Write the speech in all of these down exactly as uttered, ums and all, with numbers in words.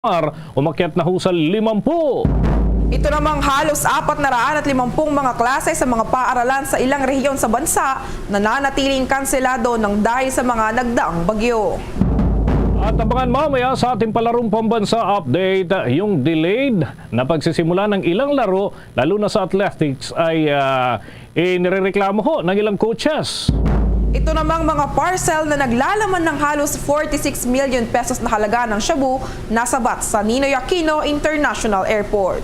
Samar, umakyat na ho sa limampu. Ito namang halos apat na raan at limampung mga klase sa mga paaralan sa ilang rehiyon sa bansa nananatiling kanselado nang dahil sa mga nagdaang bagyo. At abangan mamaya sa ating palarong pambansa update, yung delayed na pagsisimula ng ilang laro, lalo na sa athletics, ay, ah, inirereklamo ho ng ilang coaches. Ito namang mga parcel na naglalaman ng halos forty-six million pesos na halaga ng shabu nasabat sa Ninoy Aquino International Airport.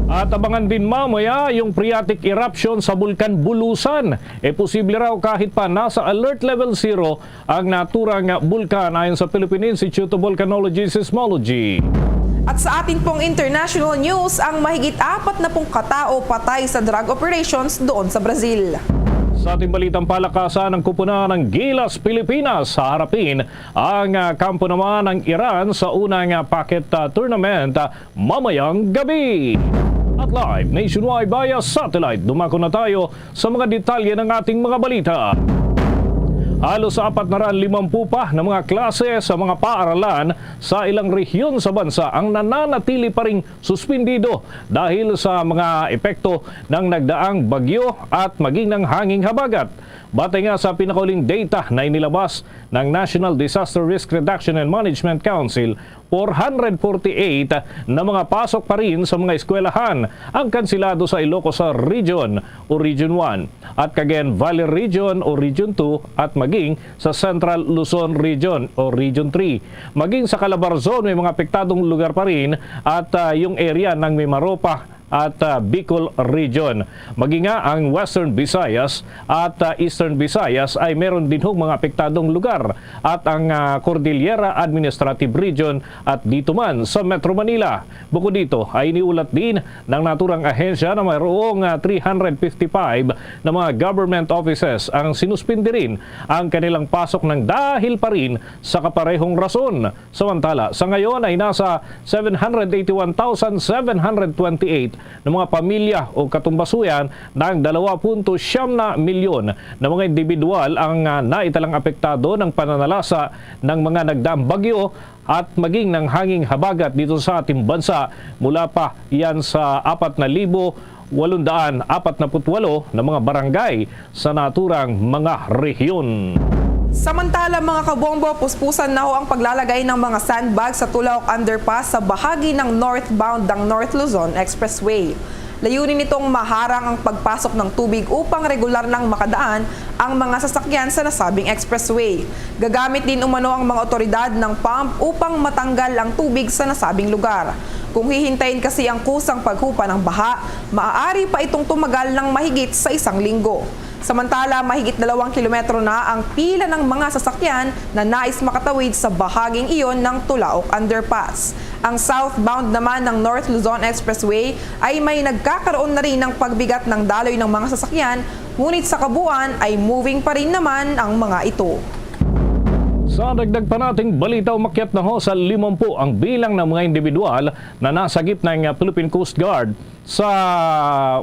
At abangan din mamaya yung phreatic eruption sa Bulkan Bulusan. E posible raw kahit pa nasa alert level zero ang naturang bulkan, ayon sa Philippine Institute of Volcanology and Seismology. At sa atin pong international news, ang mahigit apat na pung katao patay sa drug operations doon sa Brazil. Sa ating balitang palakasan, ang kupunan ng Gilas Pilipinas haharapin ang, ah, kampo naman ng Iran sa unang, ah, packet, ah, tournament, ah, mamayang gabi. At live nationwide via satellite, dumako na tayo sa mga detalye ng ating mga balita. Halos apat na raan limampu pa na mga klase sa mga paaralan sa ilang rehiyon sa bansa ang nananatili pa ring suspindido dahil sa mga epekto ng nagdaang bagyo at maging ng hanging habagat. Batay nga sa pinakauling data na inilabas ng National Disaster Risk Reduction and Management Council, four hundred forty-eight na mga pasok pa rin sa mga eskwelahan ang kansilado sa Ilocos Region o Region one, at Cagayan Valley Region o Region two, at maging sa Central Luzon Region o Region three. Maging sa Calabarzon, may mga apektadong lugar pa rin, at, ah, yung area ng Mimaropa at, ah, Bicol Region. Maging nga ang Western Visayas at, ah, Eastern Visayas ay meron din hong mga apektadong lugar, at ang, ah, Cordillera Administrative Region at dito man sa Metro Manila. Bukod dito, ay iniulat din ng naturang ahensya na mayroong, ah, three hundred fifty-five na mga government offices ang sinuspindi rin ang kanilang pasok ng dahil pa rin sa kaparehong rason. Samantala, sa ngayon ay nasa seven hundred eighty-one thousand seven hundred twenty-eight na mga pamilya o katumbasuyan ng dalawa punto siyam na milyon na mga individual ang, ah, naitalang apektado ng pananalasa ng mga nagdaang bagyo at maging ng hanging habagat dito sa ating bansa, mula pa yan sa apat na libo walong daan apat na put walo na mga barangay sa naturang mga rehiyon. Samantala, mga kabombo, puspusan na ho ang paglalagay ng mga sandbag sa Tulaok Underpass sa bahagi ng northbound ng North Luzon Expressway. Layunin nitong maharang ang pagpasok ng tubig upang regular nang makadaan ang mga sasakyan sa nasabing expressway. Gagamit din umano ang mga otoridad ng pump upang matanggal ang tubig sa nasabing lugar. Kung hihintayin kasi ang kusang paghupa ng baha, maaari pa itong tumagal ng mahigit sa isang linggo. Samantala, mahigit dalawang kilometro na ang pila ng mga sasakyan na nais makatawid sa bahaging iyon ng Tulaok Underpass. Ang southbound naman ng North Luzon Expressway ay may nagkakaroon na rin ng pagbigat ng daloy ng mga sasakyan, ngunit sa kabuuan ay moving pa rin naman ang mga ito. Sa dagdag pa nating balita, umakyat na ho sa limampu ang bilang ng mga individual na nasagip ng Philippine Coast Guard sa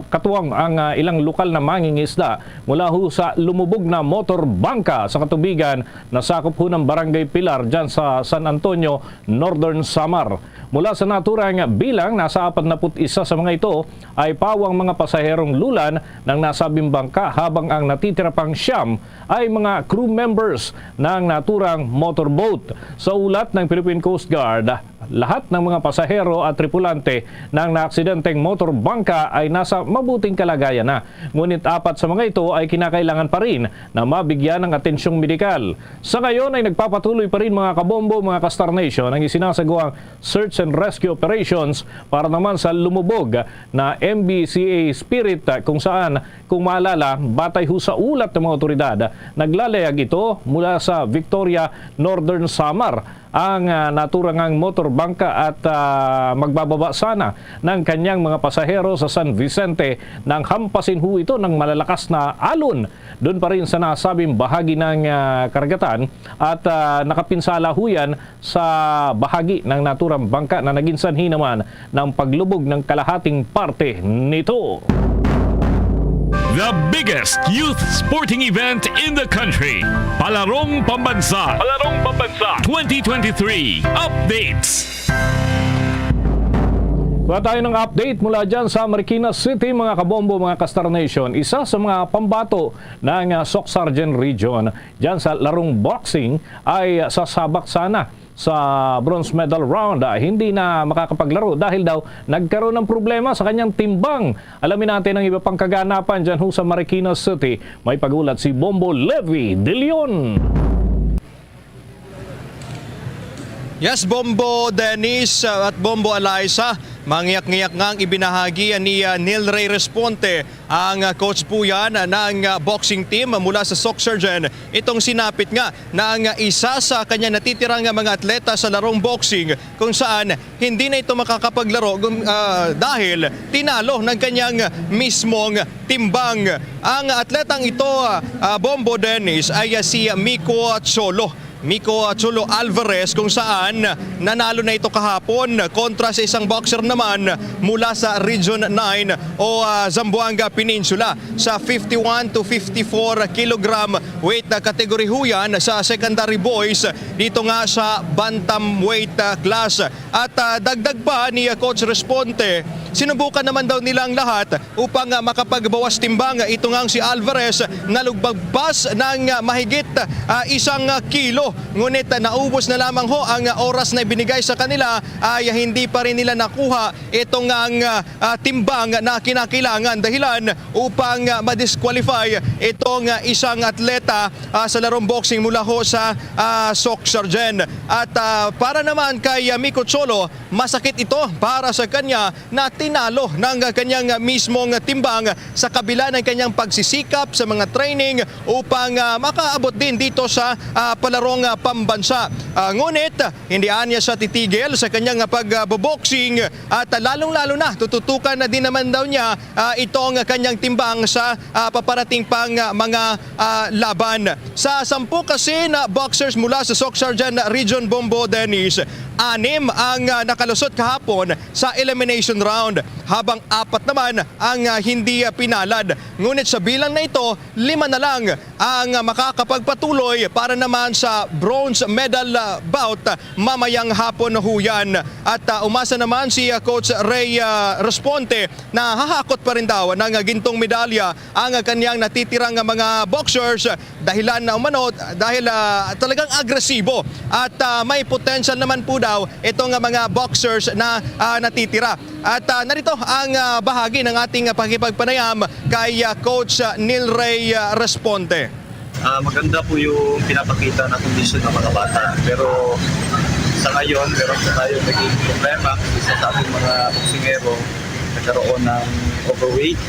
katuwang ang, ah, ilang lokal na mangingisda mula ho sa lumubog na motor bangka sa katubigan na sakop ho ng Barangay Pilar dyan sa San Antonio, Northern Samar. Mula sa naturang bilang, nasa apat na put isa sa mga ito ay pawang mga pasaherong lulan ng nasabing bangka, habang ang natitira pang siyam ay mga crew members ng naturang motorboat. Sa ulat ng Philippine Coast Guard, lahat ng mga pasahero at tripulante ng naaksidenteng motor bangka ay nasa mabuting kalagayan na. Ngunit apat sa mga ito ay kinakailangan pa rin na mabigyan ng atensyong medikal. Sa ngayon ay nagpapatuloy pa rin, mga kabombo, mga ka-Star Nation, ang isinasagawang search and rescue operations para naman sa lumubog na M B C A Spirit, kung saan, kung maalala, batay ho sa ulat ng mga otoridad, naglalayag ito mula sa Victoria, Northern Samar, ang, ah, naturangang motor bangka at, ah, magbababa sana ng kanyang mga pasahero sa San Vicente nang hampasin ho ito ng malalakas na alon doon pa rin sa nasabing bahagi ng, ah, karagatan at, ah, nakapinsala ho yan sa bahagi ng naturang bangka na naging sanhi naman ng paglubog ng kalahating parte nito. The biggest youth sporting event in the country. Palarong Pambansa. Palarong Pambansa twenty twenty-three Updates. Kuha tayo ng update mula dyan sa Marikina City, mga kabombo, mga ka-Star Nation. Isa sa mga pambato ng, ah, Soc Sargent Region dyan sa larong boxing ay, ah, sasabak sana sa bronze medal round. Ah, hindi na makakapaglaro dahil daw nagkaroon ng problema sa kanyang timbang. Alamin natin ang iba pang kaganapan dyan ho sa Marikina City. May pag-ulat si Bombo Levi De Leon. Yes, Bombo Dennis, uh, at Bombo Eliza, mangiyak-ngiyak nga ang ibinahagi ni, uh, Neil Ray Responte, ang, uh, coach po yan, uh, ng, uh, boxing team mula sa Soc Sargent. Itong sinapit nga na ang, uh, isa sa kanyang natitirang mga atleta sa larong boxing, kung saan hindi na ito makakapaglaro gum-, ah, dahil tinalo ng kanyang mismong timbang. Ang atletang ito, ah, Bombo Dennis, ay, ah, si Miko Cholo. Miko Cholo Alvarez, kung saan nanalo na ito kahapon kontra sa isang boxer naman mula sa Region nine o, ah, Zamboanga Peninsula sa fifty-one to fifty-four kilogram weight na category ho yan sa secondary boys dito nga sa bantamweight, ah, class. At, ah, dagdag pa ni, ah, Coach Responte, sinubukan naman daw nila ang lahat upang, ah, makapagbawas timbang. Ito nga si Alvarez nalugbagpas ng, ah, mahigit, ah, isang, ah, kilo. Ngunit, ah, naubos na lamang ho ang, ah, oras na ibinigay sa kanila, ay hindi pa rin nila nakuha itong ang, ah, ah, timbang na kinakailangan dahilan upang, ah, ma-disqualify itong, ah, isang atleta, ah, sa larong boxing mula ho sa, ah, Soc Sargent. At, ah, para naman kay, ah, Miko Cholo, masakit ito para sa kanya na tinalo ng kanyang mismong timbang sa kabila ng kanyang pagsisikap sa mga training upang, ah, makaabot din dito sa, ah, palarong, ah, pambansa. Ah, ngunit, hindi anya siya titigil sa kanyang pagboboxing at, ah, lalong-lalo na tututukan na din naman daw niya, ah, itong kanyang timbang sa, ah, paparating pang, ah, mga, ah, laban. Sa sampu kasi na boxers mula sa Soc Sargent Region, Bombo Dennis, anim ang, ah, nakalusot kahapon sa elimination round, habang apat naman ang, ah, hindi, ah, pinalad. Ngunit sa bilang na ito, lima na lang ang makakapagpatuloy para naman sa bronze medal, ah, bout, ah, mamayang hapon na huyan. At, ah, umasa naman si, ah, Coach Ray, ah, Responte na hahakot pa rin daw ng, ah, gintong medalya ang, ah, kanyang natitirang, ah, mga boxers, ah, dahilan na umano, ah, dahil, ah, talagang agresibo at, ah, may potential naman po daw itong, ah, mga boxers na, ah, natitira. At, ah, narito ang, ah, bahagi ng ating, ah, pakikipagpanayam kay, ah, Coach, ah, Neil Ray, ah, Responte. Ah, maganda po yung pinapakita na kondisyon ng mga bata. Pero sa ngayon, meron po tayong naging problema kasi sa ating mga boksingero, nagkaroon ng overweight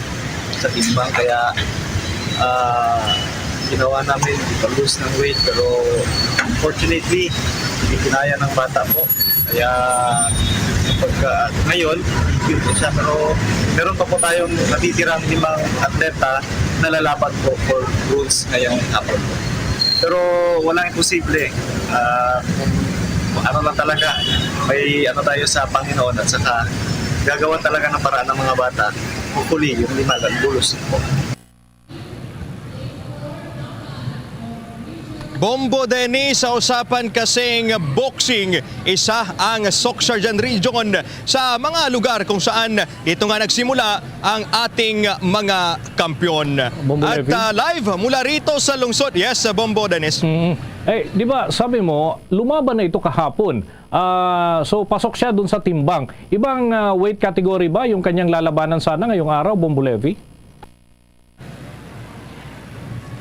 sa timbang. Kaya, ah, ginawa namin, ipa-lose ng weight. Pero unfortunately, hindi kinaya ng bata po. Kaya pagka ngayon, yun po siya. Pero meron pa po tayong natitirang limang atleta na lalaban po for bronze ngayong hapon po. Pero walang imposible. Ah, kung ano lang talaga, may ano tayo sa Panginoon at saka gagawan talaga ng paraan ng mga bata. Hopefully, yung lima lang, bulos po. Bombo Dennis, sa usapan kasing boxing, isa ang Soc Sargent Region sa mga lugar kung saan dito nga nagsimula ang ating mga kampiyon. Bombo At, Levy? Ah, live mula rito sa lungsod. Yes, Bombo Dennis. Mm. Eh, di ba, sabi mo, lumaban na ito kahapon. Ah, so, pasok siya dun sa timbang. Ibang, ah, weight category ba yung kanyang lalabanan sana ngayong araw, Bombo Levy?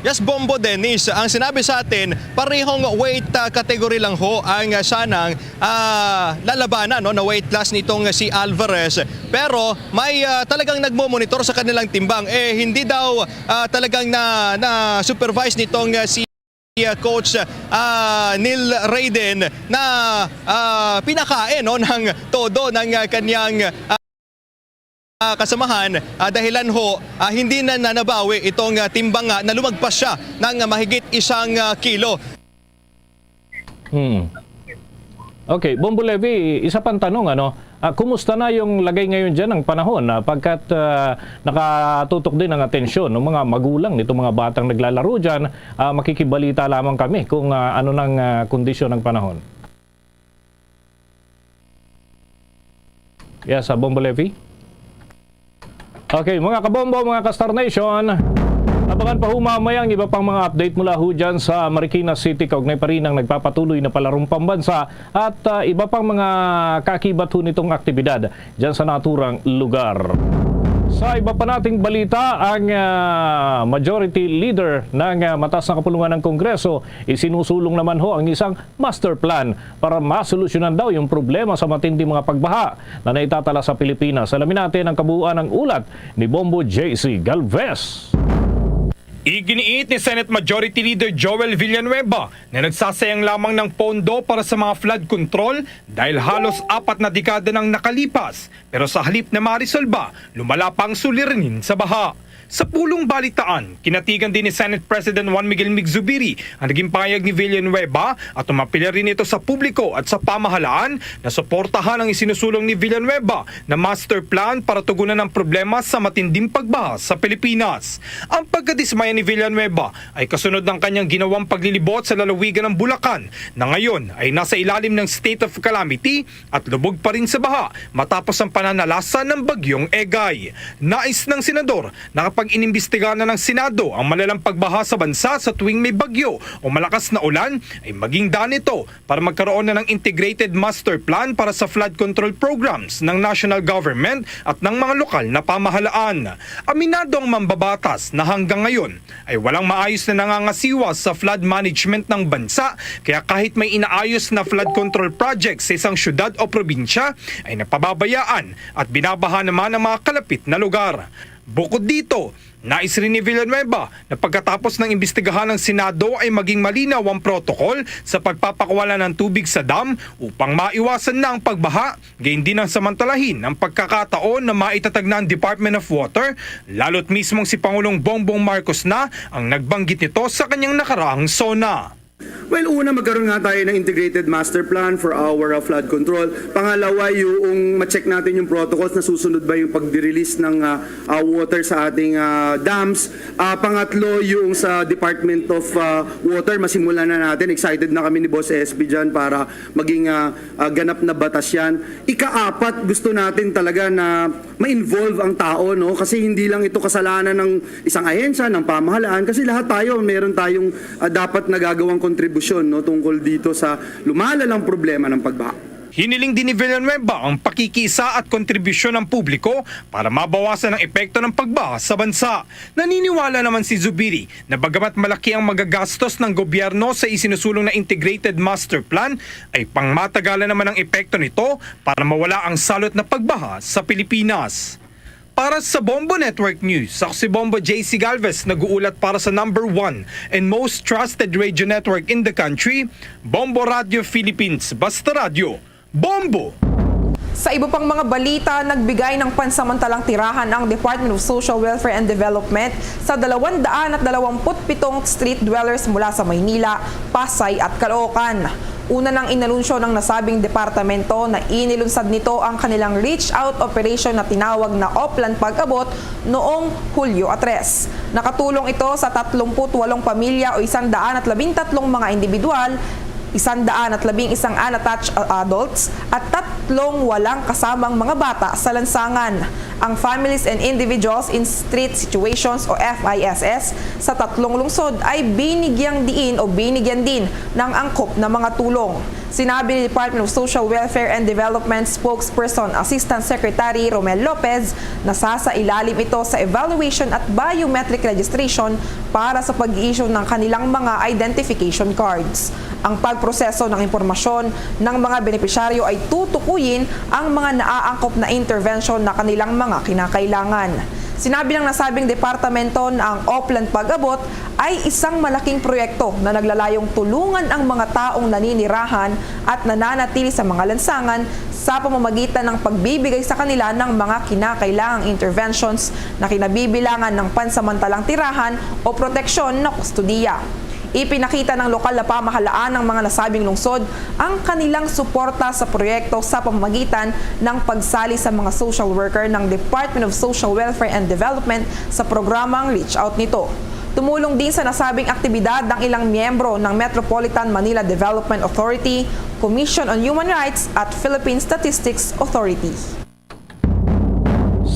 Yes, Bombo Dennis. Ang sinabi sa atin, parehong weight, ah, category lang ho ang, ah, sanang, ah, lalabanan, no, na weight class nitong si Alvarez. Pero may, ah, talagang nagmo-monitor sa kanilang timbang. Eh, hindi daw, ah, talagang na, na-supervise nitong, ah, si, ah, Coach, ah, Neil Raiden na, ah, pinakain, no, ng todo ng, ah, kanyang, ah, ah, kasamahan, ah, dahilan ho, ah, hindi na, na nabawi itong, ah, timbang nga na lumagpas siya ng, ah, mahigit isang, ah, kilo. Hmm. Okay, Bombo Levy, isa pang tanong, ano, ah, kumusta na yung lagay ngayon dyan ng panahon? Ah, pagkat, ah, nakatutok din ang atensyon ng mga magulang nitong mga batang naglalaro dyan. Ah, makikibalita lamang kami kung, ah, ano nang, ah, kondisyon ng panahon. Yes, sa Bombo Levy. Okay, mga kabombo, mga ka-Star Nation, abangan pa ho mamaya ang iba pang mga update mula ho dyan sa Marikina City, kaugnay pa rin ang nagpapatuloy na palarong pambansa at, ah, iba pang mga kaakibat ho nitong aktibidad dyan sa naturang lugar. Sa iba pa nating balita, ang, ah, majority leader ng, ah, mataas na kapulungan ng Kongreso, isinusulong naman ho ang isang master plan para masolusyonan daw yung problema sa matinding mga pagbaha na naitatala sa Pilipinas. Alamin natin ang kabuuan ng ulat ni Bombo J C Galvez. Iginiit ni Senate Majority Leader Joel Villanueva na nagsasayang lamang ng pondo para sa mga flood control dahil halos apat na dekada nang nakalipas, pero sa halip na marisolba, lumala pa ang suliranin sa baha. Sa pulong balitaan, kinatigan din ni Senate President Juan Miguel Mig Zubiri ang naging pahayag ni Villanueva at umapila rin ito sa publiko at sa pamahalaan na suportahan ang isinusulong ni Villanueva na master plan para tugunan ang problema sa matinding pagbaha sa Pilipinas. Ang pagkadismaya ni Villanueva ay kasunod ng kanyang ginawang paglilibot sa lalawigan ng Bulacan, na ngayon ay nasa ilalim ng state of calamity at lubog pa rin sa baha matapos ang pananalasa ng Bagyong Egay. Nais ng senador na kapag inimbestigahan na ng Senado ang malalang pagbaha sa bansa sa tuwing may bagyo o malakas na ulan, ay maging daan ito para magkaroon na ng integrated master plan para sa flood control programs ng national government at ng mga lokal na pamahalaan. Aminado ang mambabatas na hanggang ngayon ay walang maayos na nangangasiwa sa flood management ng bansa, kaya kahit may inaayos na flood control project sa isang syudad o probinsya, ay napababayaan at binabaha naman ang mga kalapit na lugar. Bukod dito, nais rin ni Villanueva na pagkatapos ng imbestigahan ng Senado ay maging malinaw ang protocol sa pagpapakuwala ng tubig sa dam upang maiwasan na ang pagbaha, gayon din ang samantalahin ang pagkakataon na maitatag na ang Department of Water, lalo't mismong si Pangulong Bongbong Marcos na ang nagbanggit nito sa kanyang nakaraang SONA. Well, una, magkaroon nga tayo ng integrated master plan for our, uh, flood control. Pangalawa, yung ma-check natin yung protocols na susunod ba yung pag-release ng, uh, uh, water sa ating, uh, dams. Uh, pangatlo, yung sa Department of, uh, Water, masimulan na natin. Excited na kami ni Boss S B dyan para maging, uh, uh, ganap na batas yan. Ikaapat, gusto natin talaga na ma-involve ang tao, no? Kasi hindi lang ito kasalanan ng isang ahensya, ng pamahalaan, kasi lahat tayo, meron tayong, ah, dapat nagagawang kontribusyon, no, tungkol dito sa lumalalang problema ng pagbaha. Hiniling din ni Villanueva ang pakikiisa at kontribusyon ng publiko para mabawasan ang epekto ng pagbaha sa bansa. Naniniwala naman si Zubiri na bagamat malaki ang magagastos ng gobyerno sa isinusulong na integrated master plan, ay pangmatagalan naman ang epekto nito para mawala ang salot na pagbaha sa Pilipinas. Para sa Bombo Network News, ako si Bombo J C Galvez, nag-uulat para sa number one and most trusted radio network in the country, Bombo Radio Philippines. Basta radyo, Bombo! Sa iba pang mga balita, nagbigay ng pansamantalang tirahan ang Department of Social Welfare and Development sa dalawang daan at dalawampu't pitong street dwellers mula sa Maynila, Pasay at Caloocan. Una nang inanunsyo ng nasabing departamento na inilunsad nito ang kanilang reach out operation na tinawag na Oplan Pag-abot noong Hulyo tres. Nakatulong ito sa tatlumpu't walong pamilya o isang daan at labing tatlong mga individual, isang daan at labing isang unattached, uh, adults, at tatlong walang kasamang mga bata sa lansangan. Ang Families and Individuals in Street Situations o F I S S sa tatlong lungsod ay binigyang diin o binigyan din ng angkop na mga tulong. Sinabi ni Department of Social Welfare and Development Spokesperson Assistant Secretary Romel Lopez na sasailalim ito sa evaluation at biometric registration para sa pag-issue ng kanilang mga identification cards. Ang pagproseso ng impormasyon ng mga benepisyaryo ay tutukuyin ang mga naaangkop na intervention na kanilang mga kinakailangan. Sinabi ng nasabing departamento na ang Oplan Pag-abot ay isang malaking proyekto na naglalayong tulungan ang mga taong naninirahan at nananatili sa mga lansangan sa pamamagitan ng pagbibigay sa kanila ng mga kinakailangang interventions na kinabibilangan ng pansamantalang tirahan o proteksyon na kustodiya. Ipinakita ng lokal na pamahalaan ang mga nasabing lungsod ang kanilang suporta sa proyekto sa pamamagitan ng pagsali sa mga social worker ng Department of Social Welfare and Development sa programang Reach Out nito. Tumulong din sa nasabing aktibidad ang ilang miyembro ng Metropolitan Manila Development Authority, Commission on Human Rights at Philippine Statistics Authority.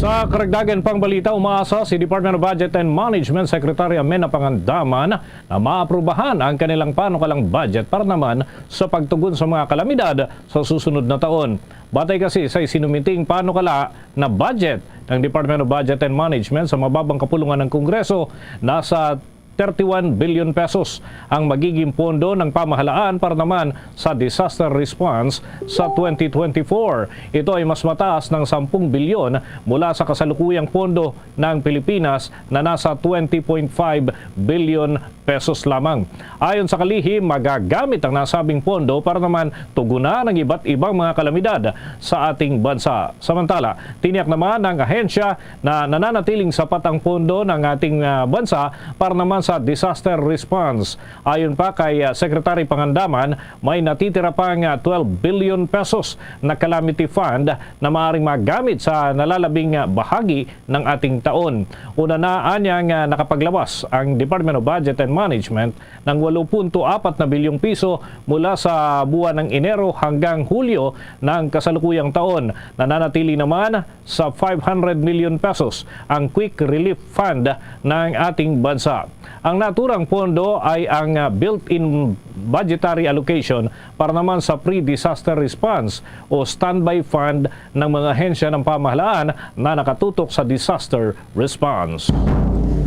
Sa karagdagan pang balita, umaasa si Department of Budget and Management Secretary Amenah Pangandaman na maaprubahan ang kanilang panukalang budget para naman sa pagtugon sa mga kalamidad sa susunod na taon. Batay kasi sa isinumiting panukala na budget ng Department of Budget and Management sa mababang kapulungan ng Kongreso, nasa thirty-one billion pesos ang magiging pondo ng pamahalaan para naman sa disaster response sa twenty twenty-four. Ito ay mas mataas ng sampung bilyon mula sa kasalukuyang pondo ng Pilipinas na nasa twenty point five billion pesos lamang. Ayon sa kalihim, magagamit ang nasabing pondo para naman tugunan ang iba't ibang mga kalamidad sa ating bansa. Samantala, tiniyak naman ng ahensya na nananatiling sapat ang pondo ng ating, ah, bansa para naman sa disaster response. Ayon pa kay, ah, Secretary Pangandaman, may natitira pang, ah, twelve billion pesos na calamity fund na maaaring magamit sa nalalabing, ah, bahagi ng ating taon. Una na anyang, ah, nakapaglawas ang Department of Budget and Management ng walo punto apat na bilyong piso mula sa buwan ng Enero hanggang Hulyo ng kasalukuyang taon. Nananatili naman sa five hundred million pesos ang Quick Relief Fund ng ating bansa. Ang naturang pondo ay ang, ah, built-in budgetary allocation para naman sa pre-disaster response o standby fund ng mga ahensya ng pamahalaan na nakatutok sa disaster response.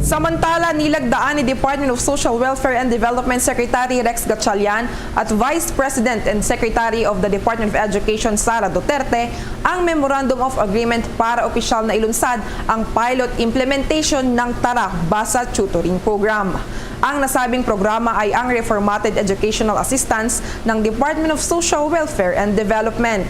Samantala, nilagdaan ni Department of Social Welfare and Development Secretary Rex Gatchalian at Vice President and Secretary of the Department of Education Sara Duterte ang Memorandum of Agreement para opisyal na ilunsad ang pilot implementation ng Tara Basa Tutoring Program. Ang nasabing programa ay ang reformatted educational assistance ng Department of Social Welfare and Development.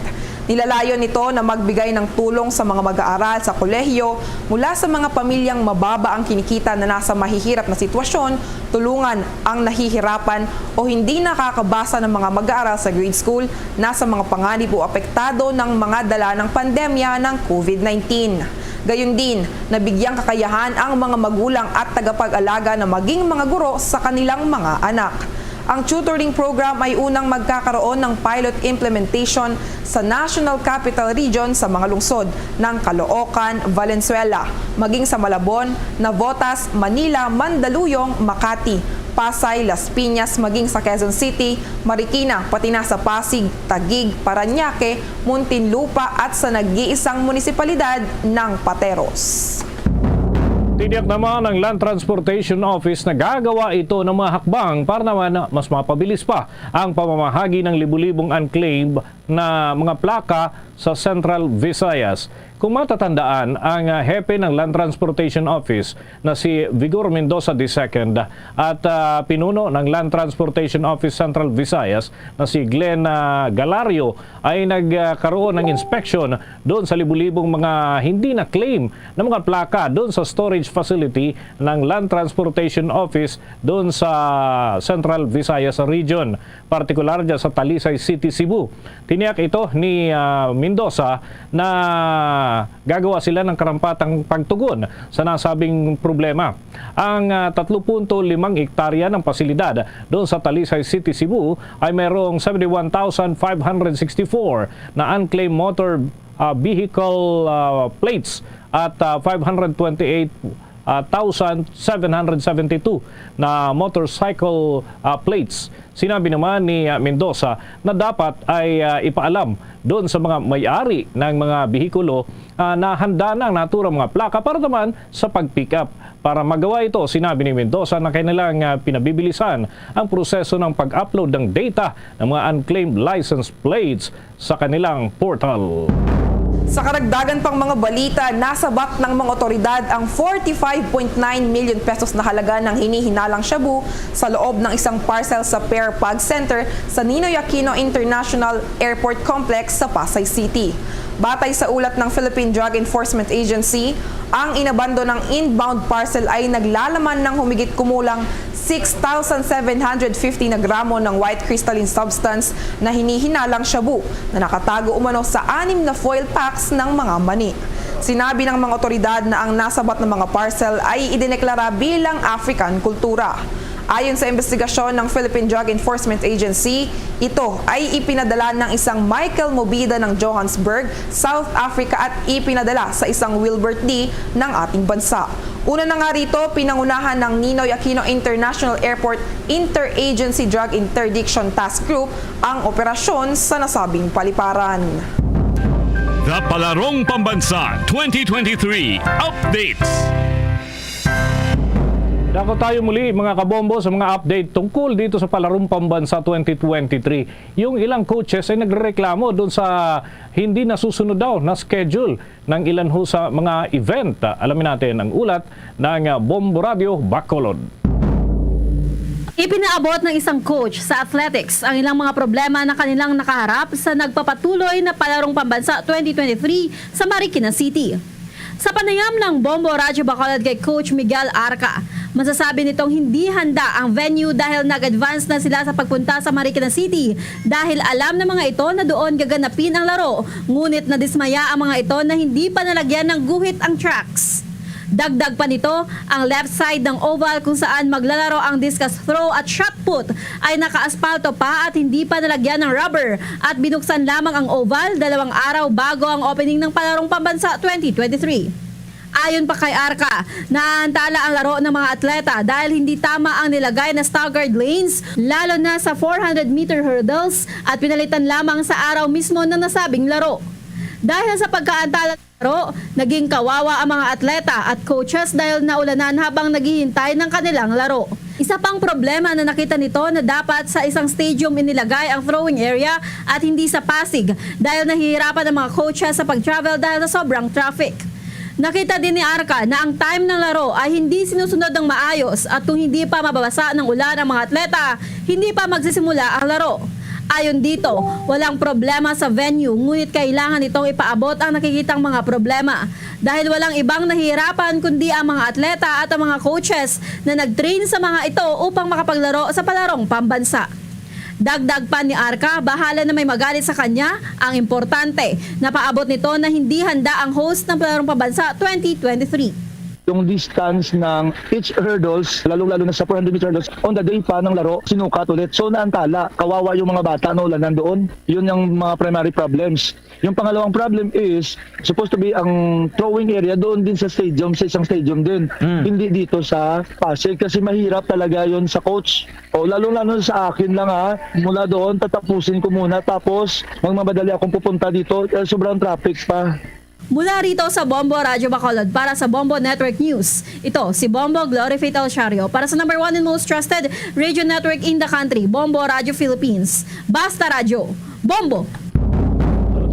Nilalayon nito na magbigay ng tulong sa mga mag-aaral sa kolehiyo mula sa mga pamilyang mababa ang kinikita na nasa mahihirap na sitwasyon, tulungan ang nahihirapan o hindi nakakabasa ng mga mag-aaral sa grade school na sa mga panganib o apektado ng mga dala ng pandemya ng COVID nineteen. Gayon din, nabigyang kakayahan ang mga magulang at tagapag-alaga na maging mga guro sa kanilang mga anak. Ang tutoring program ay unang magkakaroon ng pilot implementation sa National Capital Region sa mga lungsod ng Caloocan, Valenzuela, maging sa Malabon, Navotas, Manila, Mandaluyong, Makati, Pasay, Las Piñas, maging sa Quezon City, Marikina, pati na sa Pasig, Taguig, Parañaque, Muntinlupa at sa nag-iisang munisipalidad ng Pateros. Tiniyak naman ng Land Transportation Office na gagawa ito ng mga hakbang para naman mas mapabilis pa ang pamamahagi ng libu-libong unclaimed na mga plaka sa Central Visayas. Kung matatandaan, ang, ah, hepe ng Land Transportation Office na si Vigor Mendoza the second at, ah, pinuno ng Land Transportation Office Central Visayas na si Glenn, ah, Galario ay nagkaroon ng inspeksyon doon sa libu-libong mga hindi na-claim na mga plaka doon sa storage facility ng Land Transportation Office doon sa Central Visayas Region, partikular dyan sa Talisay City, Cebu. Tiniyak ito ni, ah, Mendoza na gagawa sila ng karampatang pagtugon sa nasabing problema. Ang, ah, tatlo punto limang ektarya ng pasilidad doon sa Talisay City, Cebu ay mayroong seventy-one thousand five hundred sixty-four na unclaimed motor, ah, vehicle, ah, plates at, ah, five hundred twenty-eight, ah, thousand seven hundred seventy-two na motorcycle, ah, plates. Sinabi naman ni, ah, Mendoza na dapat ay, ah, ipaalam doon sa mga may-ari ng mga behikulo, ah, na handa na ang naturang mga plaka para naman sa pag-pick up. Para magawa ito, sinabi ni Mendoza na kailangan, ah, pinabibilisan ang proseso ng pag-upload ng data ng mga unclaimed license plates sa kanilang portal. Sa karagdagan pang mga balita, nasabat ng mga otoridad ang forty-five point nine million pesos na halaga ng hinihinalang shabu sa loob ng isang parcel sa Pier Pag Center sa Ninoy Aquino International Airport Complex sa Pasay City. Batay sa ulat ng Philippine Drug Enforcement Agency, ang inabando ng inbound parcel ay naglalaman ng humigit kumulang six thousand seven hundred fifty na gramo ng white crystalline substance na hinihinalang shabu na nakatago umano sa anim na foil packs ng mga mani. Sinabi ng mga otoridad na ang nasabat na mga parcel ay idineklara bilang African kultura. Ayon sa investigasyon ng Philippine Drug Enforcement Agency, ito ay ipinadala ng isang Michael Mobida ng Johannesburg, South Africa, at ipinadala sa isang Wilbert D ng ating bansa. Una na nga rito, pinangunahan ng Ninoy Aquino International Airport Interagency Drug Interdiction Task Group ang operasyon sa nasabing paliparan. The Palarong Pambansa twenty twenty-three Updates. Dako tayo muli, mga kabombo, sa mga update tungkol dito sa Palarong Pambansa twenty twenty-three. Yung ilang coaches ay nagrereklamo doon sa hindi nasusunod daw na schedule ng ilan ho sa mga event. Alamin natin ang ulat ng Bombo Radio Bacolod. Ipinaabot ng isang coach sa athletics ang ilang mga problema na kanilang nakaharap sa nagpapatuloy na Palarong Pambansa twenty twenty-three sa Marikina City. Sa panayam ng Bombo Radyo Bacolod kay Coach Miguel Arca, masasabi nitong hindi handa ang venue dahil nag-advance na sila sa pagpunta sa Marikina City dahil alam ng mga ito na doon gaganapin ang laro, ngunit nadismaya ang mga ito na hindi pa nalagyan ng guhit ang tracks. Dagdag pa nito, ang left side ng oval kung saan maglalaro ang discus throw at shot put ay nakaaspalto pa at hindi pa nalagyan ng rubber at binuksan lamang ang oval dalawang araw bago ang opening ng Palarong Pambansa twenty twenty-three. Ayon pa kay Arca, naantala ang laro ng mga atleta dahil hindi tama ang nilagay na staggered lanes, lalo na sa four hundred meter hurdles, at pinalitan lamang sa araw mismo ng nasabing laro. Dahil sa pagkaantala laro, naging kawawa ang mga atleta at coaches dahil naulanan habang naghihintay ng kanilang laro. Isa pang problema na nakita nito na dapat sa isang stadium inilagay ang throwing area at hindi sa Pasig dahil nahihirapan ang mga coaches sa pag-travel dahil sa sobrang traffic. Nakita din ni Arca na ang time ng laro ay hindi sinusunod ng maayos at kung hindi pa mababasa ng ulan ang mga atleta, hindi pa magsisimula ang laro. Ayon dito, walang problema sa venue ngunit kailangan nitong ipaabot ang nakikitang mga problema dahil walang ibang nahihirapan kundi ang mga atleta at ang mga coaches na nag-train sa mga ito upang makapaglaro sa palarong pambansa. Dagdag pa ni Arca, bahala na may magalit sa kanya, ang importante, napaabot nito na hindi handa ang host ng Palarong Pambansa twenty twenty-three. Yung distance ng each hurdles, lalong-lalo na sa four hundred meter hurdles, on the day pa ng laro, sinukat ulit. So naantala, kawawa yung mga bata na ulanan doon. Yun yung mga primary problems. Yung pangalawang problem is, supposed to be ang throwing area doon din sa stadium, sa isang stadium din. Hindi dito sa Pasig kasi mahirap talaga yon sa coach. O lalong-lalo sa akin lang ha, mula doon tatapusin ko muna tapos magmamadali akong pupunta dito, eh, sobrang traffic pa. Mula rito sa Bombo Radyo Bacolod para sa Bombo Network News, ito si Bombo Glory Faith Alciario para sa number one and most trusted radio network in the country, Bombo Radyo Philippines. Basta Radyo, Bombo!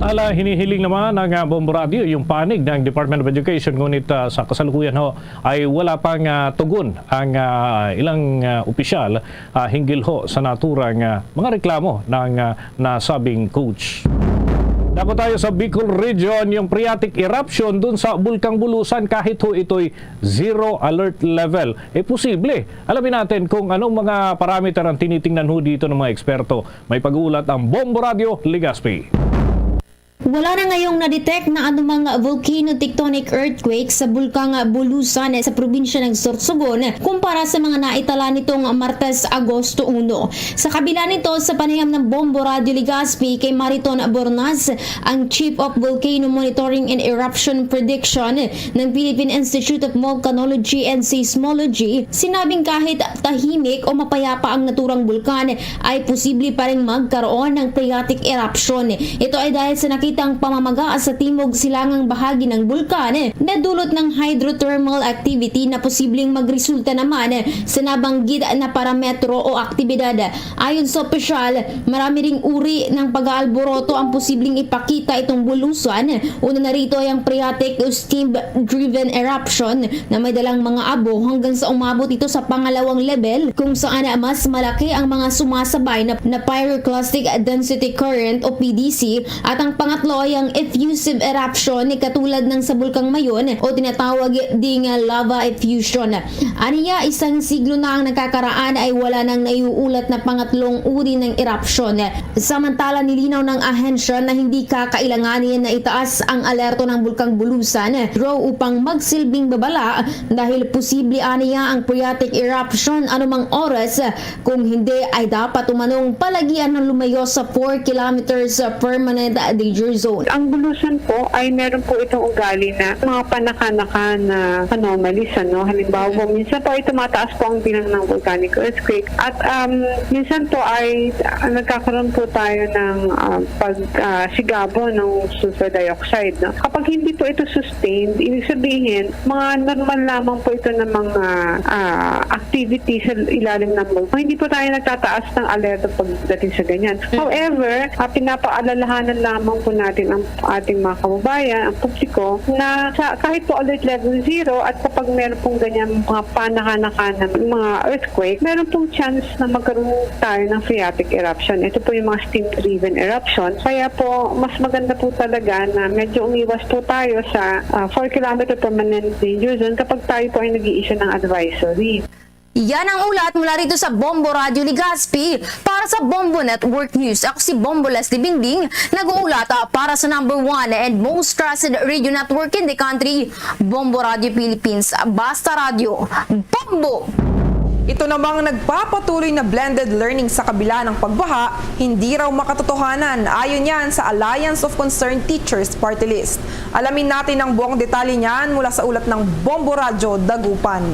Samantala, hinihiling naman ng ah, Bombo Radio yung panig ng Department of Education, ngunit ah, sa kasalukuyan ho ay wala pang ah, tugon ang ah, ilang ah, opisyal ah, hinggil ho sa naturang ah, mga reklamo ng ah, nasabing coach. Dako tayo sa Bicol Region, yung phreatic eruption dun sa Bulkang Bulusan kahit ho ito'y zero alert level. E posible. Alamin natin kung anong mga parameter ang tinitingnan ho dito ng mga eksperto. May pag-uulat ang Bombo Radio Legazpi. Wala na ngayong na-detect na anumang volcano tectonic earthquake sa Bulkang Bulusan sa probinsya ng Sorsogon kumpara sa mga naitala nitong Martes, Agosto uno. Sa kabila nito, sa panayam ng Bombo Radyo Legazpi kay Mariton Bornas, ang Chief of Volcano Monitoring and Eruption Prediction ng Philippine Institute of Volcanology and Seismology, sinabing kahit tahimik o mapayapa ang naturang bulkan, ay posible pa ring magkaroon ng phreatic eruption. Ito ay dahil sa nakitang pamamaga sa timog silangang bahagi ng bulkan na dulot ng hydrothermal activity na posibleng magresulta naman sa nabanggit na parametro o aktibidad. Ayon sa opisyal, marami ring uri ng pag-aalboroto ang posibleng ipakita itong bulusan. Una na rito ay ang phreatic o steam-driven eruption na may dalang mga abo hanggang sa umabot ito sa pangalawang level kung saan mas malaki ang mga sumasabay na, na pyroclastic density current o P D C at ang pangatlo Pangatlo ay ang effusive eruption, katulad ng sa Bulkang Mayon o tinatawag ding lava effusion. Aniya, isang siglo na ang nakakaraan ay wala nang naiuulat na pangatlong uri ng eruption. Samantala, nilinaw ng ahensya na hindi kakailanganin na itaas ang alerto ng Bulkang Bulusan, Draw, upang magsilbing babala dahil posible aniya ang phreatic eruption anumang oras. Kung hindi, ay dapat umanong palagian ng lumayo sa four kilometers permanent danger zone. Ang Bulusan po ay meron po itong ugali na mga panakanaka na anomalies, ano? Halimbawa po, minsan po ay tumataas po ang bilang ng volcanic earthquake. At, um, minsan po ay, ah, nagkakaroon po tayo ng, ah, pag, ah, sigabo ng sulfur dioxide, no? Kapag hindi po ito sustained, ibig sabihin, mga normal lamang po ito ng mga, ah, activity sa ilalim ng bulkan. Hindi po tayo nagtataas ng alerto pagdating sa ganyan. However, ah, pinapaalalahanan lamang po natin ang ating mga kababayan, ang publiko, na sa, kahit po alert level zero at kapag meron pong ganyan mga panakanaka ng mga earthquake, meron pong chance na magkaroon tayo ng phreatic eruption. Ito po yung mga steam-driven eruption. Kaya po, mas maganda po talaga na medyo umiwas po tayo sa, ah, four kilometer permanent danger zone kapag tayo po ay nag-i-issue ng advisory. Yan ang ulat mula rito sa Bombo Radio Legazpi. Para sa Bombo Network News, ako si Bombo Leslie Bingbing, nag-uulat, ah, para sa number one and most trusted radio network in the country, Bombo Radio Philippines. Basta Radio, Bombo! Ito namang nagpapatuloy na blended learning sa kabila ng pagbaha, hindi raw makatotohanan, ayon yan sa Alliance of Concerned Teachers Party List. Alamin natin ang buong detalye niyan mula sa ulat ng Bombo Radyo Dagupan.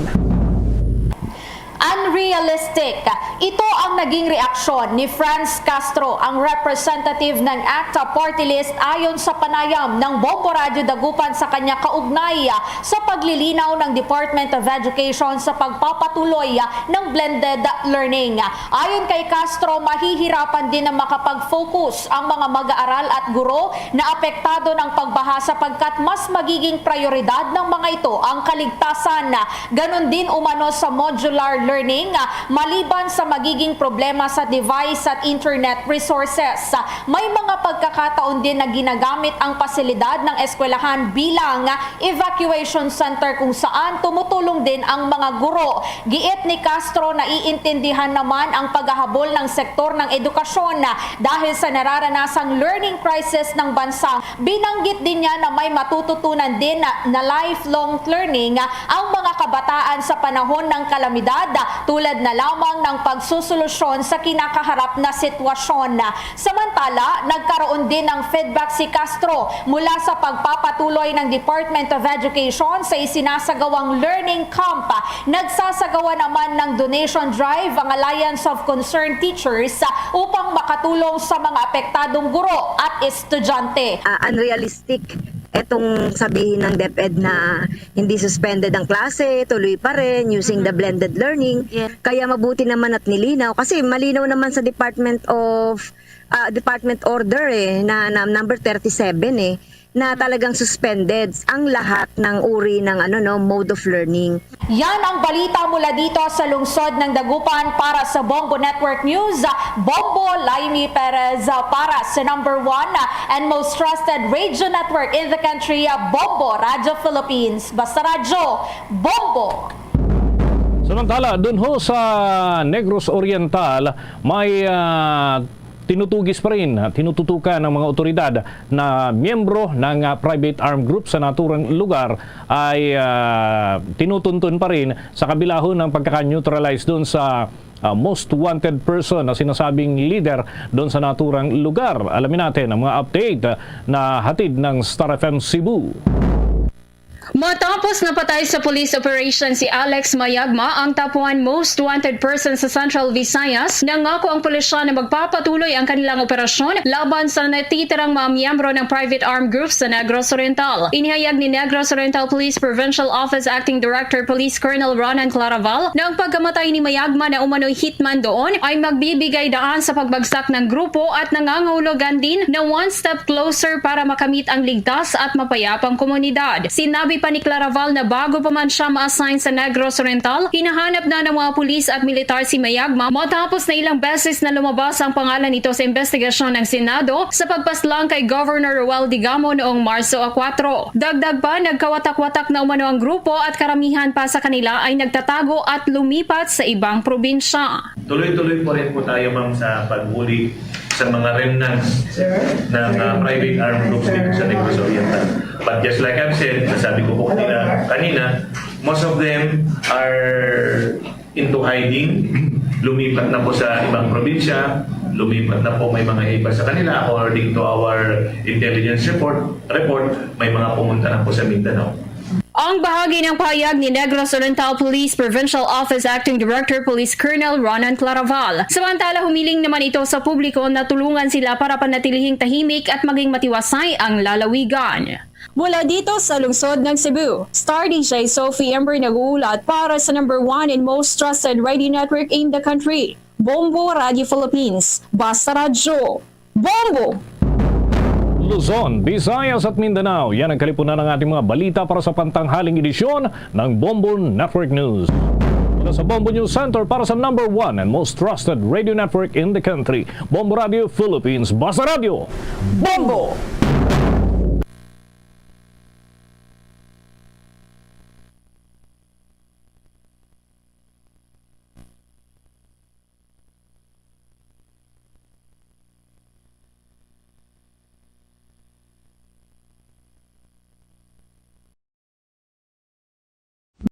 Unrealistic. Ito ang naging reaksyon ni Franz Castro, ang representative ng ACT Party List, ayon sa panayam ng Bombo Radyo Dagupan sa kanya kaugnay sa paglilinaw ng Department of Education sa pagpapatuloy ng blended learning. Ayon kay Castro, mahihirapan din na makapag-focus ang mga mag-aaral at guro na apektado ng pagbaha sapagkat mas magiging prioridad ng mga ito ang kaligtasan. Ganun din umano sa modular learning, maliban sa magiging problema sa device at internet resources. May mga pagkakataon din na ginagamit ang pasilidad ng eskwelahan bilang evacuation center kung saan tumutulong din ang mga guro. Giit ni Castro, naiintindihan naman ang paghahabol ng sektor ng edukasyon dahil sa nararanasang learning crisis ng bansa. Binanggit din niya na may matututunan din na, na lifelong learning ang mga kabataan sa panahon ng kalamidad, tulad na lamang ng pagsusolusyon sa kinakaharap na sitwasyon. Samantala, nagkaroon din ng feedback si Castro mula sa pagpapatuloy ng Department of Education sa isinasagawang learning camp. Nagsasagawa naman ng donation drive ang Alliance of Concerned Teachers upang makatulong sa mga apektadong guro at estudyante. Ah, unrealistic etong sabihin ng DepEd na hindi suspended ang klase, tuloy pa rin using the blended learning. Yes. Kaya mabuti naman at nilinaw kasi malinaw naman sa Department of, ah, Department Order, eh, na, na number thirty-seven, eh, na talagang suspended ang lahat ng uri ng, ano, no, mode of learning. Yan ang balita mula dito sa lungsod ng Dagupan. Para sa Bombo Network News, Bombo Laimi Perez, para sa number one and most trusted radio network in the country, Bombo Radyo Philippines. Basta Radyo, Bombo! Samantala, dun ho sa Negros Oriental, may, ah, tinutugis pa rin, tinututukan ng mga otoridad na miyembro ng, ah, private armed group sa naturang lugar ay, ah, tinutuntun pa rin sa kabila ho ng pagkaka-neutralize doon sa, ah, most wanted person na sinasabing leader doon sa naturang lugar. Alamin natin ang mga update na hatid ng Star F M Cebu. Matapos napatay sa police operation si Alex Mayagma, ang top one most wanted person sa Central Visayas, nangako ang pulisya na magpapatuloy ang kanilang operasyon laban sa natitirang mga miyembro ng private armed groups sa Negros Oriental. Inihayag ni Negros Oriental Police Provincial Office Acting Director Police Colonel Ronan Claraval na ang pagkamatay ni Mayagma na umano'y hitman doon ay magbibigay daan sa pagbagsak ng grupo at nangangahulugan din na one step closer para makamit ang ligtas at mapayapang komunidad. Sinabi pa ni Claraval na bago pa man siya ma-assign sa Negros Oriental, hinahanap na ng mga pulis at militar si Mayagma matapos na ilang beses na lumabas ang pangalan nito sa investigasyon ng Senado sa pagpaslang kay Governor Roel Digamo noong Marso kuwatro. Dagdag pa, nagkawatak-watak na umano ang grupo at karamihan pa sa kanila ay nagtatago at lumipat sa ibang probinsya. Tuloy-tuloy pa rin po tayo, ma'am, sa paghuli sa mga remnants ng, ah, private armed groups dito sa Negros Oriental. But just like I've said, nasabi ko po kanina, kanina, most of them are into hiding. Lumipat na po sa ibang probinsya, lumipat na po, may mga iba sa kanila, according to our intelligence report, report, may mga pumunta na po sa Mindanao. Ang bahagi ng pahayag ni Negros Oriental Police Provincial Office Acting Director Police Colonel Ronan Claraval. Samantala, humiling naman ito sa publiko na tulungan sila para panatilihing tahimik at maging matiwasay ang lalawigan. Mula dito sa lungsod ng Cebu, Star D J Sophie Ember nag-uulat para sa number one and most trusted radio network in the country, Bombo Radio Philippines. Basta Radyo, Bombo! Luzon, Visayas at Mindanao, yan ang kalipunan ng ating mga balita para sa pantanghaling edisyon ng Bombo Network News. Mula sa Bombo News Center para sa number one and most trusted radio network in the country, Bombo Radio Philippines. Basta Radyo, Bombo!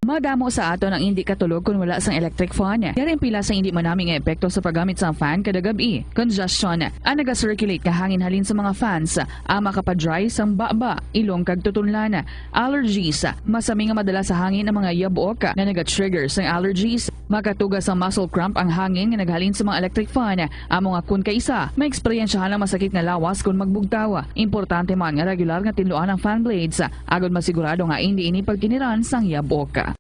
Madamo sa aton ang indi katulog kon wala sang electric fan. Yari ang pila sang indi manami nga epekto sa paggamit sang fan kada gab-i. Congestion, ang naga-circulate nga hangin halin sa mga fans, ang makapadry sang baba, ilong kag tutunlan. Allergies, masami nga madala sa hangin ang mga yabuok nga naga-trigger sang allergies. Makatuga sa muscle cramp ang hangin nga naghalin sa mga electric fan. Amo nga kun kaisa, maeksperiensyahan ang masakit nga lawas kon magbugtaw. Importante man nga regular nga tinluan ang fan blades, agod masigurado nga indi ini pagkiniran sang yabok.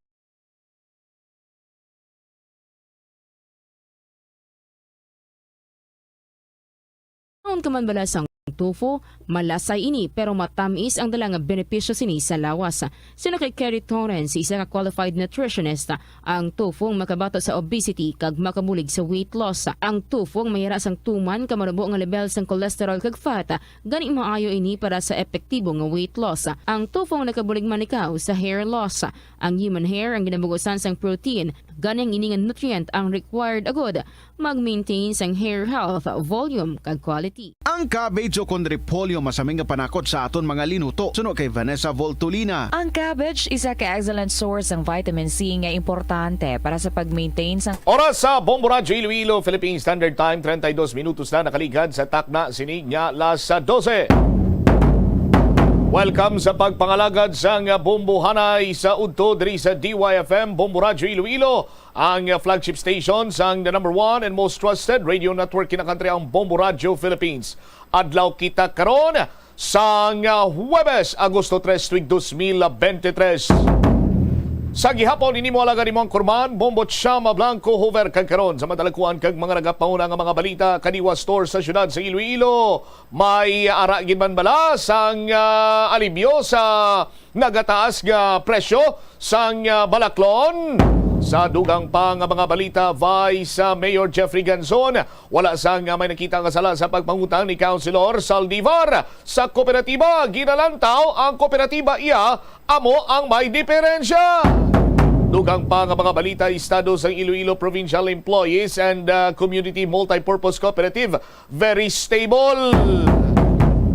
Naon ka man bala sang tofu? Malasay ini, pero matamis ang dala nga benepisyo sini sa lawas. Suno kay Kerry Torrens, isa ka qualified nutritionist, ang tofu ang makabato sa obesity kag makabulig sa weight loss. Ang tofu ang mayara sang tuman ka marubo nga lebel sang cholesterol kag fat, gani maayo ini para sa epektibo nga weight loss. Ang tofu ang nakabulig man ikaw sa hair loss. Ang human hair ang ginabugusan sang protein, gani ang ini nga nutrient ang required agud mag-maintain sang hair health, volume, kag quality. Ang cabbage o kon repolyo masami nga panakot sa aton mga linuto, suno kay Vanessa Voltolina. Ang cabbage isa ka excellent source sang vitamin C nga importante para sa pag-maintain sang Oras sa Bombo Radyo Iloilo, Philippine Standard Time, treinta y dos minutos na nakaligad sa takna sini nga alas dose. Welcome sa pagpangalagad sang Bombo Hanay sa udto diri sa D Y F M, Bombo Radyo Iloilo, ang flagship station sang the number one and most trusted radio network kinakantri, ang Bombo Radio Philippines. Adlaw kita karon sang, ah, Huwebes, Agosto tres, tuig dos mil bente tres. Sa gihapon, ini mo alagad imo ang kurman, Bombo Chama Blanco Hover, kag karon sa madalakuan kag mga nagapanguna nga mga balita, kaniwa store sa siyudad sa Iloilo. May ara gid man bala sang, ah, alibyo sa nagataas nga presyo sang, ah, balaklon. Sa dugang pa nga mga balita, Vice, ah, Mayor Jeffrey Ganzon, wala sang, ah, may nakita nga sala sa pagpangutang ni Councilor Saldivar sa kooperatiba. Ginalantaw ang kooperatiba iya amo ang may diferensya. Dugang pa nga mga balita, estado sang Iloilo Provincial Employees and, ah, Community Multipurpose Cooperative, very stable.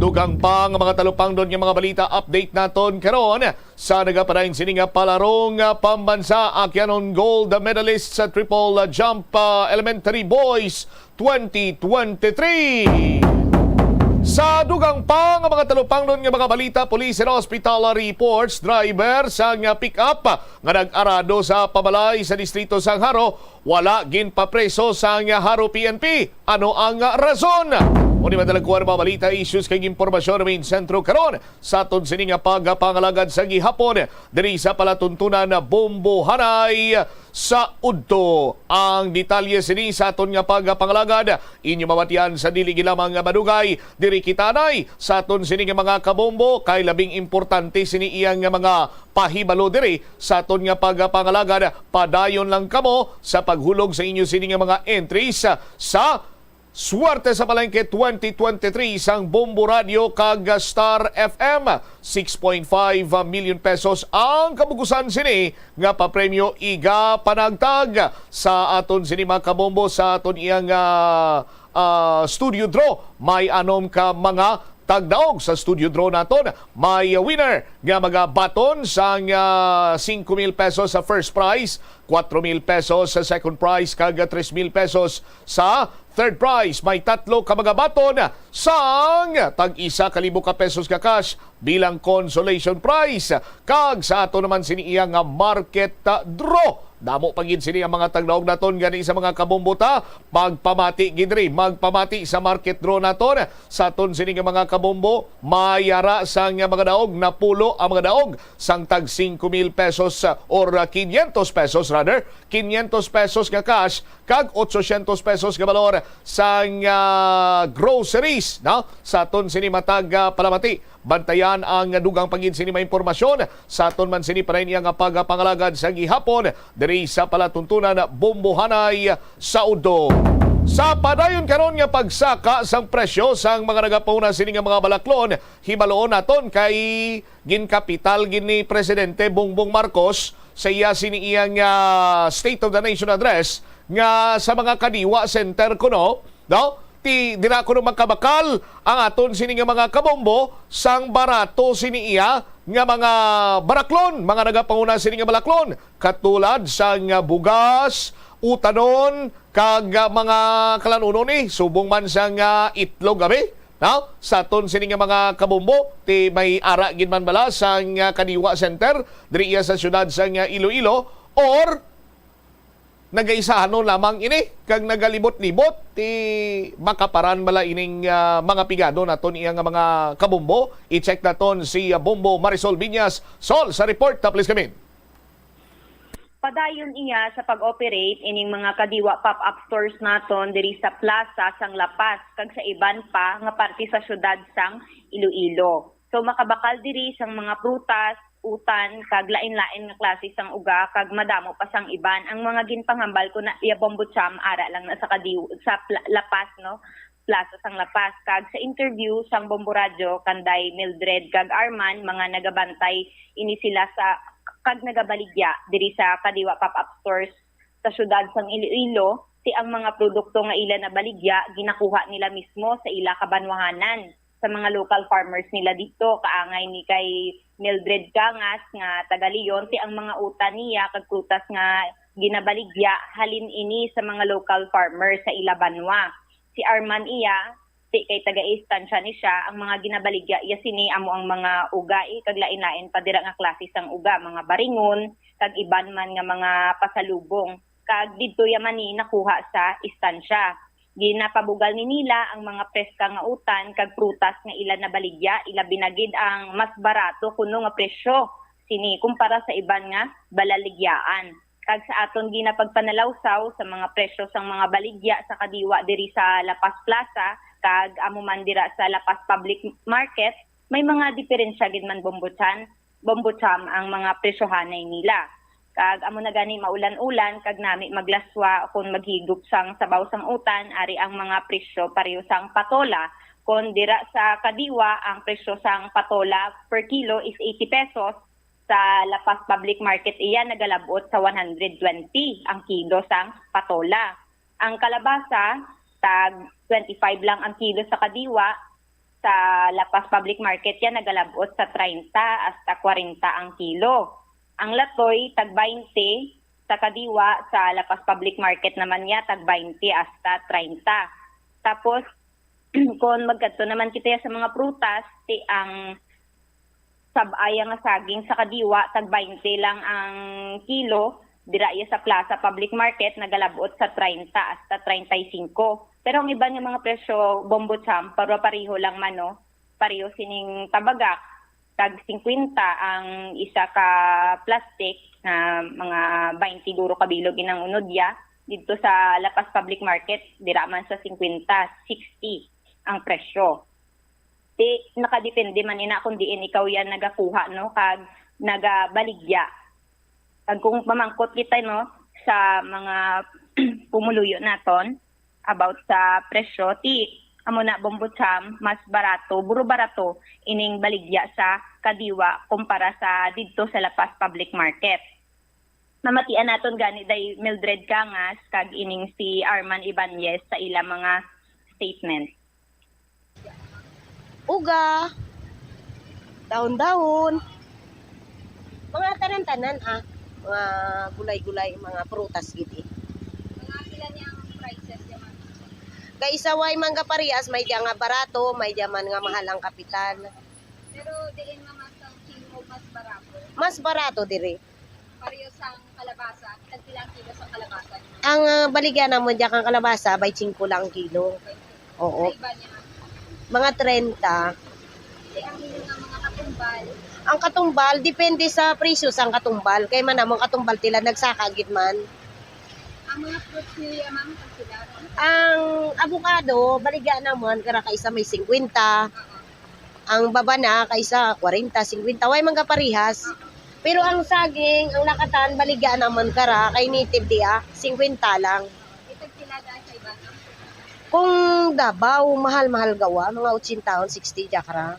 Dugang pa nga mga talupangnon nga mga balita, update naton karon sa nagapadayon sini nga palarong, ah, pambansa, Akyanon gold medalist sa triple, ah, jump, ah, elementary boys twenty twenty-three. Sa dugang pa nga mga talupangnon nga mga balita, police and hospital reports, driver sang pick-up nga nag-arado sa pabalay sa distrito sang Jaro, wala ginpapreso sang Jaro P N P. Ano ang rason? Amo ni madalakuan mga balita, issues kag impormasyon, main sentro karon sa aton sini nga pagpangalagad sa gihapon diri sa palatuntunan Bombo Hanay sa udto. Ang detalye sini sa aton nga pagpangalagad inyo mabatian sa dili gid lamang nga madugay diri Ricky Tanay sa aton sini nga mga kabombo, kay labing importante sini iyang nga mga pahibalo diri sa aton nga pagpangalagad. Padayon lang kamo sa paghulog sa inyo sini nga mga entries sa Swerte sa Palengke twenty twenty-three sang Bombo Radio kag Star F M. Six point five million pesos ang kabugusan sini nga papremyo iga panagtag sa aton sini mga kabombo sa aton iyang ah, ah, studio draw. May anom ka mga tagdaog sa studio draw naton. May winner nga magabaton sang ah, singko mil pesos sa first prize, kwatro mil pesos sa second prize, kag tres mil pesos sa third prize. May tatlo ka magabaton sang tag isa ka libo ka pesos nga cash bilang consolation prize. Kag sa ato naman sini iya nga market ah, draw. Damo pa gid sini ang mga tagdaog naton gani sa mga kabombo ta. Magpamati gid ri, magpamati sa market draw naton sa aton sini nga mga kabombo. May ara sang mga daog, napulo ang mga daog sang tag singko mil pesos ah, or ah, quinientos pesos rather, quinientos pesos nga cash kag otsosyentos pesos nga balor sang ah, groceries, no? Sa aton sini matag ah, palamati. Bantayan ang dugang pa gid sini mga impormasyon sa aton man sini para niya nga pagpangalagad sa gihapon diri sa palatuntunan Bombohanay sa Udto. Sa padayon karon nga pagsaka sang presyo sang mga nagapahuna sini nga mga balaklon, hibaloon naton kay ginkapital gid ni Presidente Bongbong Marcos sa iya sini iyang ah, State of the Nation Address nga sa mga kadiwa center kuno, no? Ti dira kuno magkabakal ang aton sini nga mga kabombo sang barato sini iya nga mga baraklon, mga nagapanguna sini nga balaklon, katulad sang ah, bugas, utanon, kag ah, mga kalanunon ni subong man sang ah, itlog abi. No? Sa aton sini nga mga kabombo, ti may ara gid man bala sang ah, Kadiwa Center diri iya sa siyudad sang ah, Iloilo, or nagaisahanon lamang ini kag nagalibot-libot ti makaparan bala ining ah, mga pigado naton iya nga mga kabombo? I-check naton si ah, Bombo Marisol Viñas. Sol, sa report, ta please come in. Padayon iya sa pag-operate ining mga Kadiwa pop-up stores naton diri sa plaza sang La Paz kag sa iban pa nga parte sa siyudad sang Iloilo. So, makabakal diri sang mga prutas, utan, kag lain-lain nga klase sang uga, kag madamo pa sang iban. Ang mga ginpanghambal ko na iya, Bombo Cham, ara lang na sa Kadiw-, sa Pla-, La Paz, no? Plaza sang La Paz. Kag sa interview sang Bombo Radyo kanday Mildred kag Arman, mga nagabantay ini sila sa kag nagabaligya diri sa Kadiwa Pop-Up Stores sa siyudad sang Iloilo, ti ang mga produkto nga ila nabaligya ginakuha nila mismo sa ila kabanwahanan, sa mga local farmers nila didto. Kaangay ni kay Mildred Cangas nga taga Leon, ti ang mga utan niya kag prutas nga ginabaligya halin ini sa mga local farmers sa ila banwa. Si Arman iya, ti kay taga-istansya ni siya, ang mga ginabaligya iya sini amo ang mga uga, eh, kag lain-lain pa dira nga klase sang uga, mga baringon, kag iban man nga mga pasalubong. Kag didto iya man ni nakuha sa istansya. Ginapabugal ni nila ang mga preska nga utan kag prutas nga ila nabaligya, ilabi na gid ang mas barato kuno nga presyo sini kumpara sa iban nga balaligyaan. Kag sa aton ginapagpanalawsaw sa mga presyo sang mga baligya sa Kadiwa diri sa La Paz Plaza kag amo man dira sa La Paz Public Market, may mga diferensya gid man, Bombo Chan, Bombo Cham, ang mga presyohanay nila. Kag amo na gani maulan-ulan kag nami maglaswa kon maghigop sang sabaw sang utan, ari ang mga presyo pareho sang patola. Kon dira sa Kadiwa, ang presyo sang patola per kilo is eighty pesos, sa La Paz Public Market iya nagalab-ot sa one hundred twenty ang kilo sang patola. Ang kalabasa, tag twenty-five lang ang kilo sa Kadiwa, sa La Paz Public Market iya nagalab-ot sa treinta hasta kwarenta ang kilo. Ang latoy, tag baynte sa Kadiwa, sa La Paz Public Market naman iya tag baynte hasta treinta. Tapos, kon magkadto naman kita sa mga prutas, ti ang sab-ay nga saging sa Kadiwa, tag baynte lang ang kilo. Dira iya sa Plaza Public Market, nagalab-ot sa treinta hasta treinta y cinco. Pero ang iban nga mga presyo, Bombo Cham, pare-pareho lang man, no? Pareho sining tabagak, tag singkwenta ang isa ka plastic, na mga baynte duro ka bilog inang unod iya. Didto sa La Paz Public Market, dira man sa singkwenta, sixty ang presyo. Di, nakadepende man ina kung diin ikaw yan nagakuha, no, kag nagabaligya. Kag kung mamangkot kita, no, sa mga pumuluyo naton about sa presyo, ti amo na, Bombo Cham, mas barato, buro barato ining baligya sa Kadiwa kumpara sa didto sa La Paz Public Market. Mamatian naton gani day Mildred Cangas kag ining si Arman Ibanez sa ila mga statement. Uga, dahon-dahon, mga tanan-tanan, ah, mga gulay-gulay, mga prutas gid eh. Mga pila niya ang prices niya, ma'am? Kay isa way man nga parehas, may diya nga barato, may diya man nga mahal ang kapital. Pero diin nga mas ang Chingog mas barato? Mas barato diri. Pareho sang kalabasa, tagpila ang kilo sang kalabasa niyo? Ang ah, baligya namon diya kang kalabasa, bay singko lang ang kilo. Oo. Sa iba niya, Mga trenta. di ang inyo nga mga katumbal, Ang katumbal, depende sa presyo sang katumbal. Kay man namon katumbal tila nagsaka gid man. Ang mga fruits niya, ma'am, tagpila? Ang avocado, baligya namon, kara ka isa may singkwenta. Ang babana ka isa, kwarenta, singkwenta. Way man gaparehas. Pero ang saging, ang lakatan, baligya namon kara kay native diya, singkwenta lang. May tagpila daan sa iba, ma'am? Kung Davao, mahal-mahal gawa, mga otsenta, sixty diya kara.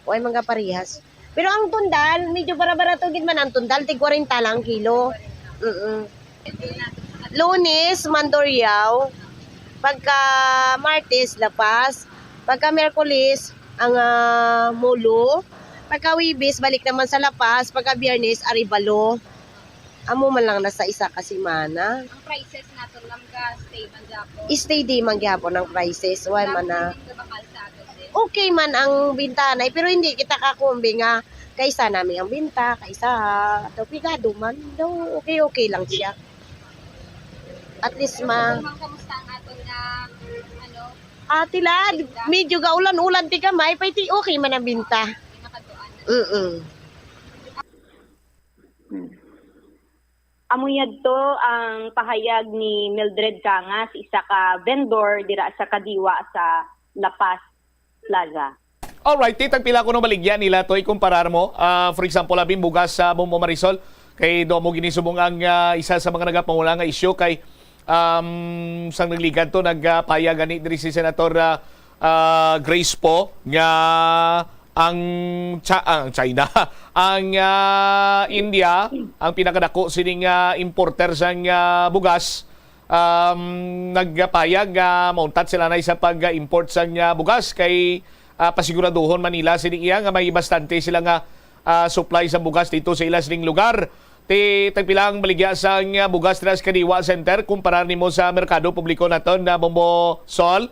Way man gaparehas. Pero ang tundal, medyo bara-barato gid man ang tundal, tig kwarenta lang ang kilo. Mm. Lunes, Mandurriao. Pagka Martes, La Paz. Pagka Miyerkules, ang ah, Molo. Pagka Webes, balik naman sa La Paz. Pagka Biyernes, Arevalo. Amo man lang na sa isa ka semana. Ang prices naton, ma'am, ga stay man gyapon? Steady man gyapon ang prices. Way man na. Bakal sa aton din. Okay man ang bintahan ay, pero hindi kita kakumbi nga kaysa nami ang binta, kaysa daw pigado man, daw okay-okay lang siya. At least ma... Ma'am, kamusta ang aton nga, ano, Ah, tila, medyo gaulan-ulan ti kamay, pay ti okay man ang binta. Pinakaduan? Mm. Amo yadto ang pahayag ni Mildred Cangas, isa ka vendor dira sa Kadiwa sa La Paz Plaza. Alright, ti tagpila kuno baligya nila to ikumparar mo? Ah, for example, abi ang bugas sa Bombo Marisol, kay do mo ginisubong ang ah, isa sa mga nagapanguna nga isyu kay um, sang nagligad to nagpayag gani diri si Senator ah, ah, Grace Poe nga ang Cha- ang China, ang ah, India ang pinakadako sining ah, importer sang ah, bugas, um, nagpayag nga mauntat sila na sa pag-import sang ah, bugas kay ah, pasiguraduhon man nila sini iya nga may bastante sila nga ah, supply sa bugas dito sa ila sining lugar. Ti tagpila ang baligya sang ah, bugas dira sa Kadiwa Center kumpara nimo sa merkado publiko naton na Bombo Sol?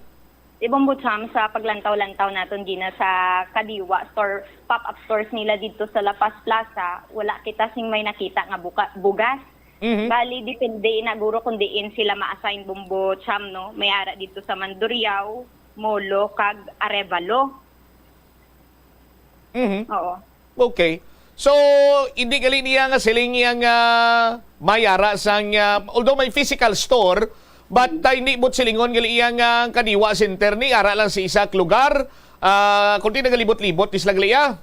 Di Bombo Cham, sa paglantaw-lantaw naton gina sa Kadiwa store, pop-up stores nila dito sa La Paz Plaza, wala kita sing may nakita nga buka, bugas. Mhm. Bali, depende na guro kung diin sila ma-assign, Bombo Cham, no? May ara dito sa Mandurriao, Molo, kag Arevalo. Mhm. Oo. Okay. So, hindi gali niya nga siling iya nga may ara sang ah, although may physical store, but ah, hindi mo silingon gali iya nga ang Kadiwa Center ni ara lang sa isa ka lugar. Ah, kundi nagalibot-libot ti sila gali iya.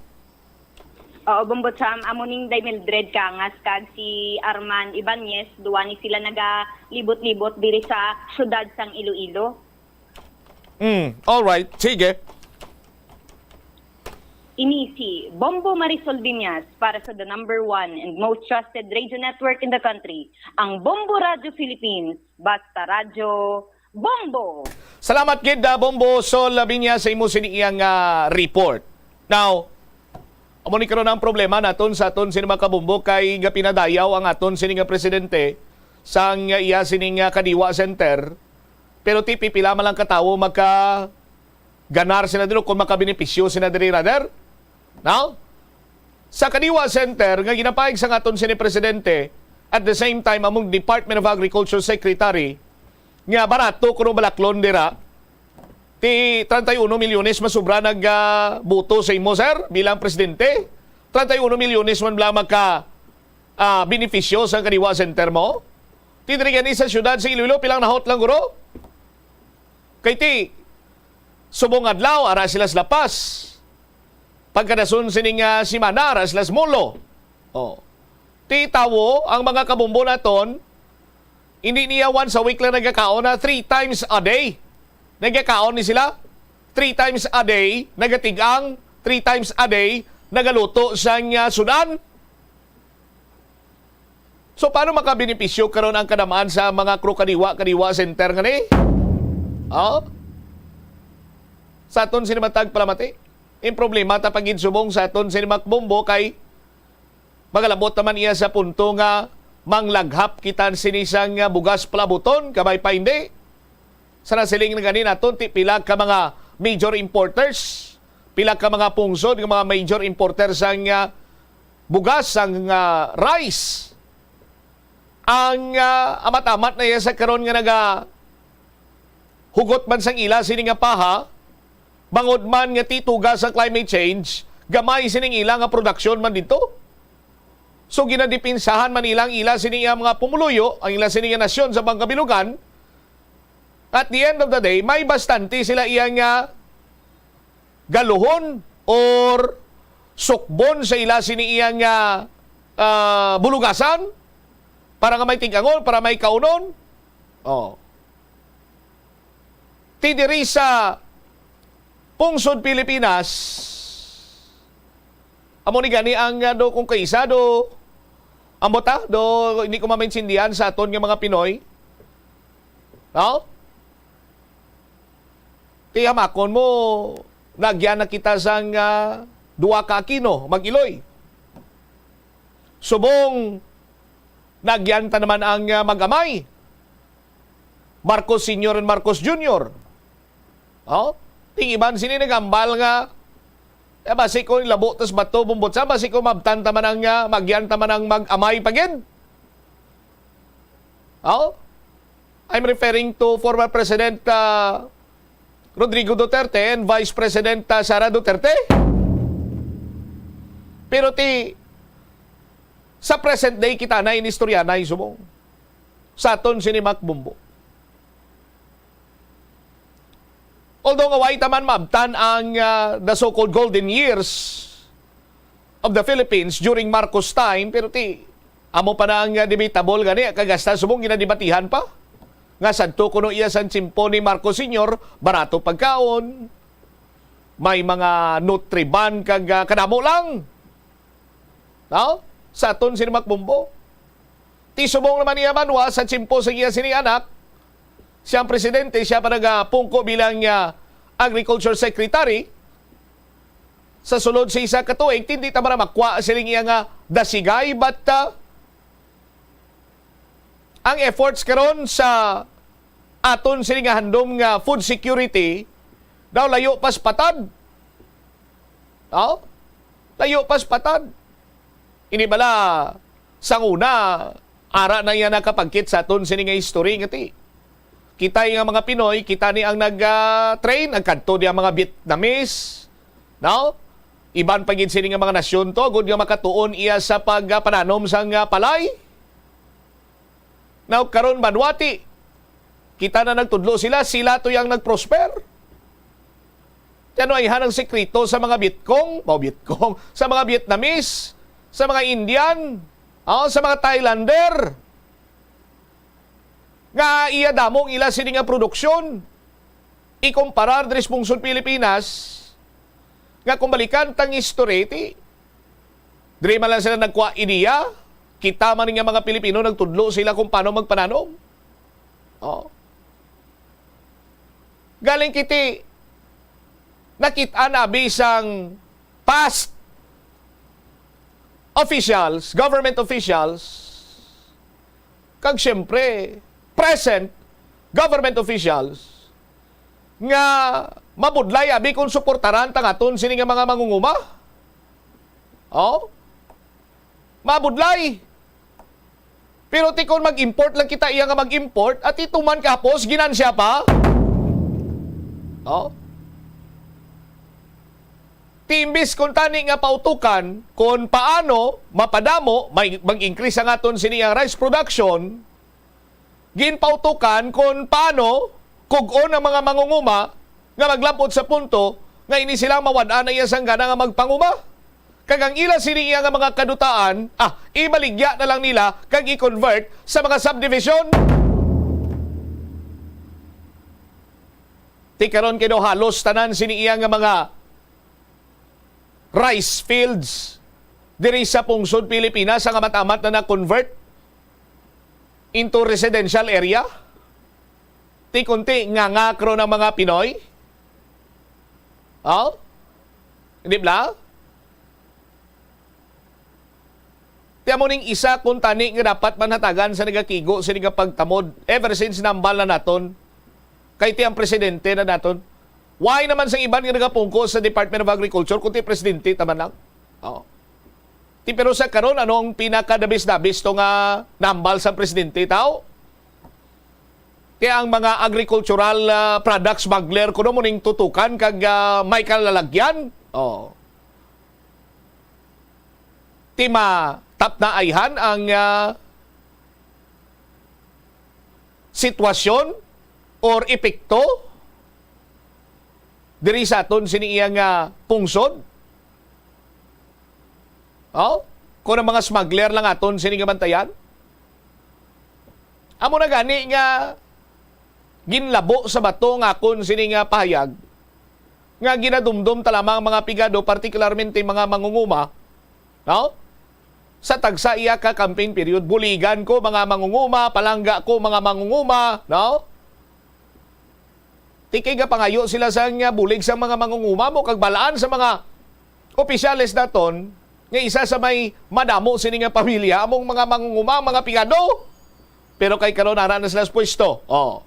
Oo, Bombo Cham, amo ning day Mildred Cangas kag si Arman Ibanez, duwa ni sila nagalibot-libot diri sa siyudad sang Iloilo. Mm, all right. Sige. Ini si Bombo Marisol Viñas para sa the number one and most trusted radio network in the country, ang Bombo Radio Philippines. Basta Radyo, Bombo! Salamat gid, ah, Bombo Sol Lavinia, sa imo sini iyang ah, report. Now, amo ni karon ang problema naton sa aton sini mga kabombo kay gapinadayaw ang aton sini nga presidente sang iya sini nga Kadiwa Center, pero ti pipila man lang ka tawo maka ganar sila dito kung makabenepisyo sila diri, rather. Now, sa Kadiwa Center nga ginapahig sa aton sini presidente, at the same time among Department of Agriculture Secretary nga barato kuno balaklon dira, ti treinta y uno milyones masubra nag ah, boto sa imo, sir, bilang presidente. Treinta y uno milyones man lang maka ah, benepisyo sa Kadiwa Center mo. Ti diri gani sa siyudad sa Iloilo, pilang nahot lang guro? Kay ti Subong adlaw, ara sila sa La Paz. Pagkadason sining, ah, semana, ara sila sa Molo. Oh. Ti tawo, ang mga kabombo naton, hindi niya once a week lang nagakaon, na three times a day. Nagakaon ni sila. Three times a day, nagatig-ang, three times a day, nagaluto sang, ah, sudan. So, paano makabenepisyo karon ang kadamaan sa mga Crew Kadiwa, Kadiwa Center nga ni? Oh? Sa aton sini matag palamati, ang problema ta pagid subong sa aton sini makbombo kay magalabot naman iya sa punto nga manglaghap kita sini sang, ah, bugas palabuton, kabay pa hindi. Sa nasiling na gani naton, ti pila ka mga major importers, pila ka mga pungsod nga mga major importers sang, ah, bugas, sang, ah, rice. Ang, ah, amat-amat na iya sa karon nga naga hugot man sang ila sini nga paha, bangod man nga tituga sa climate change, gamay sining ila nga production man dito. So, ginadipinsahan man nila ang ila sini nga mga pumuluyo, ang ila sini nga nasyon sa Bangkabilugan. At the end of the day, may bastante sila iya nga galuhon or sukbon sa ila sini iya nga, ah, bulugasan para nga may tig-angon, para may kaunon. Oh. Ti diri sa pungsod Pilipinas, amo ni gani ang, ah, do, kung kaisa do, amo ta, do, hindi ko mamaintindihan sa aton nga mga Pinoy. No? Ti hamakon mo, nagyan na kita sang, ah, duha ka Aquino, mag-iloy. Subong, nagyan ta naman ang, ah, mag-amay. Marcos Senior and Marcos Junior. Oh? Ting iban sini nagambal nga, eh, basi ko labo tas bato bumbot sa, basi ko mabtan ta man ang, ah, magyan ta man ang mag-amay pa gid. Oh? I'm referring to former President, ah, Rodrigo Duterte and Vice President, ah, Sara Duterte. Pero ti, sa present day, kita na inistorya na subong sa aton sini Mac Bumbo. Although nga way taman maabtan ang, ah, the so-called golden years of the Philippines during Marcos time, pero ti, amo pa na ang, ah, debatable gani, kag hasta subong ginadebatihan pa. Nga sadto kuno iya sang tiyempo ni Marcos Senior, barato pagkaon, may mga Nutriban kag, ah, kadamo lang. No? Sa aton sini Mac Bumbo. Ti subong naman niya, Manwa, sa tiyempo sa iya sini anak, siyang presidente, siya pa nagapungko bilang, ah, agriculture secretary. Sa sulod sa isa ka tuig, hindi ta maramakwa siling iya nga dasigay, but, ah, ang efforts karon sa aton sini nga handom nga food security daw layo pas patad. Oh? Layo pas patad. Ini bala, sang una, ara na iya nakapagkit sa aton sini nga history nga ti. Kita nga mga Pinoy, kita ni ang nag, ah, train, nagkadto di ang mga Vietnamese, no? Iban pa gid sini nga mga nasyon to, gud nga makatuon iya sa pagpananom sang, ah, palay. Now, karon, Manwa, ti, kita na nagtudlo sila, sila to yang nag-prosper. Ti ano ayhan ang sekreto sa mga Vietcong, mga Vietcong, sa mga Vietnamese, sa mga Indian, oh, sa mga Thailander, nga iya damo ang ila sini nga produksyon, ikumparar diri sa pungsod Pilipinas, nga kung balikan tang history, ti, diri man lang sila nagkuha ideya, kita man nga mga Pilipino nagtudlo sila kung paano magpananom. Oh. Galing kiti, nakit-an abi sang past officials, government officials, kag siyempre, present government officials nga mabudlay abi kung suportaran ta nga aton sini nga mga mangunguma. Oh? Mabudlay. Pero ti kon mag-import lang kita iya nga mag-import, at ituman kahapos, ginansya pa. Oh? Ti imbis kon tani nga pautukan kon paano mapadamo, may, mag-increase ang aton sini ang rice production, ginpautukan kon paano kug-on ang mga mangunguma nga maglapot sa punto nga ini sila mawad-an na iya sang gana nga magpanguma. Kag ang ila sini iya nga mga kadutaan, ah, ibaligya na lang nila kag i-convert sa mga subdivision. Ti karon kay daw halos tanan sini iya nga mga rice fields diri sa pungsod Pilipinas ang amat-amat na na-convert into residential area. Ti kunti nga ngakro ng mga Pinoy. Oh? Di ba? Ti amo ning isa kuntani nga dapat manhatagan sa nagakigo sa nagapagtamod ever since nambal na naton. Kay ti ang presidente na naton. Why naman sa iban nga nagapungko sa Department of Agriculture kung ti presidente taman lang? Oh. Ti pero sa karon, ano ang pinakadabis-dabis to nga nambal sa presidente tao? Kaya ang mga agricultural, ah, product smuggler kuno mo ning tutukan kag, ah, may kalalagyan. Oh. Ti matapnaayhan ang, ah, sitwasyon or epekto diri sa aton sini iya nga pungsod? Oh? Kung ang mga smuggler lang aton sini nga bantayan? Amo na gani nga ginlabo sa bato nga akon sini nga pahayag nga ginadumdom ta lamang mga pigado, partikularmente mga mangunguma, no? Sa tagsa iya ka campaign period, buligan ko mga mangunguma, palangga ko mga mangunguma, no? Ti kay gapangayo sila sang, ah, bulig sa mga mangunguma mo kag balaan sa mga opisyales naton nga isa sa may madamo sini nga pamilya among mga mangunguma, mga pigado. Pero kay karon ara na sila sa pwesto. Oh.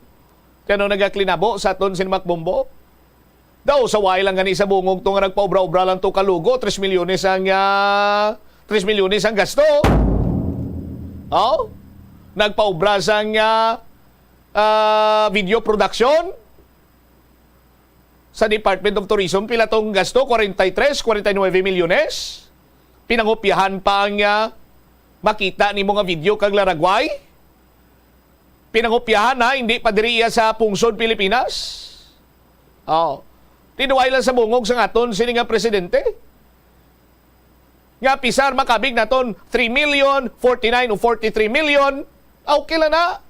Kano nagaklinabo sa aton sin Makbombo? Daw sa way lang gani sa bungog to nga nagpaobra-obra lang to kalugo, tres milyones ang, ah, tres milyones ang gasto. Oh? Nagpaobra sang, ah, ah, video production sa Department of Tourism, pila tong gasto? Kwarenta y tres, kwarenta y nuebe milyones. Pinangopyahan pa ang, ah, makita nimo nga video kag laragway. Pinangopyahan na, hindi pa diri iya sa pungsod Pilipinas. Oh. Tinuway lang sa bungog sa aton sini nga presidente. Nga pisar makabig naton three million, forty-nine o forty-three million, okay lang na.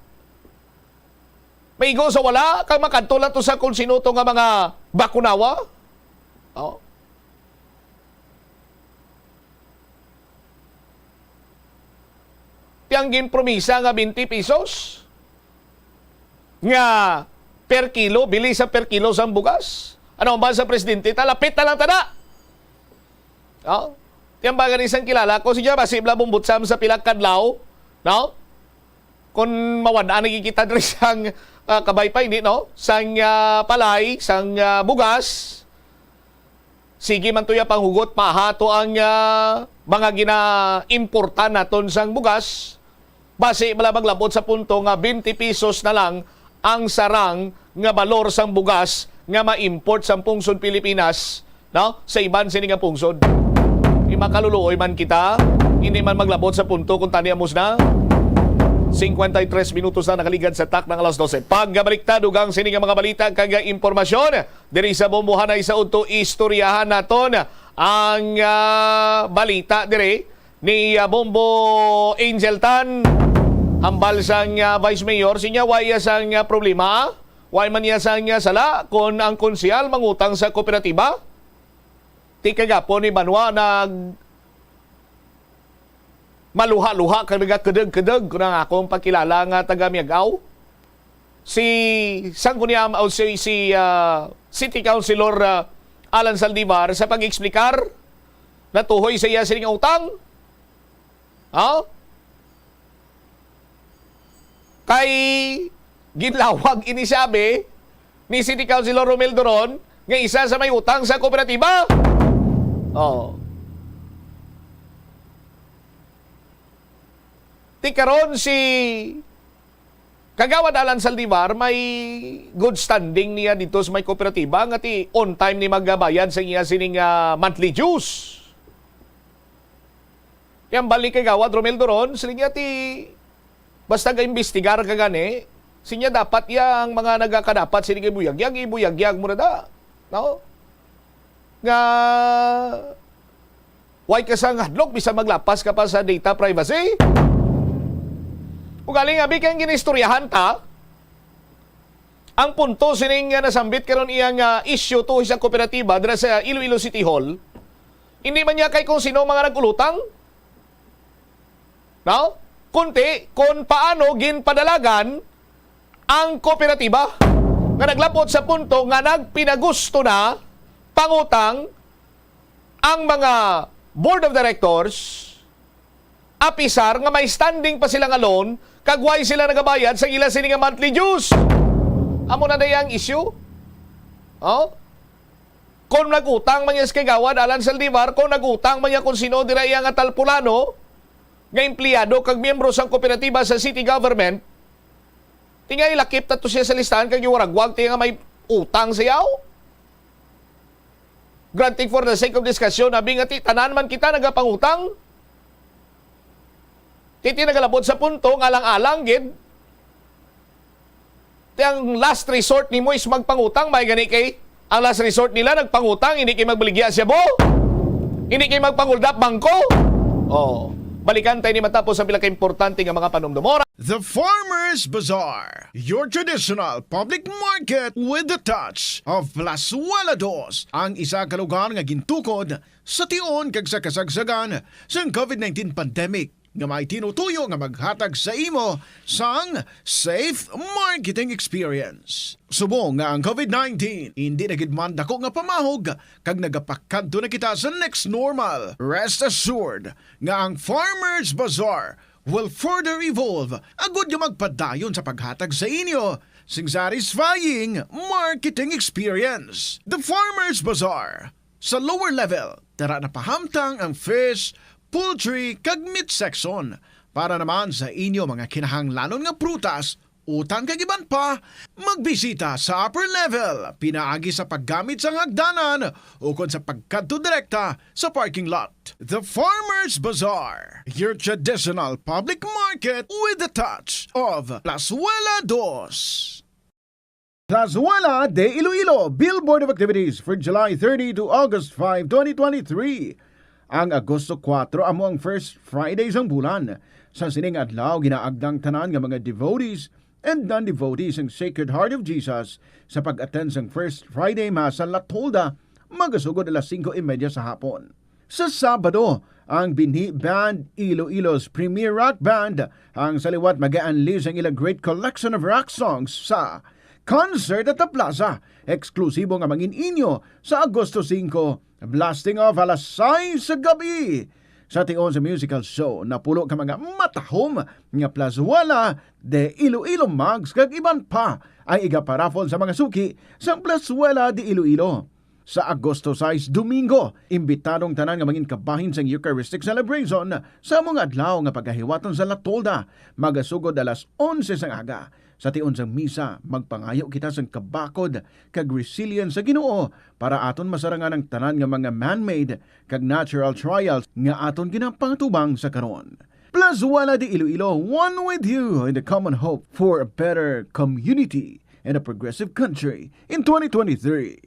Maigo sa wala, kag makadto lang to sa kung sino to nga mga bakunawa. Oh. Ti ang ginpromisa nga twenty pesos nga per kilo, bili sa per kilo sang bugas. Ano ang sa presidente? Talapit na lang tada. Oh. Ti ang baga ni sang kilala ko, siya basi bla bumbutsam sa pila kadlaw, no? Kung mawad-an na kita diri sang, ah, kabay pa, hindi, no? Sang, ah, palay, sang, ah, bugas. Sige man to ya panghugot, paha to ang, ah, mga ginaimportan naton sang bugas. Basi bala maglabot sa punto nga twenty pesos na lang ang sarang nga balor sang bugas nga ma-import sa pungsod Pilipinas, no? Sa iban sini nga pungsod. Di makaluluoy man kita, hindi man maglabot sa punto kung tani amos na. Cincuenta y tres minutos na nakaligad sa tak ng alas dose. Pagkabalik ta, dugang sini nga mga balita kag impormasyon. Diri sa Bombohanay sa udto, istoryahan naton ang, ah, balita diri ni, ah, Bombo Angel Tan. Hambal sang, ah, Vice Mayor, sinya, wa iya sang, ah, problema. Wa man iya sang, ah, sala kon ang konsehal mangutang sa kooperatiba. Ti kagapon ni Banwa nag maluha-luha kag nagakudog-kudog, kun ang akong pagkilala nga taga Miag-ao. Si Sangguniang, o si, si, ah, City Councilor, ah, Alan Saldivar sa pag-eksplikar natuhoy sa iya sining utang. Ha? Kay ginlawag ini sabi ni City Councilor Romel Doron nga isa sa may utang sa kooperatiba. Oh. Ti karon si Kagawad Alan Saldivar may good standing niya dito sa may kooperatiba nga ti on time ni magabayad sa iya sining, ah, monthly dues. Yang balik kay Gawad Romel Doron, sila niya ti basta ga-imbestigar ka gani, Sinya dapat yang mga nagakadapat sini kay buyagyag, ibuyagyag mo na da. No? Nga, way ka sang hadlok, bisan maglapas ka pa sa data privacy. Ugaling, abi kay ang ginistoryahan ta, ang punto sining nga nasambit karon iya nga issue tuhoy sa kooperatiba dira sa Iloilo City Hall, hindi man niya kay kung sino mga nag-ulutang. No? Kunti kung paano ginpadalagan ang kooperatiba nga naglabot sa punto nga nagpinagusto na pangutang ang mga board of directors, apisar nga may standing pa sila nga loan, kag way sila nagabayad sa ila sini nga monthly dues. Amo na day ang issue. Oh? Kung nag-utang man niya sa Kagawad Alan Saldivar, kung nag-utang man niya kung sino dira iya nga talpulano, nga empleyado kag miyembro sang kooperatiba sa city government, tingay lakip na to siya sa listahan kag iwaragwag tiya nga may utang sa yaw. Granting for the sake of discussion, abi nga ti tanan man kita nagapangutang. Titi nagalabot sa punto nga alang-alang gid. Ti ang last resort nimo is magpangutang, may gani kay ang last resort nila nagpangutang, hindi kay magbaligya siya, bo? Hindi kay magpanguldap bangko? Oh, balikan tayo ni matapos ang pila ka importante nga mga panumdumora. The Farmers Bazaar, your traditional public market with the touch of Plazuela Dos, ang isa ka lugar nga gintukod sa tion kag sa kasagsagan sang covid nineteen pandemic, nga may tinutuyo nga maghatag sa imo sang safe marketing experience. Subong nga ang covid nineteen indi na gid man dako nga pamahog kag nagapakadto na kita sa next normal, rest assured nga ang Farmers Bazaar will further evolve agud nga magpadayon sa paghatag sa inyo sing satisfying marketing experience. The Farmers Bazaar. Sa lower level, dara na pahamtang ang fish, poultry, kag meat section. Para naman sa inyo mga kinahanglanon nga prutas, utan kag iban pa, magbisita sa upper level pinaagi sa paggamit sang hagdanan ukon sa pagkadto direkta sa parking lot. The Farmers Bazaar, your traditional public market with the touch of Plazuela Dos. Plazuela de Iloilo, Billboard of Activities for July thirty to August five, twenty twenty-three. Ang Agosto kuwatro amo ang first Friday sang bulan. Sa sining adlaw, ginaagda ang tanan nga mga devotees and non-devotees sang Sacred Heart of Jesus sa pag-attend sang First Friday Mass sa La Tolda, magasugod alas singko y media sa hapon. Sa Sabado, ang binhi band, Iloilo's premier rock band, ang sa liwat mag-unleash ang ilang great collection of rock songs sa Concert at the Plaza, eksklusibo nga mangin-inyo sa Agosto singko, blasting off alas sais sa gabi. Sa tion sa musical show, napulo ka mga matahom nga Plazuela de Iloilo mugs kag iban pa ang igaparaffle sa mga suki sang Plazuela de Iloilo. Sa Agosto sais, Domingo, imbitado ang tanan nga mangin kabahin sang Eucharistic celebration sa amo nga adlaw nga pagahiwaton sa La Tolda, magasugod alas onse sang aga. Sa tion sang misa, magpangayo kita sang kabakod kag resilience sa Ginoo para aton masarangan ang tanan nga mga man-made kag natural trials nga aton ginapangatubang sa karon. Plazuela de Iloilo, one with you in the common hope for a better community and a progressive country in twenty twenty-three.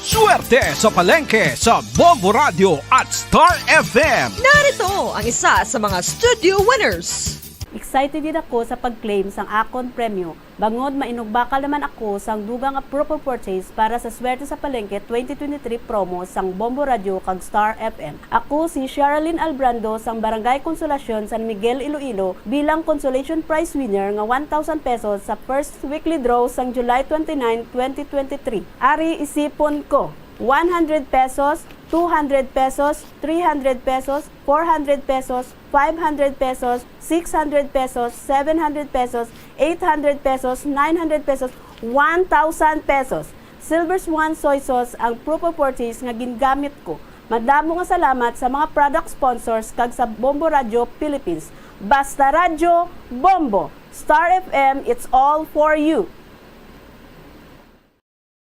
Swerte sa palengke sa Bombo Radio at Star F M. Narito ang isa sa mga studio winners. Excited din ako sa pag-claim sang akon premyo, bangod mainugbakal naman ako sang dugang nga proof of purchase para sa Swerte sa Palengke twenty twenty-three promo sang Bombo Radio kag Star F M. Ako si Sherilyn Albrando sang Barangay Consolacion, San Miguel, Iloilo, bilang consolation prize winner nga one thousand pesos sa first weekly draw sang July twenty-nine, twenty twenty-three. Ari isipon ko, one hundred pesos, two hundred pesos, three hundred pesos, four hundred pesos, five hundred pesos, six hundred pesos, seven hundred pesos, eight hundred pesos, nine hundred pesos, one thousand pesos. Silver Swan Soy Sauce ang proof of purchase nga gingamit ko. Madamo nga salamat sa mga product sponsors kag sa Bombo Radio Philippines. Basta Radyo, Bombo. Star F M, it's all for you.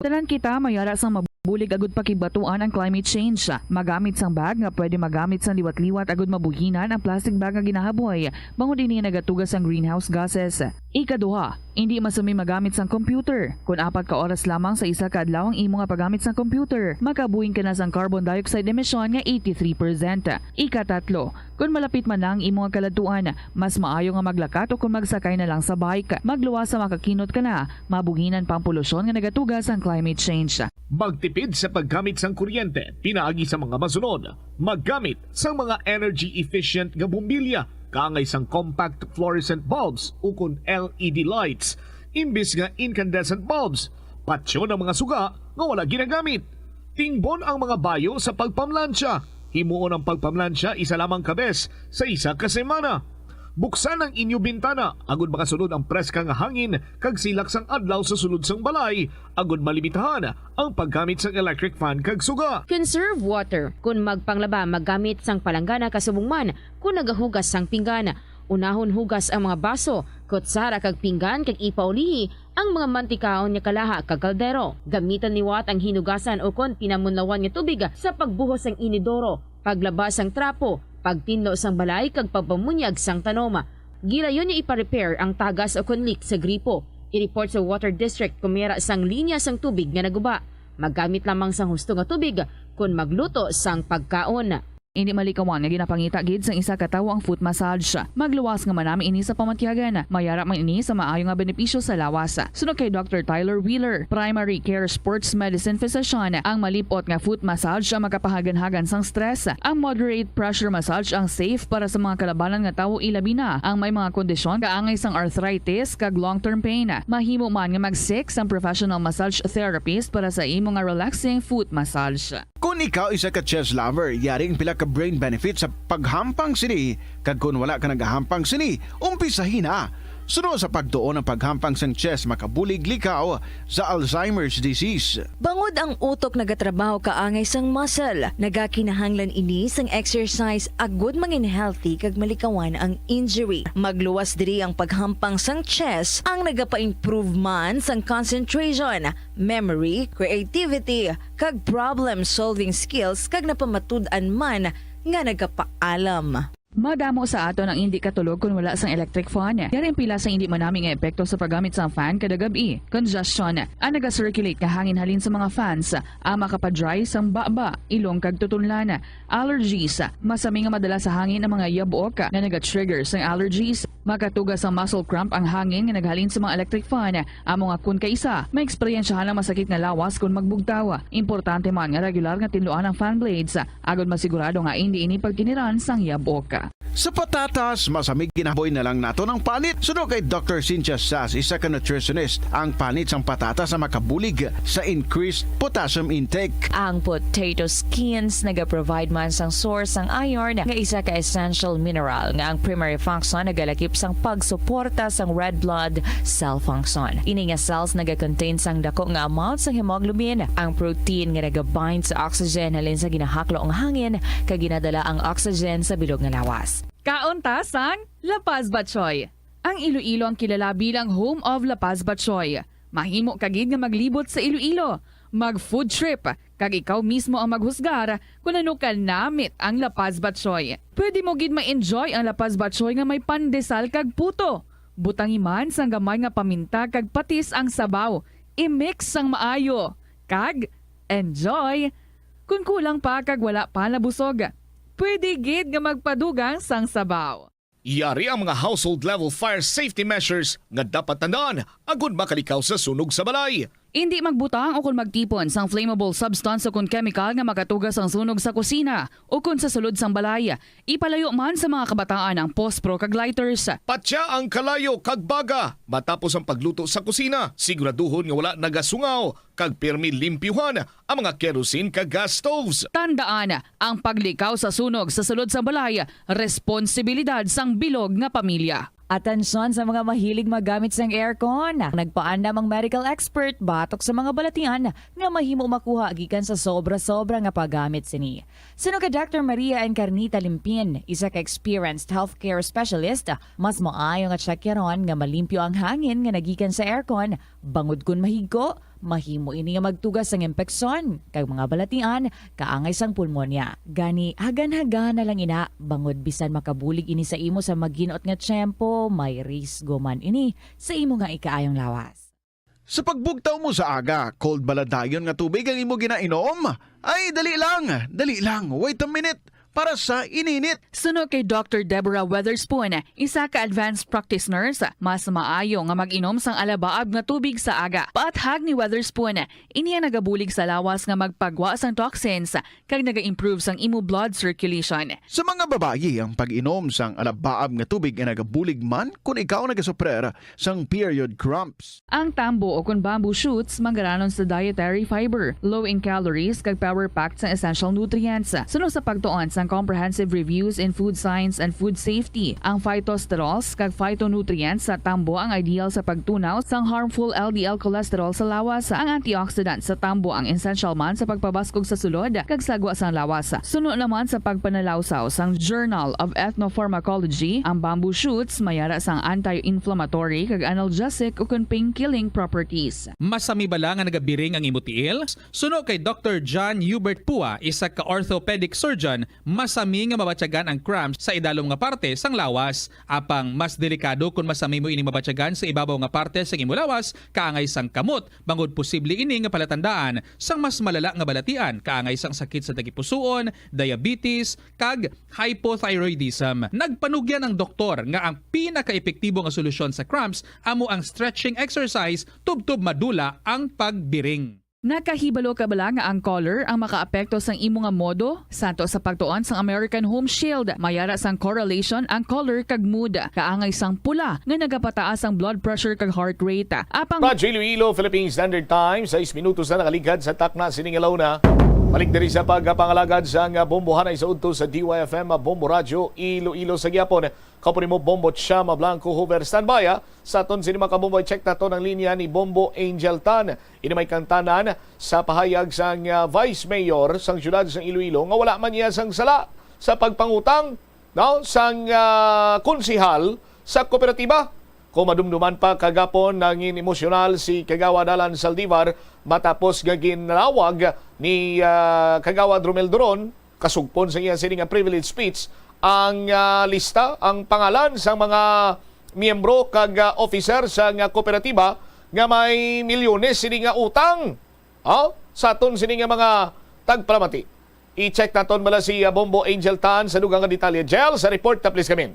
Tanan kita may ara sang mab- Bulig agud pakigbatuan ang climate change. Magamit sang bag nga pwede magamit sang liwat-liwat agud mabuhinan ang plastic bag nga ginahaboy, bangod ini nagatuga sang greenhouse gases. Ikaduha, indi masumi magamit sang computer. Kon apat ka oras lamang sa isa ka adlaw ang imo nga paggamit sang computer, makabuhin ka na sang carbon dioxide emission nga eighty-three percent. Ikatatlo, kon malapit man na ang imo nga kaladtuan, mas maayo nga maglakat o kon magsakay na lang sa bike. Magluwas sa makakinot ka na, mabuhinan pa ang polusyon nga nagatuga sang climate change. Magtipid sa paggamit sang kuryente pinaagi sa mga masunod. Maggamit sang mga energy efficient nga bombilya, kaangay sang compact fluorescent bulbs ukon L E D lights imbis nga incandescent bulbs. Patyon ang mga suga nga wala ginagamit. Tingbon ang mga bayo sa pagpamlansya. Himuon ang pagpamlansya isa lamang ka bes sa isa ka semana. Buksan ang inyo bintana agud makasulod ang preska nga hangin kag silak sang adlaw sa sulod sang balay, agud malimitahan ang paggamit sang electric fan kag suga. Conserve water. Kon magpanglaba, maggamit sang palanggana kasubong man kon nagahugas sang pinggan. Unahon hugas ang mga baso, kutsara kag pinggan kag ipaulihi ang mga mantikaon nga kalaha kag kaldero. Gamiton liwat ang hinugasan ukon pinamunlawan nga tubig sa pagbuhos sang inidoro, paglaba sang trapo, pagtinlo sang balay kag pagpamunyag sang tanom. Gilayon nga ipa-repair ang tagas ukon leak sa gripo. I-report sa water district kon may ara sang linya sang tubig nga naguba. Maggamit lamang sang husto nga tubig kon magluto sang pagkaon. Indi malikawan nga ginapangita gid sang isa ka tawo ang foot massage. Magluwas nga manami ini sa pamatyagan. Mayara man ini sa maayo nga benepisyo sa lawas. Suno kay Doctor Tyler Wheeler, primary care sports medicine physician, ang malip-ot nga foot massage ang makapahaganhagan sang stress. Ang moderate pressure massage ang safe para sa mga kalabanan nga tawo, ilabi na ang may mga kondisyon kaangay sang arthritis kag long-term pain. Mahimo man nga mag-seek sang professional massage therapist para sa imo nga relaxing foot massage. Kon ikaw isa ka chess lover, yari ang pila ka brain benefits sa paghampang sini, kag kon wala ka nagahampang sini, umpisahi na. Suno sa pagtuon, ang paghampang sang chess makabulig likaw sa Alzheimer's disease. Bangod ang utok nagatrabaho kaangay sang muscle, nagakinahanglan ini sang exercise agud mangin healthy kag malikawan ang injury. Magluwas diri ang paghampang sang chess, ang nagapa-improve man sang concentration, memory, creativity, kag problem-solving skills, kag napamatud-an man nga nagapaalam. Madamo sa aton ang indi katulog kon wala sang electric fan. Yari ang pila sang indi manami nga epekto sa paggamit sang fan kada gab-i. Congestion, ang naga-circulate nga hangin halin sa mga fans, ang makapa-dry sang baba, ilong kag tutunlan. Allergies, masami nga madala sa hangin ang mga yabok nga naga-trigger sang allergies. Makatuga sang muscle cramp ang hangin nga naghalin sa mga electric fan. Amo nga kon kaisa, maeksperiensyahan ang masakit nga lawas kon magbugtaw. Importante man nga regular nga tinluan ang fan blades, agod masigurado nga indi ini pagkiniran sang yabok. Sa patatas, masami ginahaboy na lang naton ang panit. Suno kay Doctor Cynthia Sass, isa ka nutritionist, ang panit sang patatas ang makabulig sa increased potassium intake. Ang potato skins nagaprovide man sang source sang iron, nga isa ka essential mineral nga ang primary function nagalakip sang pagsuporta sang red blood cell function. Ini nga cells nagakontain sang dako nga amount sang hemoglobin, ang protein nga nagabind sa oxygen halin sa ginahaklo nga hangin kag ginadala ang oxygen sa bilog nga lawas. Kaon ta sang La Paz Batchoy. Ang Iloilo ang kilala bilang home of La Paz Batchoy. Mahimo ka gid nga maglibot sa Iloilo, mag-food trip, kag ikaw mismo ang maghusgar kon ano ka namit ang La Paz Batchoy. Pwede mo gid ma-enjoy ang La Paz Batchoy nga may pandesal kag puto. Butangi man sang gamay nga paminta kag patis ang sabaw. I-mix sang maayo. Kag enjoy! Kon kulang pa kag wala pa nabusog, pwede gid nga magpadugang sang sabaw. Yari ang mga household level fire safety measures nga dapat tandaan agud makalikaw sa sunog sa balay. Indi magbutang o kon magtipon sang flammable substance o kon chemical nga makatuga sang sunog sa kusina o kon sa sulod sang balay. Ipalayo man sa mga kabataan ang pospro kag lighters. Patya ang kalayo kag baga matapos ang pagluto sa kusina. Siguraduhon nga wala nagasungaw kag pirmi limpyuhan ang mga kerosene kag gas stoves. Tandaan, ang paglikaw sa sunog sa sulod sang balay, responsibilidad sang bilog nga pamilya. Atensyon sa mga mahilig magamit sang aircon. Nagpaandam ang medical expert batok sa mga balatian nga mahimo makuha gikan sa sobra-sobra nga paggamit sini. Suno kay Doctor Maria Encarnita Limpin, isa ka experienced healthcare specialist, mas maayo nga tsakyaron nga malimpyo ang hangin nga nagikan sa aircon, bangod kon mahigko, Mahimo ini nga magtugas sang impeksyon kag mga balatian kaangay sang pulmonya. Gani, hagan-hagan na lang ina, bangod bisan makabulig ini sa imo sa maginot nga tiyempo, may risgo man ini sa imo nga ikaayong lawas. Sa pagbugtaw mo sa aga, cold bala dayon nga tubig ang imo ginainom? Ay, dali lang, dali lang, wait a minute. Para sa ininit. Suno kay Doctor Deborah Weatherspoon, isa ka advanced practice nurse, mas maayo nga mag-inom sang alabaab nga tubig sa aga. Paathag ni Weatherspoon, ini ang nagabulig sa lawas nga magpagwa sang toxins kag naga-improve sang imo blood circulation. Sa mga babayi, ang pag-inom sang alabaab nga tubig ay nagabulig man kon ikaw nagasuprer sang period cramps. Ang tambo o kon bamboo shoots manggaranon sa dietary fiber, low in calories, kag power-packed sang essential nutrients. Suno sa pagtuon sang Comprehensive Reviews in Food Science and Food Safety, ang phytosterols kag phytonutrients sa tambo ang ideal sa pagtunaw sang harmful L D L cholesterol sa lawas. Ang antioxidant sa tambo ang essential man sa pagpabaskog sa sulod kag sagwa sang lawas. Suno naman sa pagpanalawsaw sang Journal of Ethnopharmacology, ang bamboo shoots may ara sang anti-inflammatory kag analgesic ukon pain-killing properties. Masami bala nga nagabiring ang imo tiil? Suno kay Doctor John Hubert Pua, isa ka orthopedic surgeon, masami nga mabatyagan ang cramps sa idalom nga parte sang lawas. Apang mas delikado kon masami mo ining mabatyagan sa ibabaw nga parte sang imo lawas, kaangay sang kamot, bangod posible ini nga palatandaan sang mas malala nga balatian, kaangay sang sakit sa tagipusoon, diabetes, kag hypothyroidism. Nagpanugyan ang doktor nga ang pinakaepektibo nga solusyon sa cramps amo ang stretching exercise tubtob madula ang pagbiring. Nakahibalo ka bala nga ang color ang makaapekto sang imo nga modo? Santo sa pagtuon sang American Home Shield, may ara sang correlation ang color kag mood. Kaangay sang pula nga nagapataas ang blood pressure kag heart rate. Apang Radyo Iloilo, Philippine Standard Time, sais minutos na nakaligad sa takna sining adlaw na. Balik diri sa pagpangalagad sang bombohanay sa udto sa D Y F M Bombo Radyo Iloilo sa gihapon. Kaupod nimo, Bombo Chama Blanco Hoover. Standby, ah. Sa aton sini, mga kabombo, i-check naton ang linya ni Bombo Angel Tan. Ini may kantanan sa pahayag sang, ah, Vice Mayor sang siyudad sang Iloilo nga wala man niya sang sala sa pagpangutang, no, sang, ah, konsehal sa kooperatiba. Kung madumduman pa kagapon, nangin emosyonal si Kagawad Alan Saldivar matapos nga ginawag ni, ah, Kagawad Romel Doron, kasugpon sa iya sini nga privilege speech, ang, ah, lista, ang pangalan sang mga miyembro kag, ah, officer sang, ah, kooperatiba nga may milyones sini nga utang, oh, sa aton sini nga mga tagpalamati. I-check naton bala si, ah, Bombo Angel Tan sa dugang nga detalye. Jel, sa report, ta please kamin.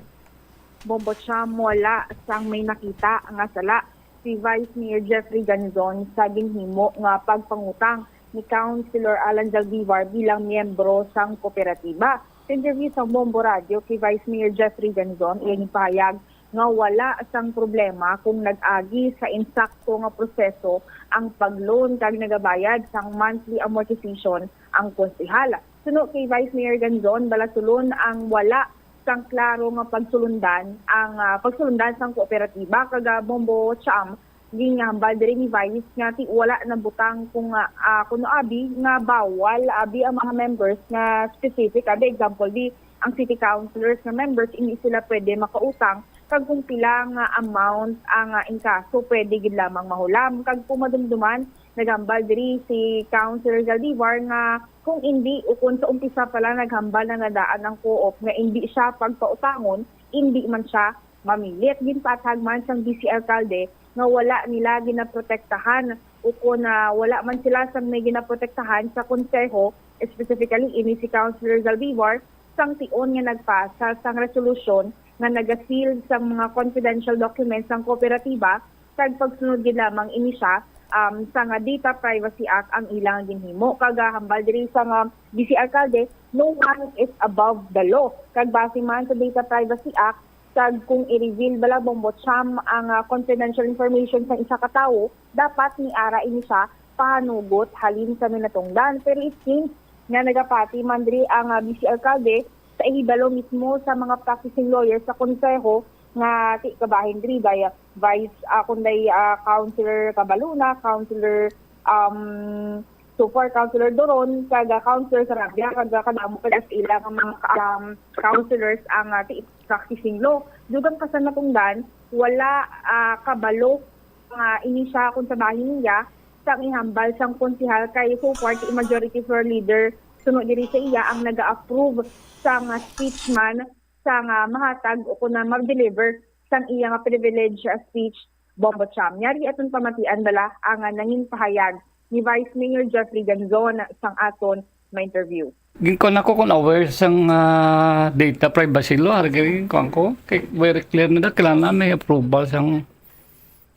Bombo Cham, wala sang may nakita nga sala si Vice Mayor Jeffrey Ganizon sa ginhimo nga pagpangutang ni Councilor Alan Zaldivar bilang miyembro sang kooperatiba. Sa interview sa Bombo Radio kay Vice Mayor Jeffrey Ganizon, iya ginpahayag nga wala sang problema kung nag-agi sa insakto nga proseso ang pag-loan kag nagabayad sang monthly amortization ang konsehal. Suno kay Vice Mayor Ganizon, balasulon ang wala sang klaro nga pagsulundan ang, ah, pagsulundan sang kooperatiba. Kag, ah, Bombo Cham, gin nga hambal diri ni Vice nga ti wala nabutang kung, ah, ah, kuno abi nga bawal abi ang mga members nga specific, abi example di ang city councilors nga members, hindi sila pwede makautang kag kung pila nga amount ang, ah, inkaso pwede gid lamang mahulam. Kag kung madumduman, naghambal diri si Councilor Zaldivar nga kung hindi o kung sa umpisa pa lang naghambal na nga daan ang co-op nga hindi siya pagpautangon, hindi man siya mamilit. Ginpaathag man sang vice alkalde nga wala nila ginaprotektahan o kon, ah, wala man sila sang may ginaprotektahan sa konseho, specifically ini si Councilor Zaldivar, sang tion nga nagpasa sang resolusyon nga nagaseal sang mga confidential documents sang kooperatiba, kag pagsunod gid lamang ini siya, um, sa nga Data Privacy Act ang ilang ginhimo. Kag, ah, hambal diri sa nga vice alkalde, no one is above the law. Kag base man sa Data Privacy Act, kag kung i-reveal bala, Bombo Cham, ang, ah, confidential information sa isa ka tawo, dapat niara ini siya pahanugot halin sa minatungdan. Pero it seems nga nagapati man diri ang, ah, vice alkalde sa ihibalo mismo sa mga practicing lawyers sa konseho nga ti kabahin diri, daya Vice, ah, kunday, ah, Councilor Cabaluna, Councilor, um, so far, Councilor Doron, kag, ah, Councilor Sarabia, kag, ah, kadamo pa sa ila nga mga, um, councilors ang, ah, ti-, practicing law. Dugang ka sa natungdan, wala, ah, kabalo nga ini siya kung sa bahin niya Ang ihambal sang konsehal kay so far si majority floor leader suno diri sa iya ang naga-approve sang speech man sang, ah, mahatag o kon, ah, mag-deliver sang iya nga privilege, ah, speech, Bombo Cham. Yari aton pamatian bala ang, ah, nangin pahayag ni Vice Mayor Jeffrey Ganzon sang aton ma-interview. Ginkuan ako kung aware sang, ah, data privacy law, hari ginkuan ko. Kay very clear na da, kailangan may approval sang,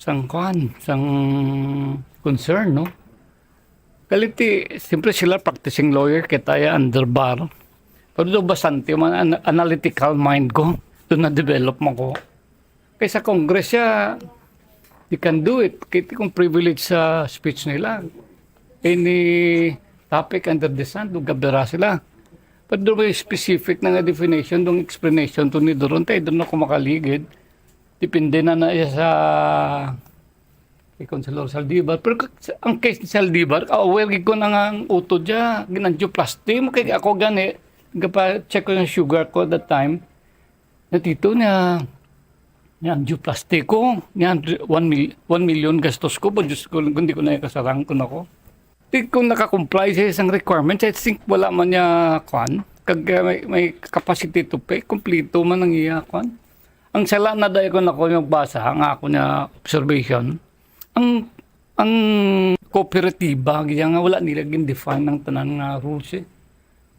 sang kuan, sang concern, no? Kaliti, siyempre sila practicing lawyer, kita ya under bar. Pero do bastante man an-, analytical mind ko. Doon na-develop mo ko. Kay sa Congress siya, they can do it. Kay kung privilege sa speech nila, any topic under the sun, do gabira sila. Pero do may specific na nga definition, dong explanation to ni Duron, tayo doon ako makaligid. Depende na na iya sa kay Councilor Zaldivar. Pero k-, ang case ni Zaldivar, aware gid ko na nga ang utod siya, gin-angioplasty mo. Kay ako gani, gapa-check ko yung sugar ko that time. Natito niya, niya angioplasty ko, niya one mil-, one million gastos ko, but Diyos ko, hindi ko na kasarang kun ako. Di ko naka-comply sa isang requirement, I think wala man niya, kwan, kag, uh, may, may capacity to pay, kumplito man ang iya, kwan. Ang sala na dahil ko na ko yung basa, ang ako niya observation, ang, ang kooperatiba, kaya nga wala nila gin-define ang tanan nga rules eh.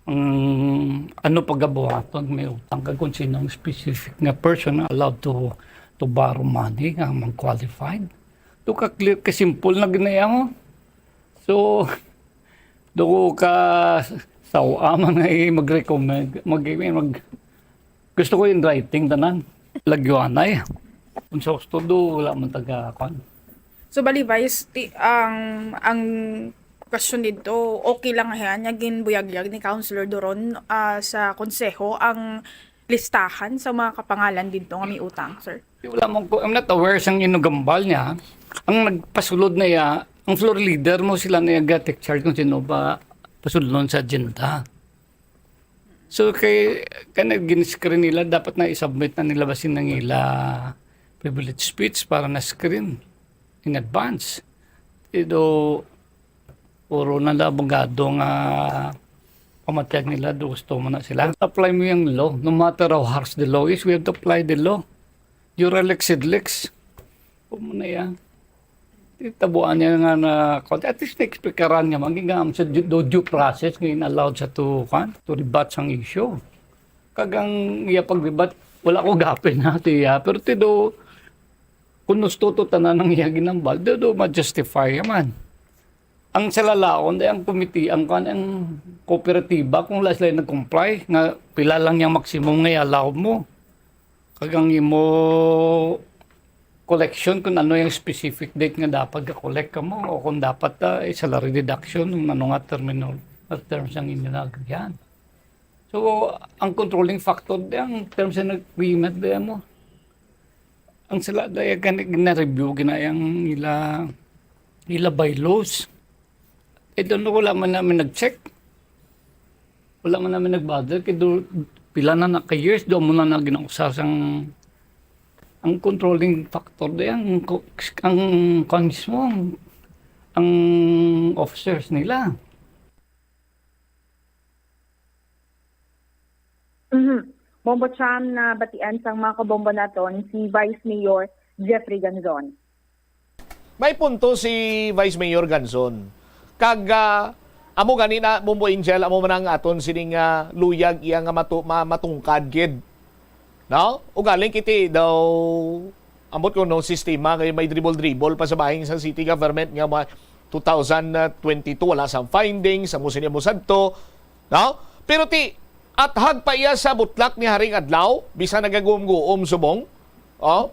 Ang ano pagabuhaton, may utang ka kung sino ang specific nga person allowed to, to borrow money, nga mag-qualified. To ka-clear, ka-simple na ginaya mo. So, do ko ka sa man nga mag-recommend, mag, mag, gusto ko in writing tanan. Lagyuanay. Kung sa gusto do, wala man taga, kwan. So, bali, Vice, ti-, ang, ang question dito, okay lang yan, nga ginbuyagyag ni Councilor Duron, ah, sa konseho ang listahan sa mga kapangalan dito nga may utang, sir? Wala mo ko, I'm not aware sang inugambal niya. Ang nagpasulod na iya, ang floor leader mo sila na iya take charge kung sino ba pasulon sa agenda. So, kay, kana gin-screen nila, dapat na i-submit na nila basin ang ila privilege speech para na screen in advance. Ito, puro na la abogado nga pamatyag nila, do gusto mo na sila. Apply mo yung law. No matter how harsh the law is, we have to apply the law. Jura lex sed lex. Huwag mo na yan. Di tabuan niya nga na, at least na-explikaran niya, magigam sa due, due process nga in-allowed sa to, kwan, to rebut sang issue. Kag ang iya pag-rebut, wala ko gapin na siya. Pero tido, kung gusto to tanan ang iya ginambal, do, do ma-justify man. Ang sa lalaon, di ang committee, ang, kwan, ang kooperatiba, kung wala sila nag-comply, nga pila lang yung maximum nga i-allow mo. Kag ang imo collection, kung ano yung specific date nga dapat ka-collect ka mo, o kung dapat, ah, salary deduction, kung ano nga terminal, terms ang inyo nagagyan. So, ang controlling factor, di ang terms and agreement, di mo. Ang sila, di gani, gina-review, ginayang ila, ila bylaws. Ito na wala man namin nag-check. Wala man namin nag-bother. Kay do, pila na na ka years, do mo na na ginausar sang, ang controlling factor di ang ko-, ang, kwan mismo, ang, ang officers nila. Mhm. Bombo Cham, nabatian sang mga kabombo naton si Vice Mayor Jeffrey Ganzon. May punto si Vice Mayor Ganzon. Kag, ah, amo gani na, Bombo Angel, amo man ang aton sining, ah, luyag iya nga matu-, ma-, matungkad gid. No? Ugaling kiti daw, ambot ko no, sistema kay may dribble-dribble pa sa bahin sa city government nga mga two thousand twenty-two, wala sang findings, amo sini mo sadto. No? Pero ti, athag pa iya sa butlak ni Haring Adlaw, bisan nagaguom-guom subong. Oh?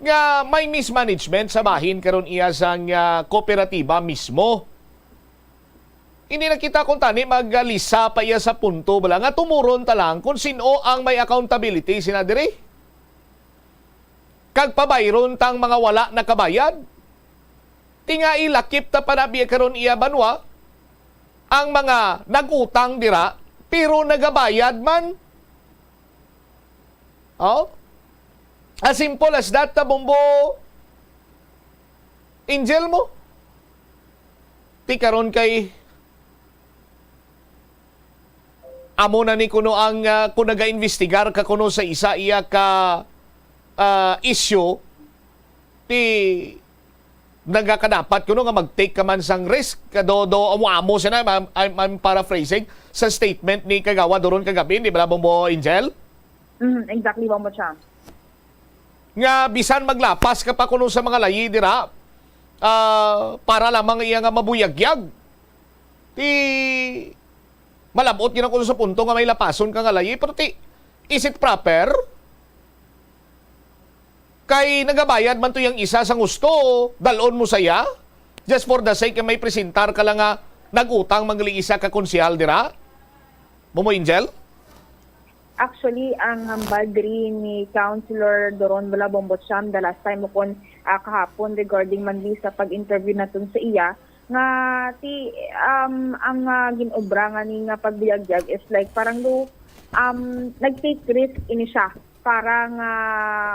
Nga may mismanagement sa bahin karon iya sang, ah, kooperatiba mismo. Hindi na kita kung tani magalisa pa iya sa punto bala nga tumuron ta lang kung sino ang may accountability sina diri. Kag pabayron tang mga wala nakabayad. Tinga ilakip ta pa na biya karon iya banwa ang mga nag-utang dira pero nagabayad man. Oh? As simple as that, ta, Bombo Angel mo. Ti karon kay amo na ni kuno ang, ah, kung nagaimbestigar ka kuno sa isa iya ka, ah, issue, ti nagakadapat kuno nga mag-take ka man sang risk. Kado do amo-amo siya na, I'm, I'm, I'm paraphrasing sa statement ni Kagawad Doron kagabi, di ba, Bombo Angel? Mm, exactly, Bombo Cham. Nga bisan maglapas ka pa kuno sa mga layi dira, ah, para lamang iya nga mabuyagyag. Ti malabot gyud ako sa punto nga may lapason ka nga layi, pero ti, is it proper? Kay nagabayad man to yang isa sa gusto, dalon mo saya, just for the sake nga may presentar ka lang nga nag-utang man gali isa ka konsehal dira? Momo Angel? Actually, ang hambal diri ni Councilor Doron Bala Bombocham the last time, o kon, ah, kahapon, regarding man di sa pag-interview naton sa iya, nga ti, um, ang, ah, gin-obra nga ni nga pagbuyagyag is like parang do, um, nag-take risk ini siya para nga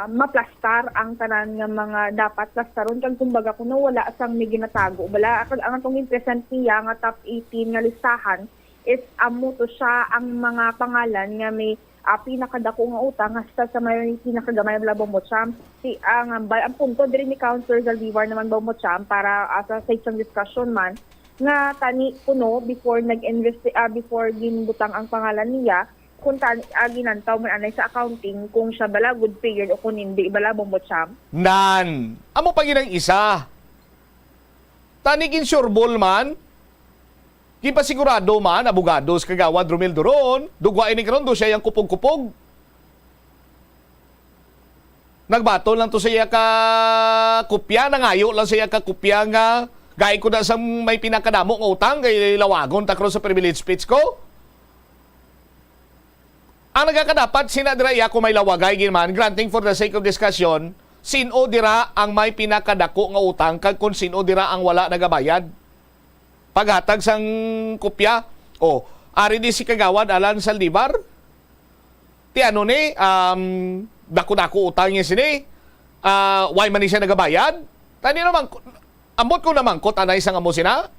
maplastar ang tanan nga mga dapat plastaron. Kag kumbaga, kuno wala sang may ginatago bala, kag ang atong gin-present niya nga top eighteen nga listahan is amo to siya ang mga pangalan nga may, ah, pinakadako nga utang hasta sa may pinakagamay, bala, Bombo Cham. Si, ang, ang, ang punto diri ni Councilor Zaldivar naman, Bombo Cham, para, ah, sa side sang discussion man, nga tani kuno before nag-investi-, ah, before ginbutang ang pangalan niya, kung tani, ah, ginantaw man anay sa accounting kung siya bala good payer o kung hindi bala, Bombo Cham. Nan, amo pa gid ang isa. Tani ginsureball man, ginpasigurado man, abogado si Kagawad Romel Doron, dugwa ini karon, do siya yang kupog-kupog. Nagbaton lang to sa iya ka kopya, nangayo lang sa iya ka kopya nga, gay ko na sa may pinakadamo nga utang, kay lawagon ta karon sa privilege speech ko. Ang nagakadapat sina dira iya ko may lawagay gid man, granting for the sake of discussion, sin-o dira ang may pinakadako nga utang kag kung sin-o dira ang wala nagabayad? Paghatag sang kopya. O, ari di si Kagawad Alan Saldivar. Ti ano ni, um, dako-dako utang niya sini. Ah, why man ni siya nagabayad? Tani naman, ambot ko namangkot anay sang amo sina.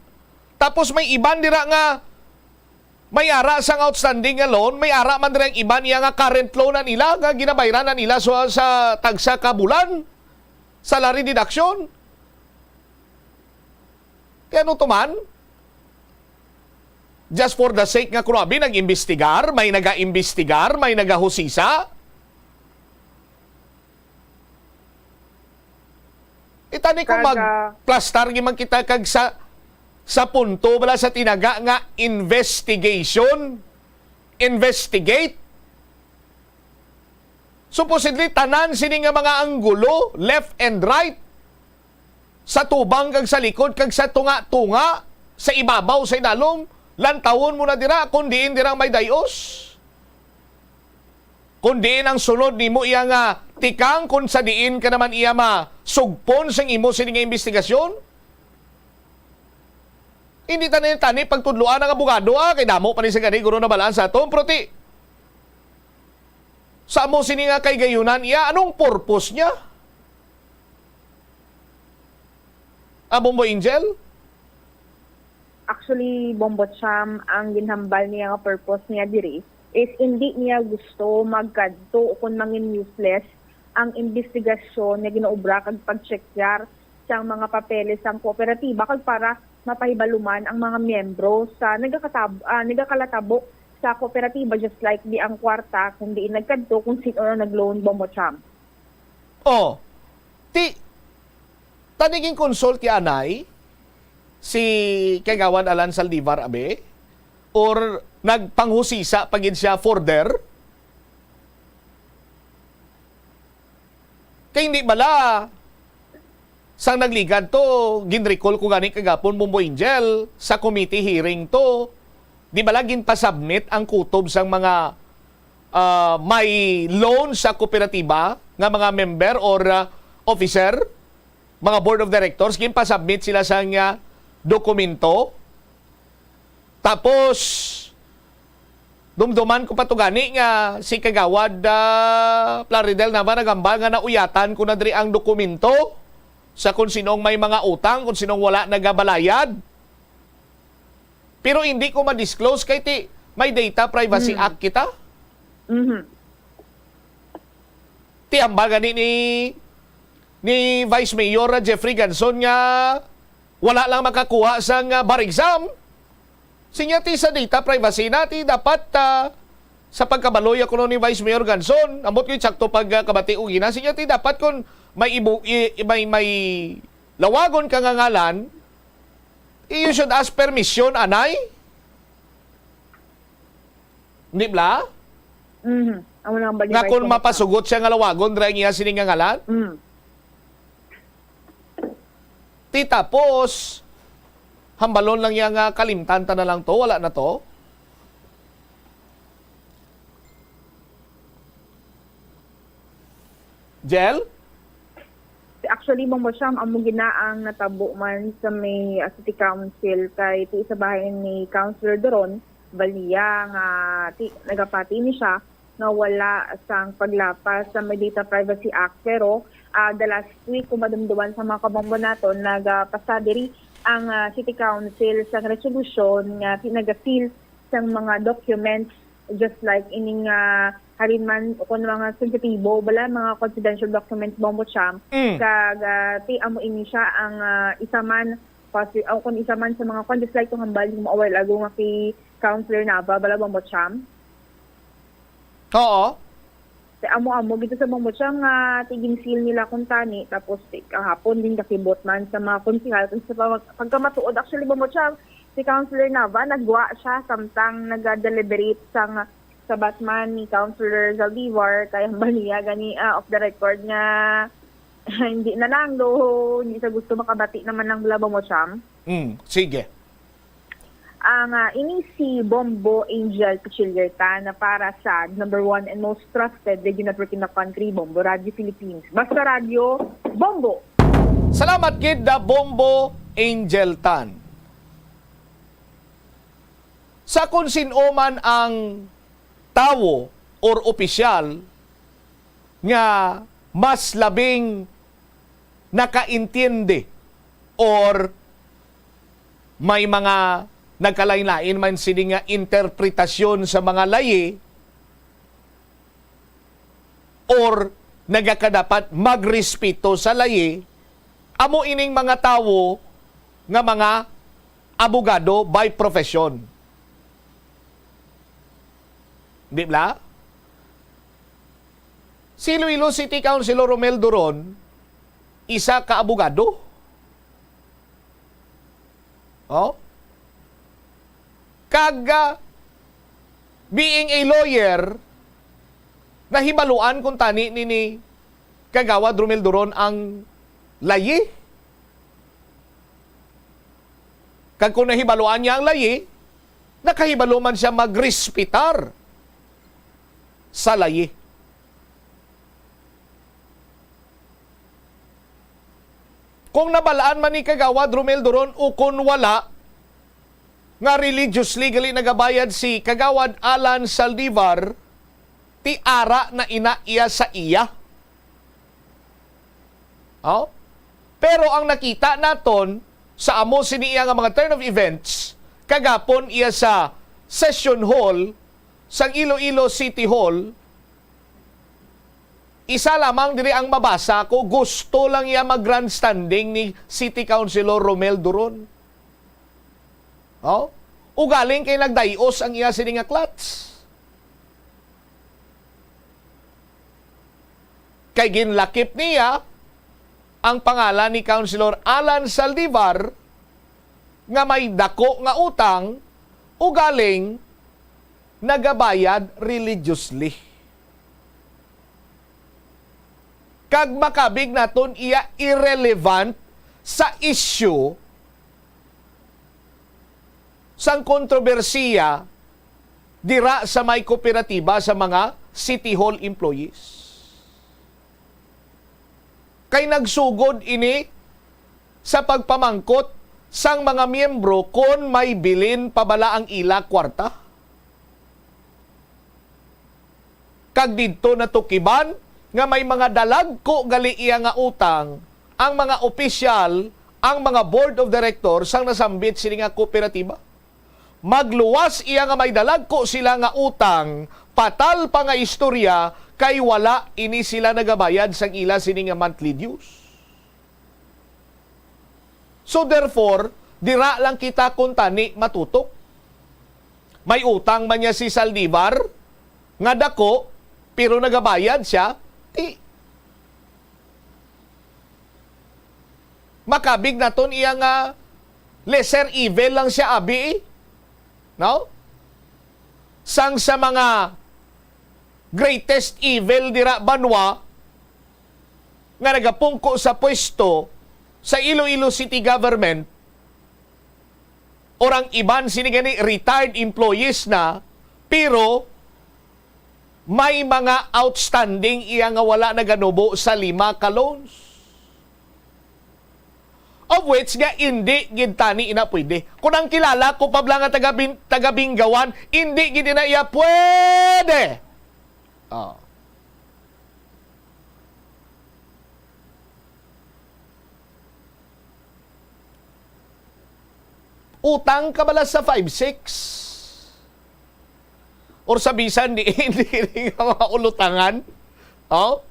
Tapos may iban dira nga may ara sang outstanding nga loan, may ara man dira ang iban niya nga current loan na nila nga ginabayran na nila sa, sa tagsa ka bulan salary deduction. Kaya ano to man? Just for the sake nga, grabe, nag-imbestigar, may naga-imbestigar, may nagahusisa. Itani kung Kag, ah, magplastar gyud man kita kag sa, sa punto bala sa tinaga nga investigation, investigate. Supposedly, tanan sini nga mga anggulo, left and right, sa tubang kag sa likod kag sa tunga-tunga, sa ibabaw, sa idalom, lantawon mo na dira kung diin dira may dayos. Kung diin ang sunod nimo iya nga tikang, kung sa diin ka naman iya masugpon sang imo sini nga imbestigasyon. Hindi tani-tani pagtudloan ang abogado, ah, kay damo pa ni sa gani, guro, nabalaan sa aton. Pero ti, sa amo sini nga kahigayonan iya, anong purpose niya? Ah, Bombo Angel? Actually, Bombo Cham, ang ginhambal niya nga purpose niya diri is hindi niya gusto magkadto o kung mangin useless ang investigasyon nga ginaobra kag pagtsekyar sang mga papeles sang kooperatiba kag para mapahibaluman ang mga miyembro sa nagakatab-, ah, nagakalatabo sa kooperatiba, just like di ang kwarta kung diin nagkadto, kung sino ang nag-loan, Bombo Cham. Oh, ti, tani gin-consult kay anay si Kagawad Alan Saldivar, abi? Or nagpanghusisa pa gid siya further? Kay hindi bala, sang nagligad to, gin-recall ko gani kagapon, Bombo Angel, sa committee hearing to, di bala ginpasubmit ang kutob sang mga, ah, may loan sa kooperatiba nga mga member or, ah, officer, mga board of directors, ginpasubmit sila sang, ah, dokumento? Tapos, dumduman ko pa to gani nga si Kagawad, ah, Plaridel Nava nagambal nga nauyatan ko na diri ang dokumento sa kung sinong may mga utang, kung sinong wala nagabalayad. Pero hindi ko ma-disclose kay ti may Data Privacy Hmm. Act kita. Mhm. Ti hambal gani ni, ni Vice Mayor Jeffrey Ganzon nga wala lang makakuha sang, ah, bar exam. Sinya ti sa data privacy na ti dapat, ah, sa pagkabaloy ako ni Vice Mayor Ganzon, ambot ko sakto pag, ah, kabati ugina. Sinya ti dapat kon may ibu-, i-, may, may lawagon ka nga ngalan, you should ask permission, anay? Di bala? Mhm. Amo lang ba ni Nga Vice kung Mayor? Mapasugot siya nga lawagon, dira ang iya sini nga ngalan? Mm. Ti tapos, hambalon lang niya nga kalimtan ta na lang to, wala na to. Jel? Actually, Ma'am Washam, amo gina ang natabo man sa may, ah, City Council kay ti isa bahin ni Councilor Doron Balia nga ti, nagapati ni siya nga wala sang paglapas sa may Data Privacy Act. Pero, ah, the last week, kung madumduman sa mga kabombo naton, nagapasa diri ang, ah, City Council sang resolusyon nga ti nagasil sang mga documents, just like ining, ah, halin man o kung mga sensitibo, bala, mga confidential documents, Bombo Champ, Mm. kag, ah, ti amo ini siya ang, ah, isa man, posi-, o kung isa man sa mga, kung just like kung hambal mo a while ago nga kay Councilor Nava, bala, Bombo Champ. Oo. Ti amo-amo gid sa Bombo Champ nga ti ginsil nila kuntani, tapos ti kahapon din kakibot man sa mga konsehal kung sa pag-, pagkamatuod. Actually, Bombo Champ, si Councilor Nava, nagwa siya samtang naga-deliberate sang sabat man ni Councilor Zaldivar, kay hambal niya gani, ah, off the record nga hindi na lang, do hindi sa gusto makabati naman ng bala, Bombo Champ. Mm, sige. Ang, ah, ini si Bombo Angel Pichillertan na para sa number one and most trusted radio network in the country, Bombo Radio Philippines. Basta Radyo, Bombo! Salamat gid, da Bombo Angel Tan. Sa kung sin-o man ang tawo or opisyal nga mas labing nakaintindi or may mga nagkalain-lain man sini nga interpretasyon sa mga layi or nagakadapat magrespeto sa layi, amo ining mga tawo nga mga abogado by profession. Di ba? Si Iloilo City Councilor Romel Duron, isa ka abogado. Oh? Kag, ah, being a lawyer, nahibaluan kung tani ni, ni Kagawad Romel Duron ang layi. Kag kung nahibaluan niya ang layi, nakahibalo man siya magrespetar sa layi. Kung nabalaan man ni Kagawad Romel Duron ukon wala, nga religiously gali nagabayad si Kagawad Alan Saldivar, ti ara na ina iya sa iya. Oh? Pero ang nakita naton sa amo sini iya nga mga turn of events, kagapon iya sa session hall sang Iloilo City Hall, isa lamang diri ang mabasa ko, gusto lang iya mag-grandstanding ni City Councilor Romel Duron. Oh? Ugaling kay nagdayos ang iya sini nga clutch. Kay ginlakip niya ang pangalan ni Councilor Alan Saldivar nga may dako nga utang, ugaling nagabayad religiously. Kag makabig naton iya irrelevant sa issue sang kontrobersiya dira sa may kooperatiba sa mga City Hall employees. Kay nagsugod ini sa pagpamangkot sang mga miyembro kon may bilin pa bala ang ila kwarta. Kag didto natukiban nga may mga dalagko gali iya nga utang ang mga opisyal, ang mga board of directors sang nasambit sini nga kooperatiba. Magluwas iya nga may dalagko sila nga utang, patal pa nga istorya, kay wala ini sila nagabayad sang ila sini nga monthly dues. So therefore, dira lang kita kuntani matutok. May utang man niya si Zaldivar nga dako, pero nagabayad siya, ti makabig naton iya nga lesser evil lang siya, abi, eh. No? Sang sa mga greatest evil dira banwa nga nagapungko sa pwesto sa Iloilo City Government, or ang iban sini gani retired employees na, pero may mga outstanding iya nga wala naganubo sa lima ka loans. Of which nga indi gid tani ina pwede. Kung ang kilala ko pa bala nga taga Bin-, taga Bingawan, indi gid ina iya pwede. Oh. Utang ka bala sa five six? Or sa bisan di, di, di nga mga ulutangan? Oh?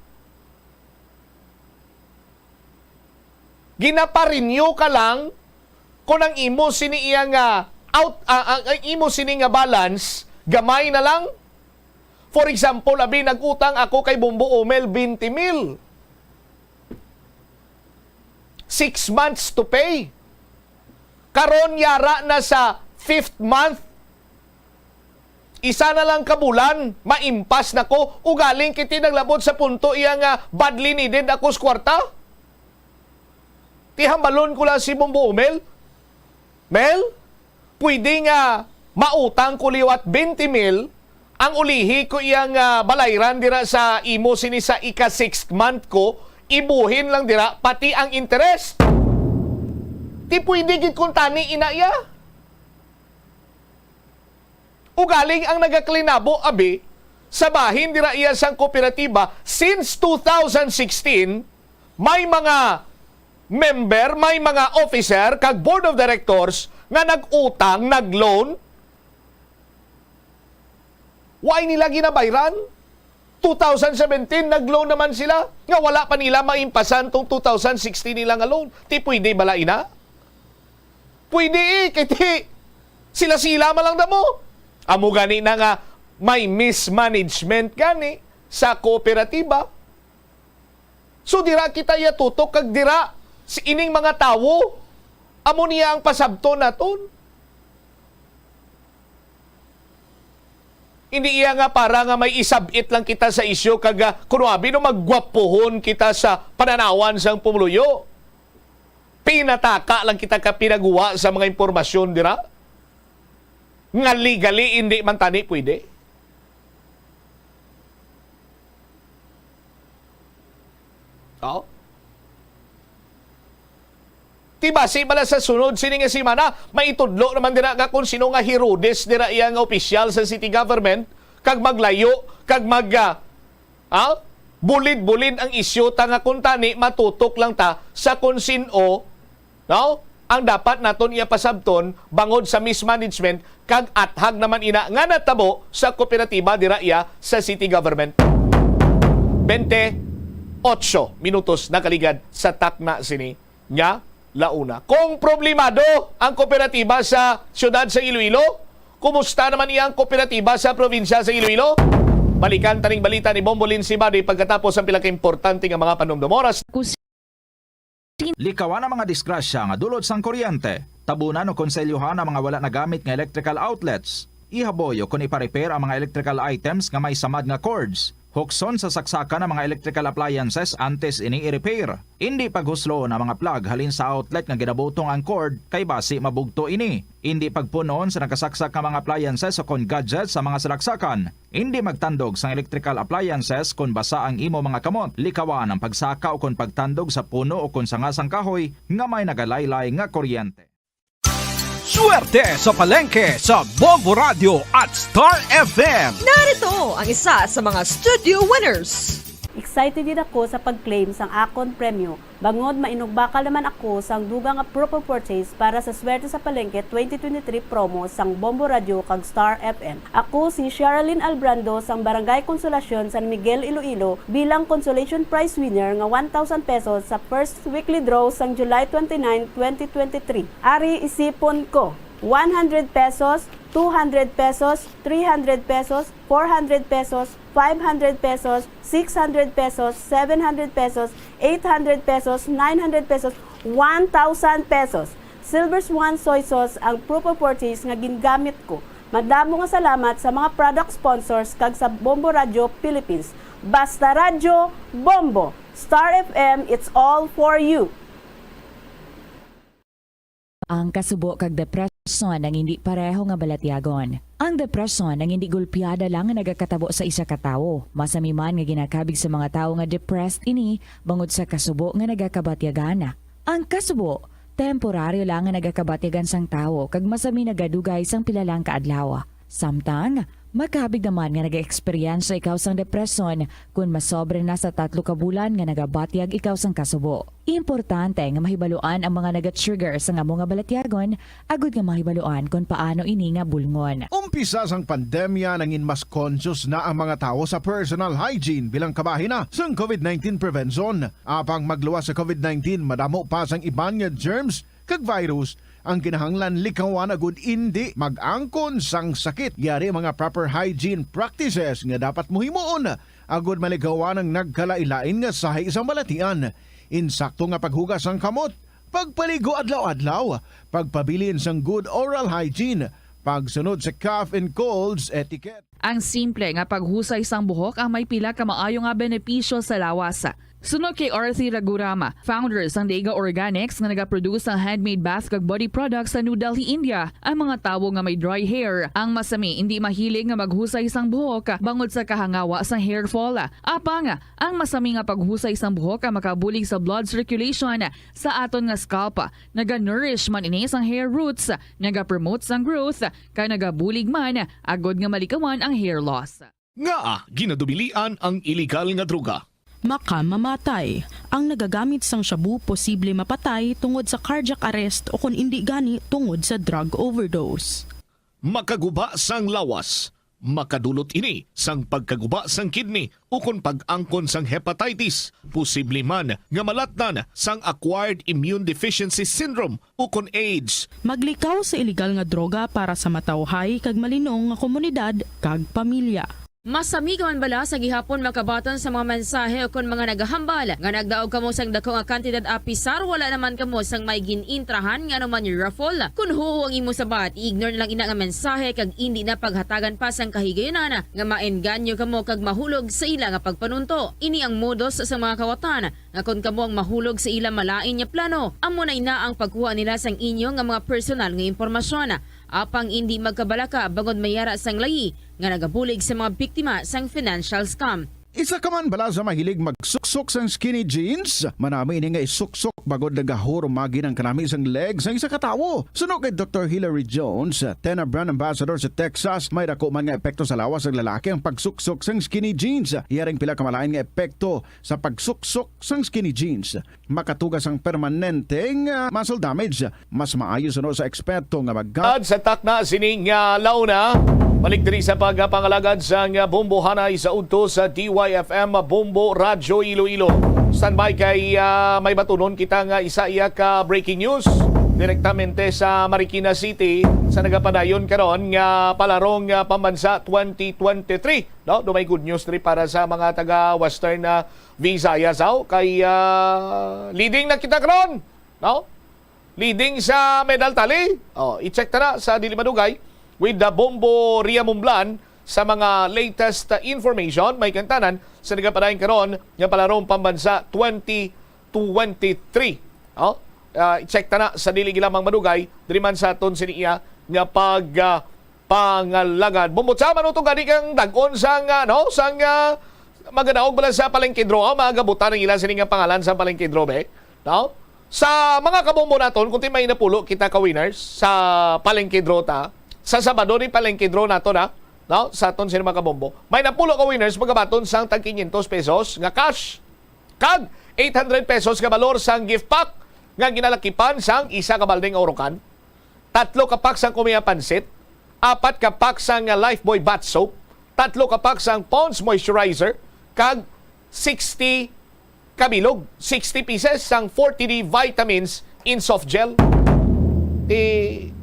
Ginaparenew ka lang kung ang imo sini iya nga out, ah, ang, ang imo sini nga balance, gamay na lang. For example, abi, nag-utang ako kay Bombo Omel twenty mil. Six months to pay. Karon yara na sa fifth month. Isa na lang ka bulan, maimpas na ko. Ugaling kiti naglabot sa punto iya nga badly needed ako sa kwarta. Tihambalon ko lang si Bombo Omel. Mel, pwede nga mautang ko liwat twenty mil, ang ulihi ko iyang, ah, balayran dira sa imo sini sa ika-sixth month ko, ibuhin lang dira, pati ang interest. Ti pwede gid kuntani ina iya. Ugaling ang nagaklinabo, abi, sa bahin dira iya sang kooperatiba, since two thousand sixteen, may mga member, may mga officer, kag board of directors nga nag-utang, nag-loan. Why nila ginabayran? Two thousand seventeen, nag-loan naman sila, nga wala pa nila maimpasan tong two thousand sixteen nila nga loan. Ti pwede bala ina? Pwede eh, kay ti sila-sila man lang damo. Amo gani na nga may mismanagement gani sa kooperatiba. So dira kita iya tutok kag dira si ining mga tawo, amo niya ang pasabton naton. Hindi iya nga para nga may isab-it lang kita sa isyu kag, ah, kuno abi no, maggwapuhon kita sa pananawan sang pumuluyo. Pinataka lang kita ka pinaguwa sa mga impormasyon dira nga legally hindi man tani pwede. Oh? Ti basi bala sa sunod sini nga semana, maitudlo naman dira nga kung sino nga Herodes dira iya nga opisyal sa city government, kag maglayo, kag mag, ah, ah, bulid-bulid ang isyu ta nga kung tani matutok lang ta sa kung sin-o, no? Ang dapat naton iya pasabton bangod sa mismanagement kag athag naman ina nga natabo sa kooperatiba dira iya sa city government. Twenty-eight minutos nakaligad sa takna sini nga launa. Kung problemado ang kooperatiba sa siyudad sa Iloilo, kumusta naman iya ang kooperatiba sa probinsya sa Iloilo? Balikan taning balita ni Bombolin Sibadi pagkatapos ang pila ka importante nga mga panumdum. Oras. Likawan ang mga disgrasya nga dulot sang kuryente. Tabunan o konselyuhan ang mga wala nagamit nga electrical outlets. Ihaboy o kon ipa-repair ang mga electrical items nga may samad nga cords. Hukson sa saksakan ang mga electrical appliances antes ini i-repair. Indi paghusloon ang mga plug halin sa outlet nga ginabutong ang cord, kay basi mabugto ini. Indi pagpun-on sa nakasaksak nga mga appliances o kon gadgets sa mga salaksakan. Indi magtandog sang electrical appliances kon basa ang imo mga kamot. Likawan ang pagsaka o kon pagtandog sa puno o kon sanga sang kahoy nga may nagalaylay nga kuryente. Swerte sa palengke sa Bombo Radio at Star F M. Narito ang isa sa mga studio winners. Excited gid ako sa pag-claim sang akon premyo, bangod mainugbakal naman ako sang dugang nga proof of purchase para sa Swerte sa Palengke twenty twenty-three promo sang Bombo Radyo kag Star F M. Ako si Sherilyn Albrando sang Barangay Consolacion, San Miguel, Iloilo, bilang consolation prize winner nga one thousand pesos sa first weekly draw sang July twenty-nine, twenty twenty-three. Ari isipon ko, one hundred pesos, two hundred pesos, three hundred pesos, four hundred pesos, five hundred pesos, six hundred pesos, seven hundred pesos, eight hundred pesos, nine hundred pesos, one thousand pesos. Silver Swan Soy Sauce ang proof of purchase nga gingamit ko. Madamo nga salamat sa mga product sponsors kag sa Bombo Radyo Philippines. Basta Radyo, Bombo! Star F M, it's all for you! Ang kasubo kag depresyon ang hindi pareho nga balatyagon. Ang depresyon ang hindi gulpiada lang nga nagakatabo sa isa ka tawo. Masami man nga ginakabig sa mga tawo nga depressed ini bangod sa kasubo nga nagakabatyagan. Ang kasubo, temporaryo lang nga nagakabatyagan sang tawo kag masami nagadugay sang pila lang ka adlaw. Samtang, makabig naman nga nag-eksperyensya ikaw sang depresyon kon masobra na sa tatlo ka bulan nga nagabatyag ikaw sang kasubo. Importante nga mahibaluan ang mga naga-trigger sang amo nga balatyagon agud nga mahibaluan kon paano ini nga bulngon. Umpisa sang pandemya, nangin mas conscious na ang mga tawo sa personal hygiene bilang kabahin na sang covid nineteen prevention. Apang magluwas sa covid nineteen, madamo pa sang iban nga germs kag virus ang kinahanglan likawan agud indi mag-angkon sang sakit. Yari ang mga proper hygiene practices nga dapat mo himuon agud malikawan ang nagkalain-lain nga sahi sang balatian. Insakto nga paghugas sang kamot, pagpaligo adlaw-adlaw, pagpabilin sang good oral hygiene, pagsunod sa cough and colds etiquette. Ang simple nga paghusay sang buhok ang may pila ka maayo nga benepisyo sa lawas. Suno kay Arthi Raghuram, founder sang Dega Organics nga nagaproduce sang handmade bath kag body products sa New Delhi, India, ang mga tawo nga may dry hair ang masami indi mahilig nga maghusay sang buhok bangod sa kahangawa sang hair fall. Apang, ang masami nga paghusay sang buhok ang makabulig sa blood circulation sa aton nga scalp. Naga-nourish man ini sang hair roots, naga-promote sang growth, kag nagabulig man agud nga malikawan ang hair loss. Ngaa ginadubilian ang iligal nga droga? Makamamatay. Ang nagagamit sang shabu posible mapatay tungod sa cardiac arrest o kon indi gani tungod sa drug overdose. Makaguba sang lawas. Makadulot ini sang pagkaguba sang kidney ukon pag-angkon sang hepatitis, posible man nga malatnan sang acquired immune deficiency syndrome ukon AIDS. Maglikaw sa iligal nga droga para sa matawhay kag malinong nga komunidad kag pamilya. Masami ka man bala sa gihapon makabaton sa mga mensahe ukon mga nagahambal nga nagdaog kamo sang dako nga kantidad apisar wala naman kamo sang may gin-intrahan nga anuman raffle? Kon huo ang imo sabat, i-ignore na lang ina nga mensahe kag indi na paghatagan pa sang kahigayunan nga maengganyo kamo kag mahulog sa ila nga pagpanunto. Ini ang modus sa mga kawatan nga kon kamo ang mahulog sa ila malain nga plano, amo na ina ang pagkuha nila sang inyo nga mga personal nga impormasyon. Apang indi magkabalaka bangod may ara sang layi nga nagabulig sa mga biktima sang financial scam. Isa ka man bala sa mahilig magsuksok sang skinny jeans? Manami ini nga isuksok bangod nagahurumagi ang kanami sang leg sang isa ka tawo. Suno kay Doktor Hilary Jones, Tena Brand Ambassador sa Texas, may dako man nga epekto sa lawas sang lalaki ang pagsuksok sang skinny jeans. Yari ang pila ka malain nga epekto sa pagsuksok sang skinny jeans. Makatuga sang permanenteng, ah, muscle damage. Mas maayo suno sa eksperto nga mag- At sa takna sining, ah, launa, balik diri sa pagpangalagad sang, ah, Bombo Hanay sa udto sa D Y F M Bombo Radyo Iloilo. Standby kay, ah, may batunon kita nga isa iya ka breaking news direktamente sa Marikina City sa nagapadayon karon nga Palarong, ah, Pambansa twenty twenty-three, no? Do may good news diri para sa mga taga Western, ah, Visayas, aw, kay, ah, leading na kita karon, no? Leading sa medal tally. Oh, i-check ta na sa dili madugay with the Bombo Ria Mumblan sa mga latest, uh, information. May kantanan sa nagapadayon karon nga Palarong Pambansa twenty twenty-three. Oh, uh, i-check ta na sa dili lamang madugay diri man sa aton sini iya nga pag, uh, pangalagad. Bumbutsa man utong gani kang dag-on sang, ano, sang, ah, maganaog bala sa palengke draw, ah, magabutan ang ila sini nga pangalan sa palengke draw, be? No? Sa mga kabombo naton, kung ti may napulo kita ka winners sa palengke draw ta, sa Sabado ni palengke draw nato na, no, sa aton sini mga kabombo. May napulo ka winners magabaton sang tag quinientos pesos nga cash kag eight hundred pesos nga balor sang gift pack nga ginalakipan sang isa ka balde nga urukan, tatlo ka pack sang Kumiya Pansit, apat ka pack sang Lifebuoy Bath Soap, tatlo ka pack sang Pond's Moisturizer, kag sixty kabilog, sixty pieces sang forty D vitamins in soft gel. Ti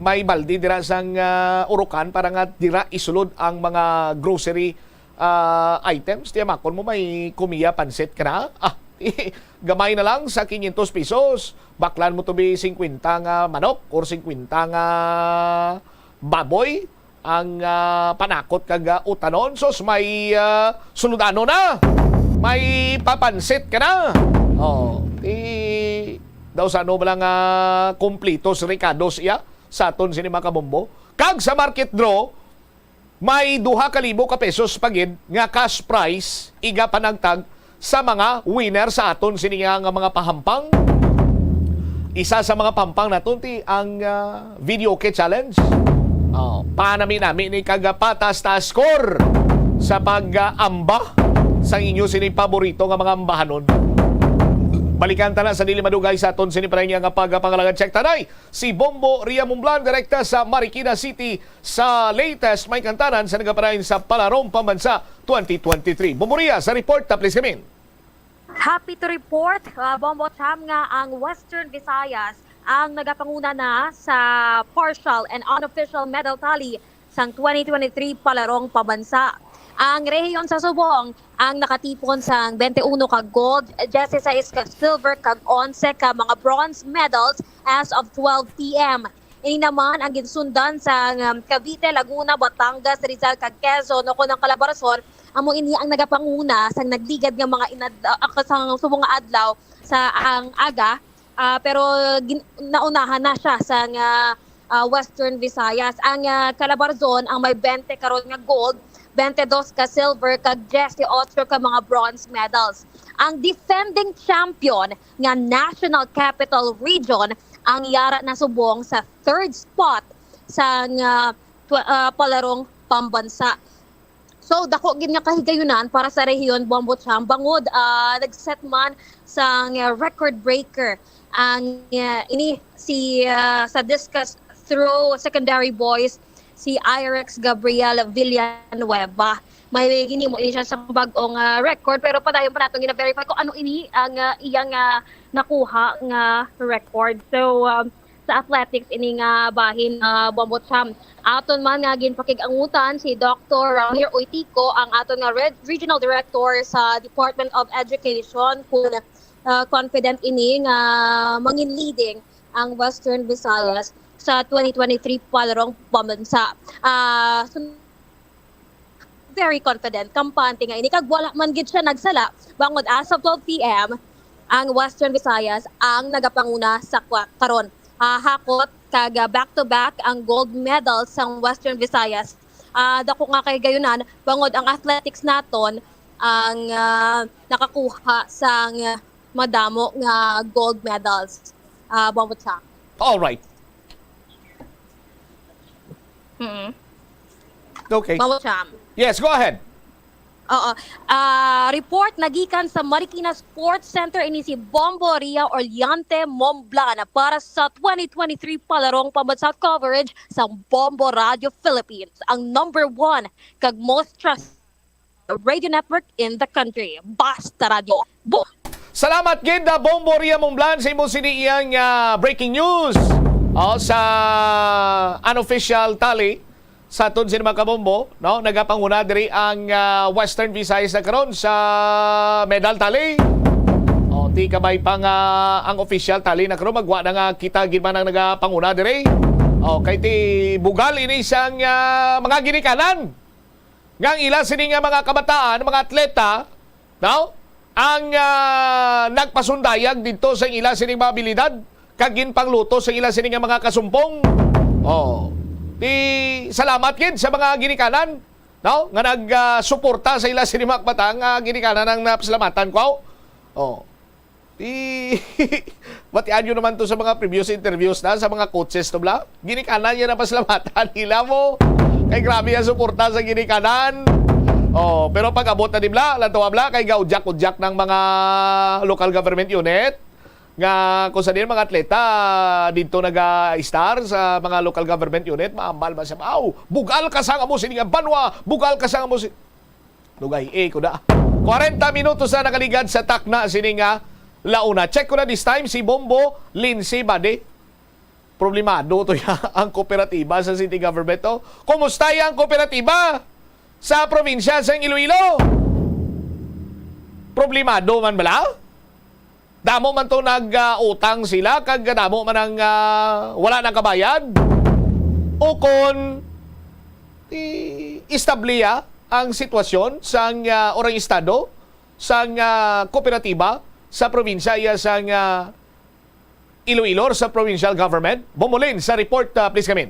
may balde dira sang, ah, urukan para nga dira isulod ang mga grocery, ah, items. Ti amakon mo may Kumiya Pansit ka na. Ah, gamay na lang sa quinientos pesos. Baklan mo tubi singkwenta nga manok or singkwenta nga baboy ang, ah, panakot kag, ah, utanon. Sus, may, ah, suludanon na. May papansit ka na. Oh, ti daw sa ano ba lang, ah, kumplito si Ricardo siya sa aton sini mga kabombo. Kag sa market draw, may duha ka libo ka pesos pa gid nga cash prize, iga panagtag sa mga winner sa aton sini nga, nga mga pahampang. Isa sa mga pahampang naton ti ang, ah, video kit challenge. Oh, panami-nami ni kag patas-taas score sa pag-amba sa inyo sini paborito nga mga ambahanon. Balikan ta na sa dili madugay sa aton sini pa nga pagpangalagad. Check tanay si Bombo Ria Mumblan direkta sa Marikina City sa latest may kantanan sa nagaparain sa Palarong Pambansa twenty twenty-three. Bombo Ria, sa report, ta please kami. Happy to report, uh, Bombo Cham, nga ang Western Visayas ang nagapanguna na sa partial and unofficial medal tally sang twenty twenty-three Palarong Pambansa. Ang rehiyon sa Subong ang nakatipon sang twenty-one ka gold, diyesisais ka silver, kag onse ka mga bronze medals as of twelve p m. Ini naman ang ginsundan sang, um, Cavite, Laguna, Batangas, Rizal, kag Quezon, o kon ang Calabarzon, amo ini ang nagapanguna sang nagligad nga mga inad-, ah, sang subong nga adlaw sa ang aga, ah, pero gin-, naunahan na siya sang, ah, Western Visayas. Ang, ah, Calabarzon ang may twenty karon nga gold, twenty dos ka silver, kag diyesyocho ka mga bronze medals. Ang defending champion nga National Capital Region ang yara nasubong sa third spot sang, ah, tw-, ah, Palarong Pambansa. So, dako gid nga kahigayunan para sa rehiyon, Bombo Cham, bangod, ah, nag-set man sang, ah, record breaker ang, ah, ini si, ah, sa discus throw secondary boys, si Irex Gabriel Villanueva. May ginhimo ini siya sa bag-ong, ah, record, pero padayon pa nato gina-verify kung ano ini ang, ah, iyang, ah, nakuha nga record. So, um, sa athletics ini nga bahin, ah, Bombo Cham. Aton man nga ginpakig-angutan si Doktor Ramir Uitico, ang aton nga Reg-, Regional Director sa Department of Education, kung, ah, confident ini nga mangin leading ang Western Visayas sa twenty twenty-three Palarong Pambansa. Ah, sun-, very confident, kampante nga ini, kag wala man gid siya nagsala, bangod as of twelve p m, ang Western Visayas ang nagapanguna sa kwa-, karon. Ah, hakot kag, ah, back-to-back ang gold medal sang Western Visayas. Ah, dako nga kahigayunan, bangod ang athletics naton ang, ah, nakakuha sang madamo nga gold medals. Ah, Bombo Cham. All right. Mm. Okay. Bombo Cham. Yes, go ahead. Oo. Ah, report nagikan sa Marikina Sports Center, ini si Bombo Ria Oliante Momblan para sa twenty twenty-three Palarong Pambansa coverage sa Bombo Radio Philippines, ang number one kag most trusted radio network in the country. Basta Radio. Bo- Salamat gid, ah, Bombo Ria Momblan, sa imo sini iyang, ah, breaking news. Oh, sa unofficial tally sa aton sini mga kabombo, no? Nagapanguna diri ang, ah, Western Visayas na karon sa medal tally. Oh, ti kabay pa nga ang official tally na karon, magwa na nga kita gid man ang nagapanguna diri. Oh, kay ti bugal ini sang, ah, mga ginikanan nga ang ila sini nga mga kabataan, mga atleta, no? Ang, ah, nagpasundayag didto sa ila sini mga abilidad kag ginpangluto sa ila sini nga mga kasumpong. Oh. Di salamat gid sa mga ginikanan, no? Nga nag, ah, suporta sa ila sini mga kabataan nga ginikanan ang napasalamatan ko. Oh. Di, batian nyo naman to sa mga previous interviews na, sa mga coaches to, bla. Ginikanan niya na pasalamatan nila mo. Kay grabe ang suporta sa ginikanan. Oh, pero pag-abot na ni Bla, lantawa Bla, kay gaudyak-udyak ng mga local government unit nga kung sa din mga atleta dito naga-star sa mga local government unit, maambal man siya, "Aw, bugal ka sa amo sini nga banwa, bugal ka sa amo si." Lugay, eh, ko na. Kwarenta minutos na nakaligad sa takna sini nga launa. Check ko na this time si Bombo Lindsay Bade. Problemado to ya ang kooperatiba sa city government to. Kumusta ya ang kooperatiba sa probinsya sa Iloilo? Problemado man bala? Damo man to nag-utang sila kag damo man ang ah, wala nakabayad? O kon i- establiya ang sitwasyon sang ah, orang estado sang ah, kooperatiba sa probinsya iya sang ah, Iloilo sa provincial government? Bombolin sa report, ah, please, Kamin.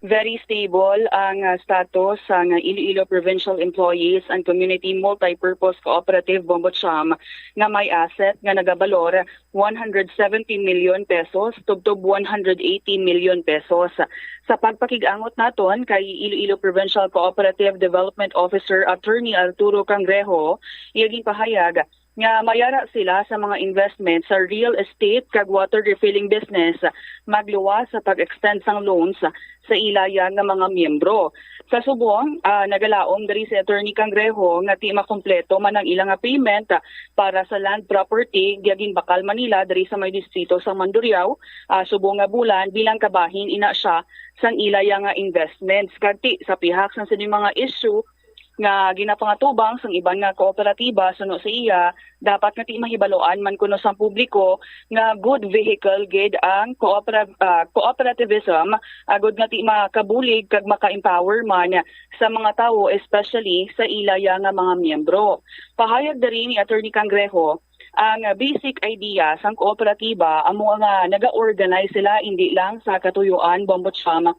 Very stable ang ah, status sang Iloilo Provincial Employees and Community Multipurpose Cooperative Bombocham nga may asset nga nagabalor one hundred seventy million pesos tubtob one hundred eighty million pesos. Sa pagpakig-angot naton kay Iloilo Provincial Cooperative Development Officer Attorney Arturo Cangrejo, iya ginpahayag nga mayara sila sa mga investment sa real estate kag water refilling business magluwas sa pag-extend sang loans sa ilaya nga mga miyembro. Sa subong, ah, nagalaom diri si Attorney Cangrejo nga ti makompleto man ang ila nga payment para sa land property nga ginbakal man nila diri sa may distrito sa Mandurriao, ah, subong nga bulan bilang kabahin ina siya sang ilaya nga investments. Kag ti sa pihak sang sini mga issue, nga ginapangatubang sang iban nga kooperatiba suno sa iya, dapat nga ti mahibaluan man kuno sang publiko nga good vehicle gid ang coopera- ah, cooperativism, agod nga ti makabulig kag maka-empower man sa mga tawo, especially sa ilaya nga mga miyembro. Pahayag diri ni Attorney Cangrejo, ang basic idea sang kooperatiba amo nga naga-organize sila indi lang sa katuyuan, Bombo Cham,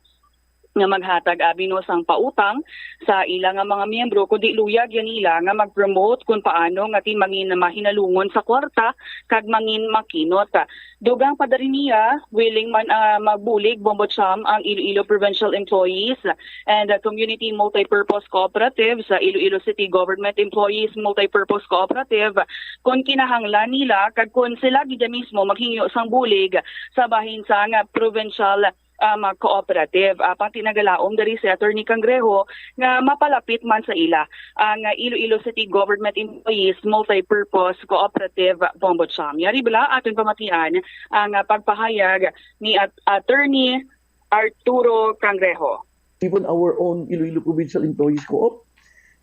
nga maghatag abi no sang pautang sa ila nga mga miyembro, kundi luyag yan nila nga mag-promote kung paano nga ti mangin mahinalungon sa kwarta kag mangin makinot. Dugang pa diri niya, willing man ah, magbulig, Bombo Cham, ang Iloilo Provincial Employees and ah, Community Multipurpose Cooperative sa Iloilo City Government Employees Multipurpose Cooperative kung kinahanglan nila kag kung sila gid mismo maghingyo sang bulig sa bahin sang provincial um, cooperative. Apan ti nagalaom diri si Attorney Cangrejo nga mapalapit man sa ila ang Iloilo City Government Employees Multipurpose Cooperative, Bombo Cham. Yari bala aton pamatian ang pagpahayag ni At- Attorney Arturo Cangrejo. Even our own Iloilo Provincial Employees Co-op,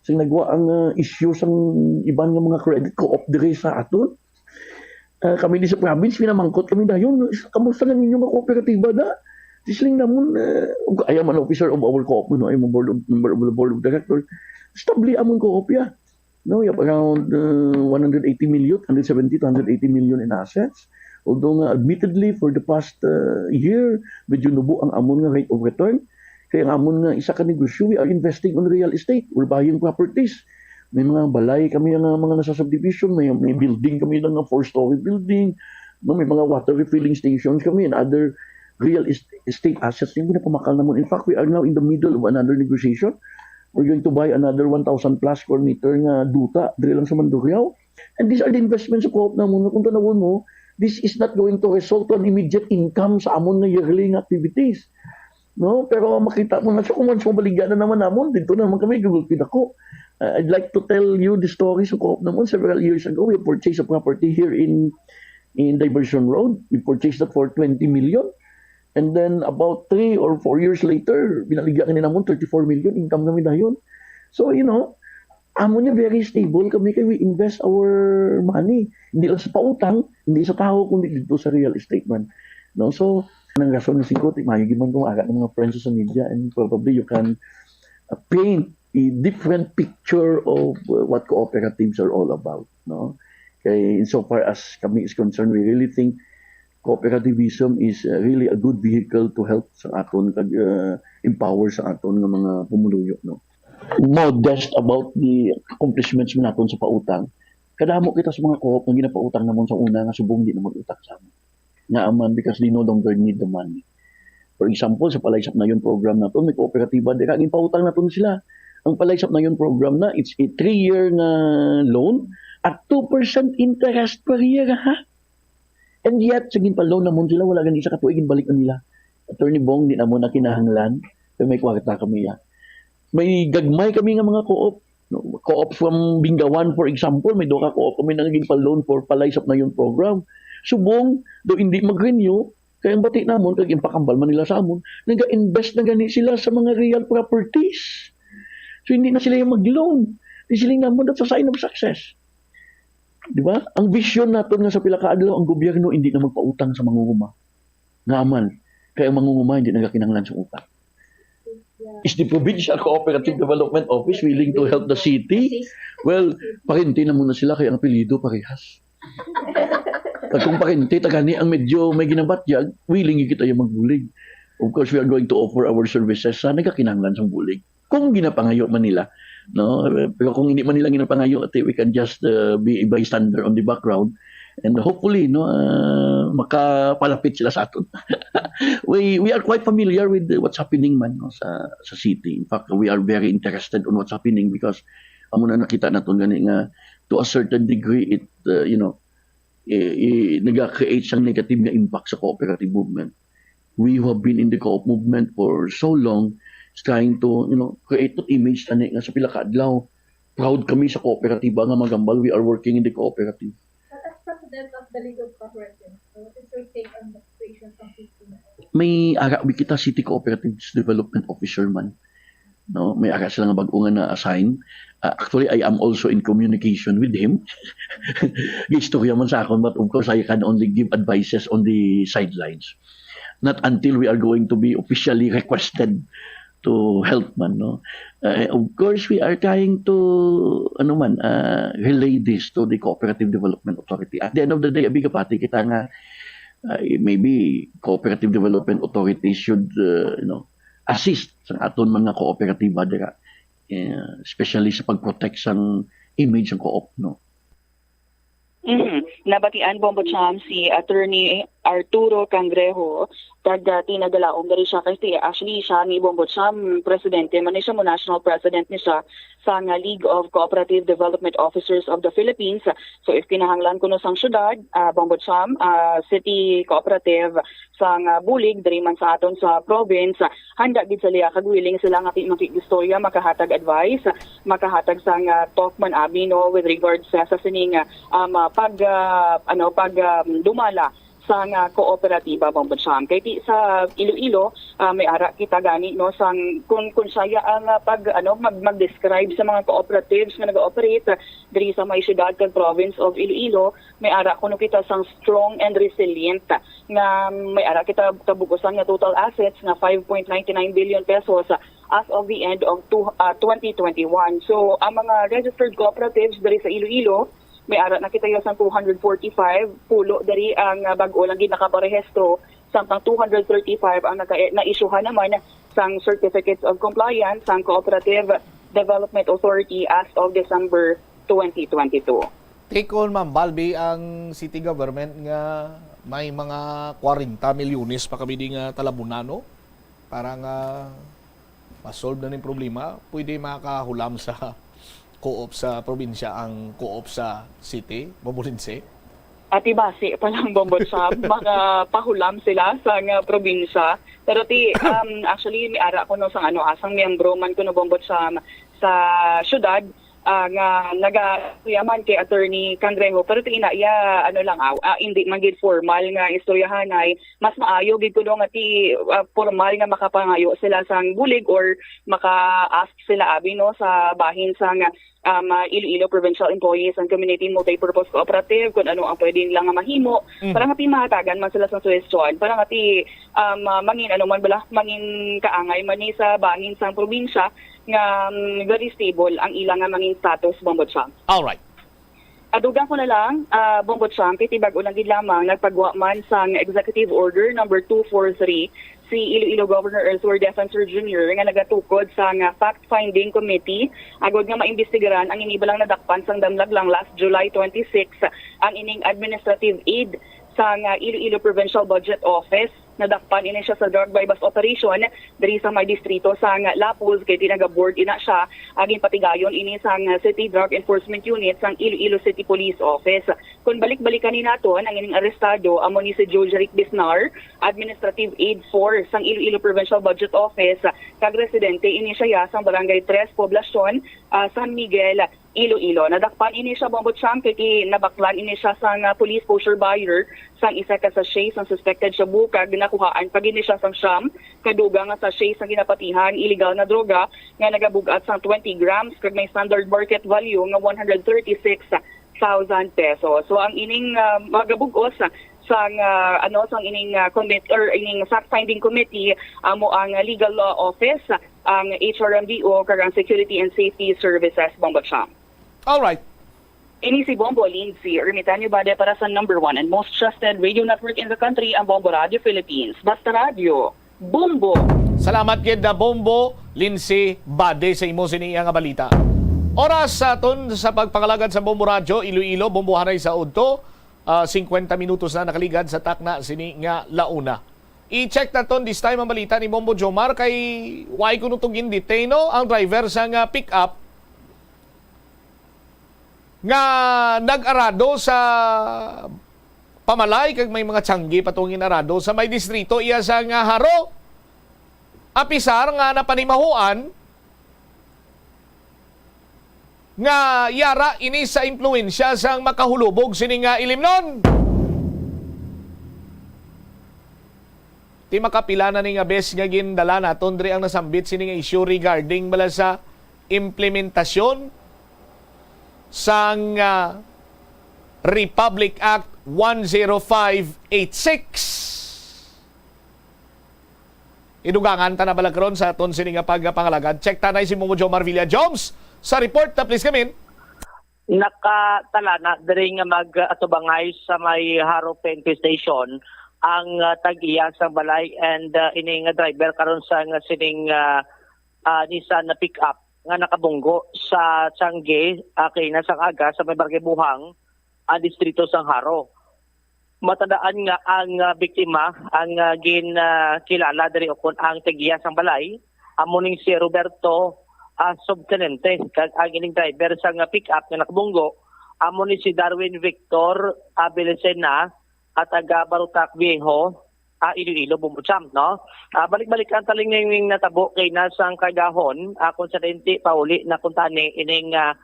sing nagwa ang uh, issue sang iban nga mga credit co-op diri sa aton. Uh, kami di sa province, pinamangkot kami dayon, kamusta na ninyo nga kooperatiba na? Sisling namon, uh, I am an officer of our co-op, no? I am a board of, member of the board of directors. Stable amon co-op ya. No, we have around uh, one hundred eighty million, one hundred seventy to one hundred eighty million in assets. Although nga admittedly for the past uh, year, medyo nubo ang amon nga rate of return. Kaya ang amon nga isa ka negosyo, we are investing on real estate. We're buying properties. May mga balay kami nga mga nasa subdivision, may, may building kami lang nga four-story building. No, may mga water refilling stations kami and other real est- estate assets yung ginapamakal naman. In fact, we are now in the middle of another negotiation. We're going to buy another one thousand plus square meter nga duta diri lang sa Mandurriao. And these are the investments sa co-op namon. Kung tanawon mo, this is not going to result to an immediate income sa amon nga yearly nga activities. No? Pero makita mo na siya kung once mabaligya na naman namon, dito naman kami gugulpi na ko. Uh, I'd like to tell you the story sa co-op naman. Several years ago, we purchased a property here in in Diversion Road. We purchased that for twenty million. And then about three or four years later, binaligya kami namon thirty-four million income kami dayon. So, you know, amo niya very stable kami kay we invest our money. Hindi lang sa pautang, hindi sa tao, kundi dito sa real estate man. No? So, ang rason na singko, ti mayo gyud man kung aga ng mga friends sa media and probably you can uh, paint a different picture of uh, what cooperatives are all about. No? Kay insofar as kami is concerned, we really think cooperativism is uh, really a good vehicle to help sa aton kag uh, empower sa aton nga mga pumuluyo, no. Modest about the accomplishments man naton sa pautang. Kadamo kita sa mga co-op nga ginapautang namon sa una nga subong di na mag-utang sa amon. Nga aman because they no longer need the money. For example, sa Palay Sapnayon program naton, may kooperatiba dira, ginpautang naton sila. Ang Palay Sapnayon program na, it's a three-year nga loan at two percent interest per year, ha? And yet, sa ginpa-loan namon sila, wala gani isa ka tuig ginbalik na nila. Attorney Bong, di namon na kinahanglan, pero may kwarta kami, ya. May gagmay kami nga mga co-op, no? Co-op from Bingawan, for example, may duha ka co-op kami nga ginpa-loan for Palay Sapnayon program. Subong, do hindi mag-renew, kay ang bati namon, kay ginpakambal man nila sa amon, naga-invest na gani sila sa mga real properties. So, hindi na sila yung mag-loan. Di sila namon, that's a sign of success. Di ba? Ang vision naton nga sa pila ka adlaw, ang gobyerno hindi na magpautang sa mangunguma. Nga man, kay ang mangunguma hindi nagakinahanglan sa utang. Is the Provincial Cooperative Development Office willing to help the city? Well, parente na muna sila kay ang apelyido parehas. At kung parente, tagani ang medyo may ginabatyag, willing kita yung magbulig. Of course, we are going to offer our services sa nagakinahanglan sa bulig. Kung ginapangayo man nila, no? Pero kung hindi man nila ginapangayo, ati, we can just uh, be a bystander on the background. And hopefully, no, uh, makapalapit sila sa aton. We we are quite familiar with what's happening man, no, sa sa city. In fact, we are very interested on what's happening because amo na nakita naton gani nga to a certain degree it uh, you know, eh, eh, naga-create siyang negative nga impact sa cooperative movement. We who have been in the co-op movement for so long is trying to, you know, create that image tani nga sa pila ka adlaw, proud kami sa kooperatiba nga magambal, we are working in the cooperative. But as president of the League of Cooperatives, so what is your take on the situation from fifteen? May ara bi kita, City Cooperatives Development Officer man. No, may ara sila nga bag-o nga na-assign. Uh, actually, I am also in communication with him. Istorya man sa akon, but of course, I can only give advices on the sidelines. Not until we are going to be officially requested to help man, no? Uh, of course, we are trying to, ano man, uh, relay this to the Cooperative Development Authority. At the end of the day, abi, kapati kita nga, uh, maybe Cooperative Development Authority should, uh, you know, assist sa aton mga kooperatiba dira, eh, especially sa pag-protect sang image sang co-op, no? Mhm. Nabatian, Bombo Cham, si Attorney Arturo Cangrejo, taga Tinagalaong, diri siya kay ti-, actually, siya ni Bombo Cham, presidente man ni siya, mo national president ni siya sa nga League of Cooperative Development Officers of the Philippines. So, if kinahanglan kuno sang syudad, ah, Bombo Cham, ah, city cooperative, sang, ah, bulig diri man sa aton sa province, ah, handa gid sila kag willing sila nga ti-, makig-istorya, makahatag advice, makahatag sang, ah, talk man abi, no, with regards sa, sa sining, ah, um, ah, pag, ah, ano, pag, um, dumala sang, ah, kooperatiba, Bombo Cham. Kay ti-, sa Iloilo, ah, may ara kita gani, no, sang kung, kung siya ang, ah, pag, ano, mag, mag-describe sa mga cooperatives nga nag-ooperate, ah, diri sa may syudad kag province of Iloilo, may ara kuno kita sang strong and resilient nga may ara kita kabug-usan nga total assets nga five point nine nine billion pesos as of the end of two, ah, twenty twenty-one. So, ang mga registered cooperatives diri sa Iloilo, may ara na kita sang two hundred forty-five, pulo diri ang, ah, bag-o lang gid nakaparehistro, samtang two hundred thirty-five ang naka-, naisyuhan naman sang Certificates of Compliance sang Cooperative Development Authority as of December twenty twenty-two. Take on, Ma'am Balbi, ang city government nga may mga kwarenta milyones pa kami di nga talabunano para nga ma-solve na ning problema. Pwede makahulam sa co-op sa probinsya ang co-op sa city, Mabulinse? Ati basi pa lang, Bombo Cham, mga pahulam sila sa nga probinsya. Pero ti, um, actually, may ara ko no sang ano, asang miyembro man ko no, Bombo Cham, sa syudad, ah, nga nagayaman kay Attorney Cangrejo. Pero ti ina iya, ano lang, aw, ah, hindi man gid formal nga istoryahanay. Mas maayo gid kuno nga ti, ah, formal nga makapangayo sila sang bulig or maka-ask sila abi, no, sa bahin sang, um, ah, Iloilo Provincial Employees and Community Multipurpose Cooperative kung ano ang pwede nila nga mahimo. Mhm. Para nga ti mahatagan man sila sang suhestyon, para nga ti, um, ah, mangin ano man bala, mangin kaangay man ni sa bahin sang probinsya nga, um, very stable ang ila nga mangin status, Bombo Cham. All right. Adugang ko na lang, ah, Bombo Cham, kay ti bag-o lang gid lamang nagpagwa man sang Executive Order number two four three si Iloilo Governor Elsword Defensor Junior nga nagatukod sang, ah, fact-finding committee agod nga maimbestigaran ang ini balang nadakpan sang damlag lang last July twenty-six ang ining administrative aid sang, ah, Iloilo Provincial Budget Office Nadakpan ini siya sa drug buy-bust operation diri sa may distrito sang Lapuz, kay nagaboard ina siya. Agin patigayon ini sang City Drug Enforcement Unit sang Iloilo City Police Office. Kung balik-balikan ni naton, ang ining arestado amo ni si Jojeric Bisnar, Administrative Aid four sang Iloilo Provincial Budget Office, kag residente ini siya sang Barangay Tres Poblacion, ah, San Miguel, Iloilo. Nadakpan ini siya, Bombo Cham, kay nabaklan ini siya sang, ah, police poseur buyer sang isa ka sachet sang suspected shabu, kag nakuhaan pa gid ni siya sang siyam ka dugang nga sachet sang ginapatihan illegal nga droga nga nagabug-at sang twenty grams kag may standard market value nga one hundred thirty-six thousand pesos. So ang ining, ah, magabug-os sang, ah, ano, sang ining, ah, commit-, or ining fact-finding committee, amo ang Legal Law Office, ang H R M D O, kag ang Security and Safety Services, Bombo Cham. Alright. Ini si Bombo Lindsay Ermitanio Bade para sa number one and most trusted radio network in the country, ang Bombo Radio Philippines. Basta radyo, Bombo! Salamat gid na Bombo Lindsay Bade sa imo sini nga balita. Oras sa aton sa pagpangalagad sa Bombo Radyo Iloilo, Bombo Haray sa udto, ah, singkwenta minutos na nakaligad sa takna sini nga launa. I-check naton this time ang balita ni Bombo Jomar kay why kuno to gin-detain, no? Ang driver sa nga pick-up nga nag-arado sa pamalay kag may mga tiyangge pa to nga gin-arado sa may distrito iya sa nga Jaro. Apisar nga napanimahuan nga yara ini sa impluwensya sang makahulubog sini nga ilimnon. Ti makapila na ni nga bes nga gindala naton diri ang nasambit sini nga issue regarding bala sa implementasyon sang, ah, Republic Act one zero five eight six. Idugangan ta na bala karon sa aton sini nga pagpangalagad. Check tanay si Mumu Jomar Villa Jobs sa report na, please, kamin. Nakatala na diri nga mag-atubangay sa may Jaro P N P station ang, ah, tag-iya sang balay and, ah, ini nga driver karon sang sining, ah, ah, Nissan na pick-up nga nakabunggo sa tiyangge, ah, kaina sang aga sa may Barangay Buhang, ah, distrito sang Jaro. Matandaan nga ang, ah, biktima ang, ah, gin, ah, kilala diri ukon ang tag-iya sang balay amo ning si Roberto, ah, Subtenente, kag ang ining driver sang, ah, pick-up nga nakabunggo amo ni si Darwin Victor, ah, Belicena, ah, taga Barotac Viejo, ah, Iloilo, Bombo Cham, no? Ah, balik-balik ang taling ning natabo kaina sang kaagahon, ah, kung sa denti pauli na kuntani ining, ah,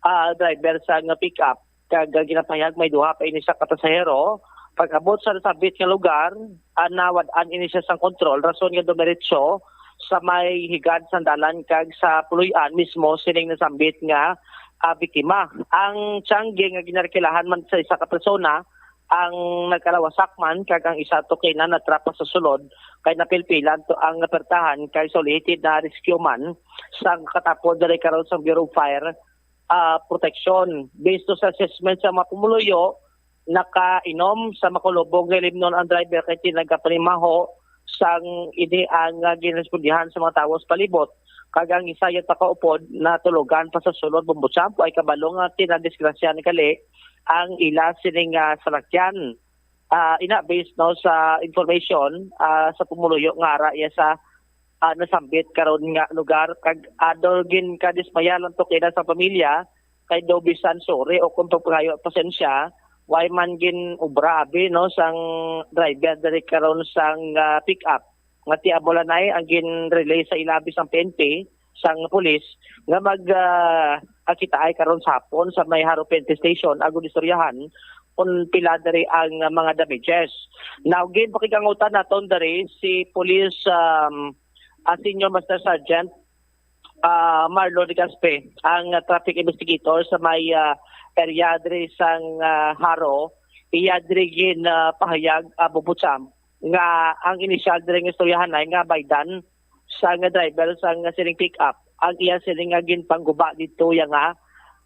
ah, driver sang pick-up. Kag, ah, ginapahayag may duha pa ini sa ka pasahero. Pag-abot sa nasambit nga lugar, ah, nawad-an ini siya sang kontrol, rason nga dumiretso sa may higad sang dalan kag sa puloy-an mismo sining nasambit nga, ah, biktima. Ang tiyangge nga ginarkilahan man sa isa ka persona ang nagkalawasak man, kag ang isa to kay na natrapa sa sulod kay napilpilan to ang napertahan kay sa ulihi na rescue man sang katapod diri karon sa Bureau of Fire ah, proteksyon. Based to sa assessment sa mga pumuluyo, nakainom sa makulubog nga limnon ang driver kay tinagapanimaho sang ini ang, ah, ginrespondihan sa mga tawo sa palibot. Kag ang isa yung takaupod na tulugan pa sa sulod, Bombo Champ, ay kabalo nga tinadisgrasya ni kali ang ila sining, ah, salakyan. Ah, ina, based, no, sa information, ah, sa pumuluyo nga ara iya sa, ah, nasambit karon nga lugar, kag adol gin kadismaya lang to kina sa pamilya kay daw bisan suri o kung pagpangayo pasensya, way man gin obra abi, no, sang driver diri karon sang, ah, pick-up nga ti amo lang nay ang gin-relay sa ilabi sang P N P, sang pulis, nga mag, ah, akitaay karon sa hapon sa may Jaro P N P station agud istoryahan kung pila diri ang mga damages. Now, gin pakigangutan naton diri si Police, um, ah, Senior Master Sergeant, ah, Marlon Legaspi, ang, ah, traffic investigator sa may, ah, area diri sang, ah, Jaro. Iya diri gin, ah, pahayag, ah, Bombo Champ, nga ang inisyal diri nga istoryahanay nga baydan sa nga driver sa nga sining pick-up ang iya sining nga ginpangguba dito ya nga,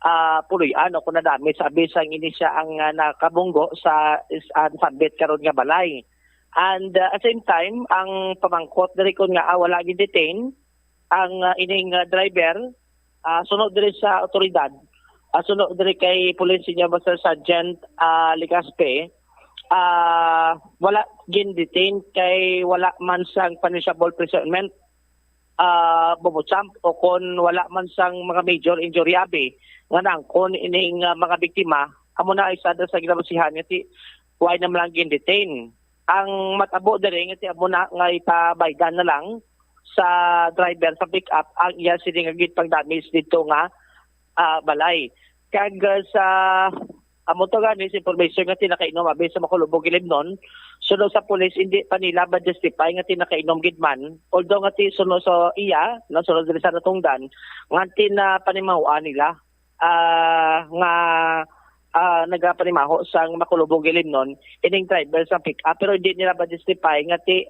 ah, puloy-an o kung nadami sa abi sang ini siya ang, ah, nakabunggo sa is-, ah, sambit karon nga balay. And, ah, at same time, ang pamangkot diri kun nga, ah, wala gin-detain ang, ah, ining, ah, driver, ah, suno diri sa otoridad, ah, suno diri kay Police Senior Master Sergeant, ah, Legaspi, Ah, wala gin-detain kay wala man sang punishable imprisonment, ah, Bobo Champ, o kon wala man sang mga major injury abi nga naangkon ining, ah, mga biktima. Amo na isa da sa ginabasihan nga ti why na man lang gin-detain. Ang matabo diri nga ti amo na nga ipabaydan na lang sa driver sa pick-up ang iya sini nga ginpang-damage didto nga, ah, balay. Kag, ah, sa amo to gani sa information nga ti nakainom abi sa Macolobog, Ilimnon, suno sa pulis, hindi pa nila ma-justify nga ti nakainom gid man, although nga ti suno sa iya, no, suno diri sa natungdan, nga ti na panimahoan nila, ah, nga, ah, nagapanimaho sang Macolobog, Ilimnon, ining driver sa pick-up, pero hindi nila ma-justify nga ti,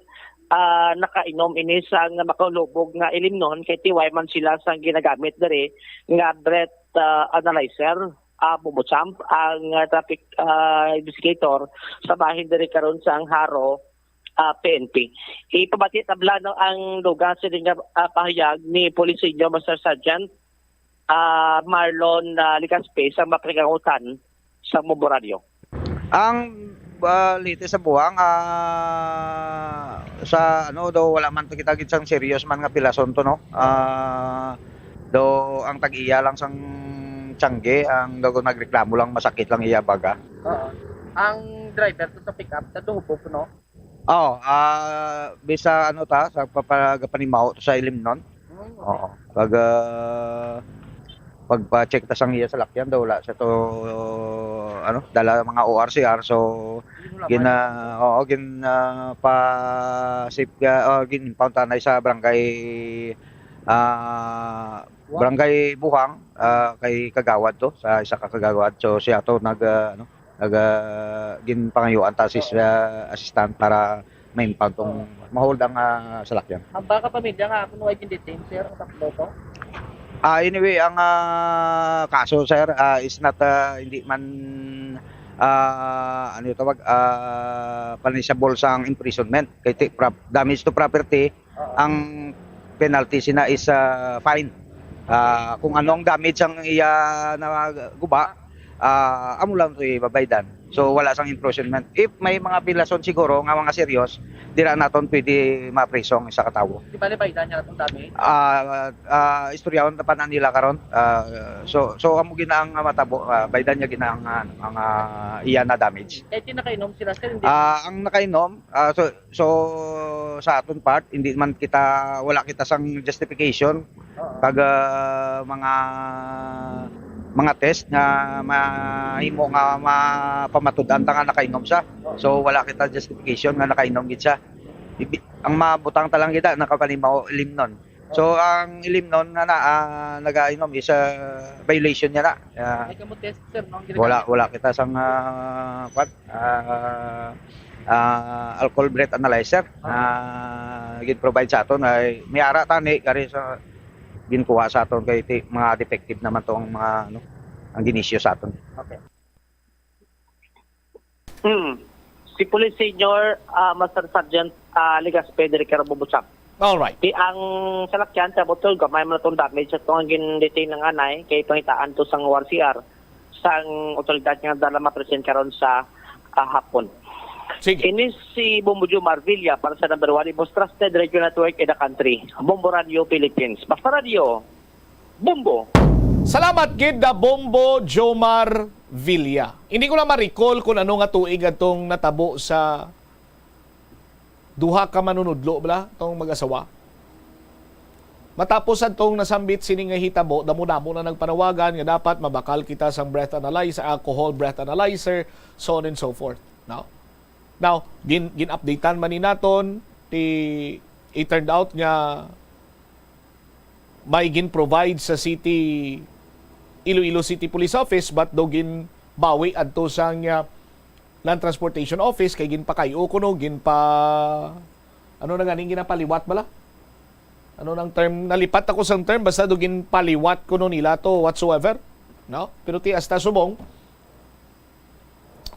ah, nakainom ini sang Macolobog nga Ilimnon, kay ti wala man sila sang ginagamit diri nga breath, ah, analyzer, ah, Bobo Champ, ang, ah, traffic, ah, investigator sa bahin diri karon sang Jaro, ah, P N P. Ipabati tabla, no, ang dugang sini nga, ah, pahayag ni Police Senior Master Sergeant, ah, Marlon, ah, Legaspi sa mapakigangutan sa Bombo Radio. Ang, ah, latest sa buwang, ah, sa ano daw, wala man kita gid sang serious man nga pilason to, no? Ah, daw ang tag-iya lang sang tiyangge, ang daw nagreklamo lang, masakit lang iya baga. Oo. Ang driver to sa pick-up, taga Hubog, no? Oo, ah, bisa ano ta, sa papagapanimaho to sa Ilimnon. Mm, okay. Oo. Pag, ah, pagpa-check ta sang iya salakyan daw, wala siya to, ano, dala mga O R C R. So, Hindi mo gin, laman. Ah, oo, gin, ah, pa-safe, ah, oh, gin-impound tanay sa barangay, ah, Buhang. Barangay Buhang, ah, kay Kagawad to, sa isa ka Kagawad. So, siya to nag, ah, ano, nag, ah, ginpangayuan ta si, ah, assistant para ma-impound tong ma-hold ang, ah, salakyan. Ang baka pamilya nga ako, no, ay gin-detain, sir, ang tatlo to? Ah, anyway, ang, ah, kaso, sir, ah, is not, ah, hindi man, ah, ano yung tawag, ah, punishable sang imprisonment. Kay ti-, prop-, damage to property, Oo. Ang penalty sina is, ah, fine. Ah, kung ano ang damage ang iya na guba, ah, amo lang to ibabaydan. So, wala sang imprisonment. If may mga pilason siguro nga mga serious, dira naton pwede mapriso ang isa ka tawo. Di ba, baydan niya atong damage? Ah, ah, istoryahon pa na nila karon. Ah, so, so amo gina ang matabo, ah, baydan niya gina ang, ah, ang, ah, iya na damage. Eh, di nakainom sila, sir, hindi? Ah, ang nakainom, ah, so, So, sa aton part, hindi man kita, wala kita sang justification Oo. kag, ah, mga, mga test nga mahimo nga mapamatud-an ta nga nakainom siya. Oo. So, wala kita justification nga nakainom gid siya. Ibi-, ang mabutang ta lang kita, nakapanimaho, Ilimnon. So, ang Ilimnon nga na, ah, nagainom is, ah, violation niya na. Ah, May kamo test, sir, no? Ang wala, ginagamit? Wala kita sang, ah, kwan, ah, ah, alcohol breath analyzer Ah. na gin-provide sa aton. Ay, may ara tani, kari sa ginkuha sa aton kay ti-, mga defective naman to ang mga, ano, ang ginisyo sa aton. Okay. Hmm. Si Police Senior, ah, Master Sergeant, ah, Legaspi, Director Bubuchap. All right. Ti ang salakyan sa motor, gamay man itong damage sa itong gin-detain ng anay, kay pangitaan to sang O R C R, sang otoridad nga dala ma-present karon sa, ah, hapon. Sige. Ini si Bombo Jomar Villa para sa number one, the most trusted radio network in the country, Bombo Radio Philippines. Basta Radio, Bombo. Salamat gid na Bombo Jomar Villa. Hindi ko na ma-recall kung ano nga tuig atong natabo sa duha ka manunudlo bala, tong mag-asawa. Matapos adtong nasambit sini nga hitabo, damo-damo na nagpanawagan nga dapat mabakal kita sang breath analyzer, alcohol breath analyzer, so on and so forth, no? Now, gin-, gin-updatean man ni naton, ti, it turned out nga may gin-provide sa city, Iloilo City Police Office, but daw ginbawi adto sang, ah, Land Transportation Office kay ginpakayo kuno, ginpa-, ano na ganing ginapaliwat bala? Ano nang term? Nalipat ako sang term, basta do ginpaliwat kuno nila to whatsoever, no? Pero ti hasta subong,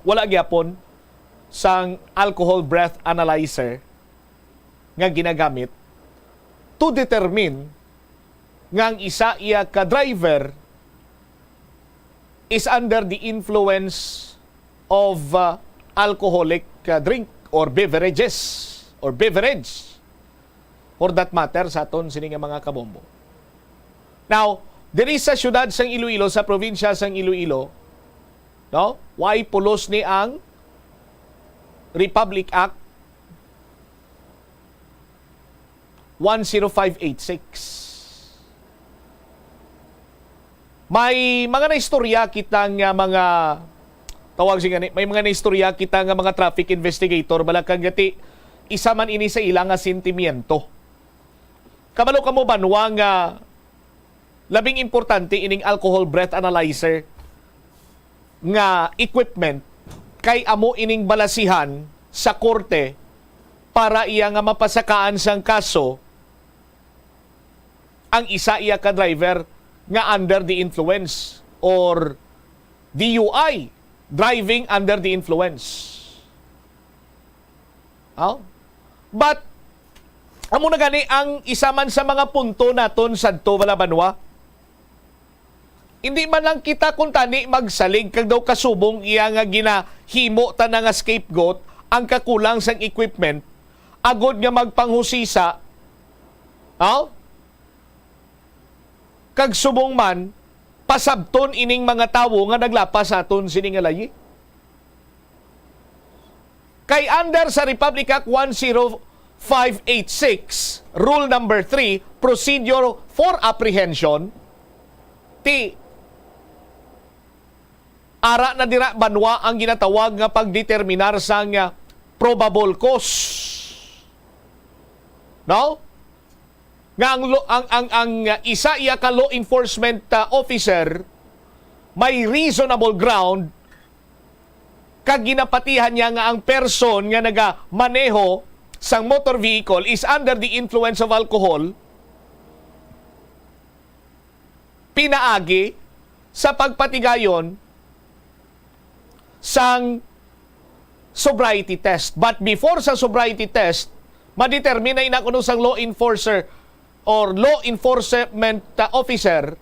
wala gyapon sang alcohol breath analyzer nga ginagamit to determine nga ang isa iya ka driver is under the influence of, uh, alcoholic, uh, drink or beverages or beverage, for that matter, sa aton sini nga mga kabombo. Now, diri sa siyudad sang Iloilo, sa probinsya sang Iloilo, no? Why pulos ni ang Republic Act one zero five eight six? May mga naistorya kita nga mga, tawag siya gani, may mga naistorya kita nga mga traffic investigator, bala kag gati, isa man ini sa ila nga sentimiento. Kabalo kamo, banwa, nga labing importante ining alcohol breath analyzer nga equipment, kay amo ining balasihan sa korte para iya nga mapasakaan sang kaso ang isa iya ka driver nga under the influence or D U I, driving under the influence. Oh? But, amo na gani ang isa man sa mga punto naton sadto, bala, banwa. Hindi man lang kita kuntani magsalig kag daw kasubong iya nga ginahimo ta na nga scapegoat ang kakulang sang equipment, agod nga magpanghusisa, oh? Kag subong man, pasabton ining mga tawo nga naglapas sa aton sini nga layi. Kay under sa Republic Act one zero five eight six, Rule number three, Procedure for Apprehension, ti ara na dira, banwa, ang ginatawag nga pagdeterminar sang, ah, probable cause. No? Nga ang lo-, ang, ang, ang, ah, isa iya ka law enforcement, ah, officer may reasonable ground kag ginapatihan niya nga ang person nga nagamaneho sang motor vehicle is under the influence of alcohol, pinaagi sa pagpatigayon sang sobriety test. But before sa sobriety test, madetermine na ina kuno sang law enforcer or law enforcement, uh, officer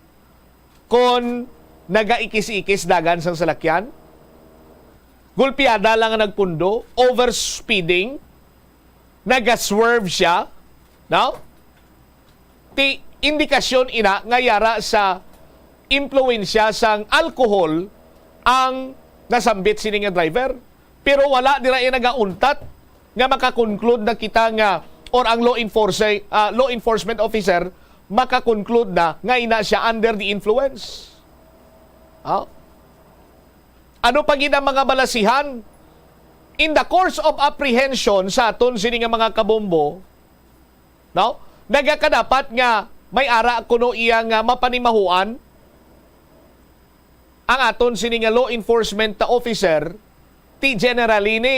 kon nagaikis-ikis dagan sang salakyan, gulpiada lang nga nagpundo, overspeeding, nagaswerve siya, no? Ti indikasyon ina nga yara sa impluwensya sang alcohol ang nasambit sini nga driver. Pero wala dira iya nagauntat nga makakonclude na kita nga, or ang law enforcer, ah, law enforcement officer makakonclude na nga ina siya under the influence. Ha? Ano pa gid ang mga balasihan? In the course of apprehension sa aton sini nga mga kabombo, no? Nagakadapat nga may ara kuno iya nga mapanimahuan ang aton sini nga law enforcement officer, ti generally ni,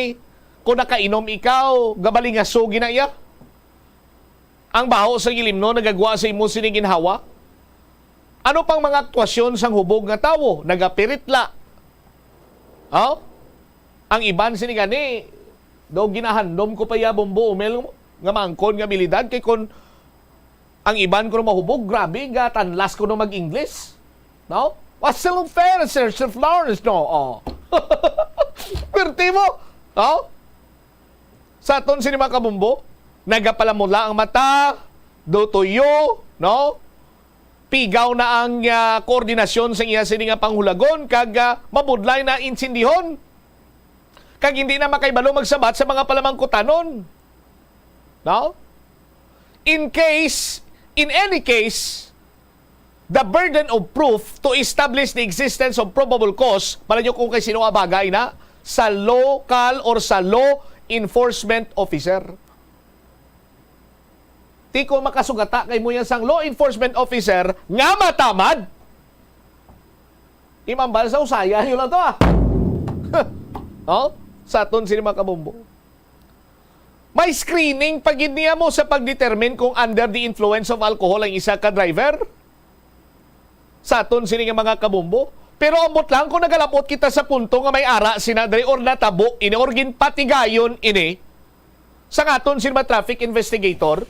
kung nakainom ikaw, gabalingaso gina iya. Ang baho sa gilimno nagagwa sa imo sini ginhawa. Ano pang mga aktwasyon sang hubog nga tawo? Nagapiritla. Oh? Ang iban sini gani, daw ginahandom ko pa iya, Bombo Umel, nga maangkon nga abilidad, kay kon ang iban kuno mahubog, grabe, gatanlas kuno mag-English. No? What's the fair, Sir, Sir Florence, no? Oh. Perti mo, no? Sa aton sini mga kabombo, nagapalamula ang mata, do tuyo, no? Pigaw na ang, ah, koordinasyon sa iya sini nga panghulagon, kag, ah, mabudlay na insindihon. Kag hindi na makaibalo magsabat sa mga palamangkutanon. No? In case, in any case, the burden of proof to establish the existence of probable cause, pala nyo kung kay sino nga bagay na, sa local or sa law enforcement officer. Ti kung makasugata kay mo yan sang law enforcement officer nga matamad, imambal sa usaya nyo lang to, ah. No? Sa aton sini mga kabombo. May screening pa gid niya mo sa pag-determine kung under the influence of alcohol ang isa ka driver. Sa aton sini nga mga kabombo. Pero ambot lang kung nagalabot kita sa punto nga may ara sina diri or natabo ini or ginpatigayon ini sa aton sini mga traffic investigator,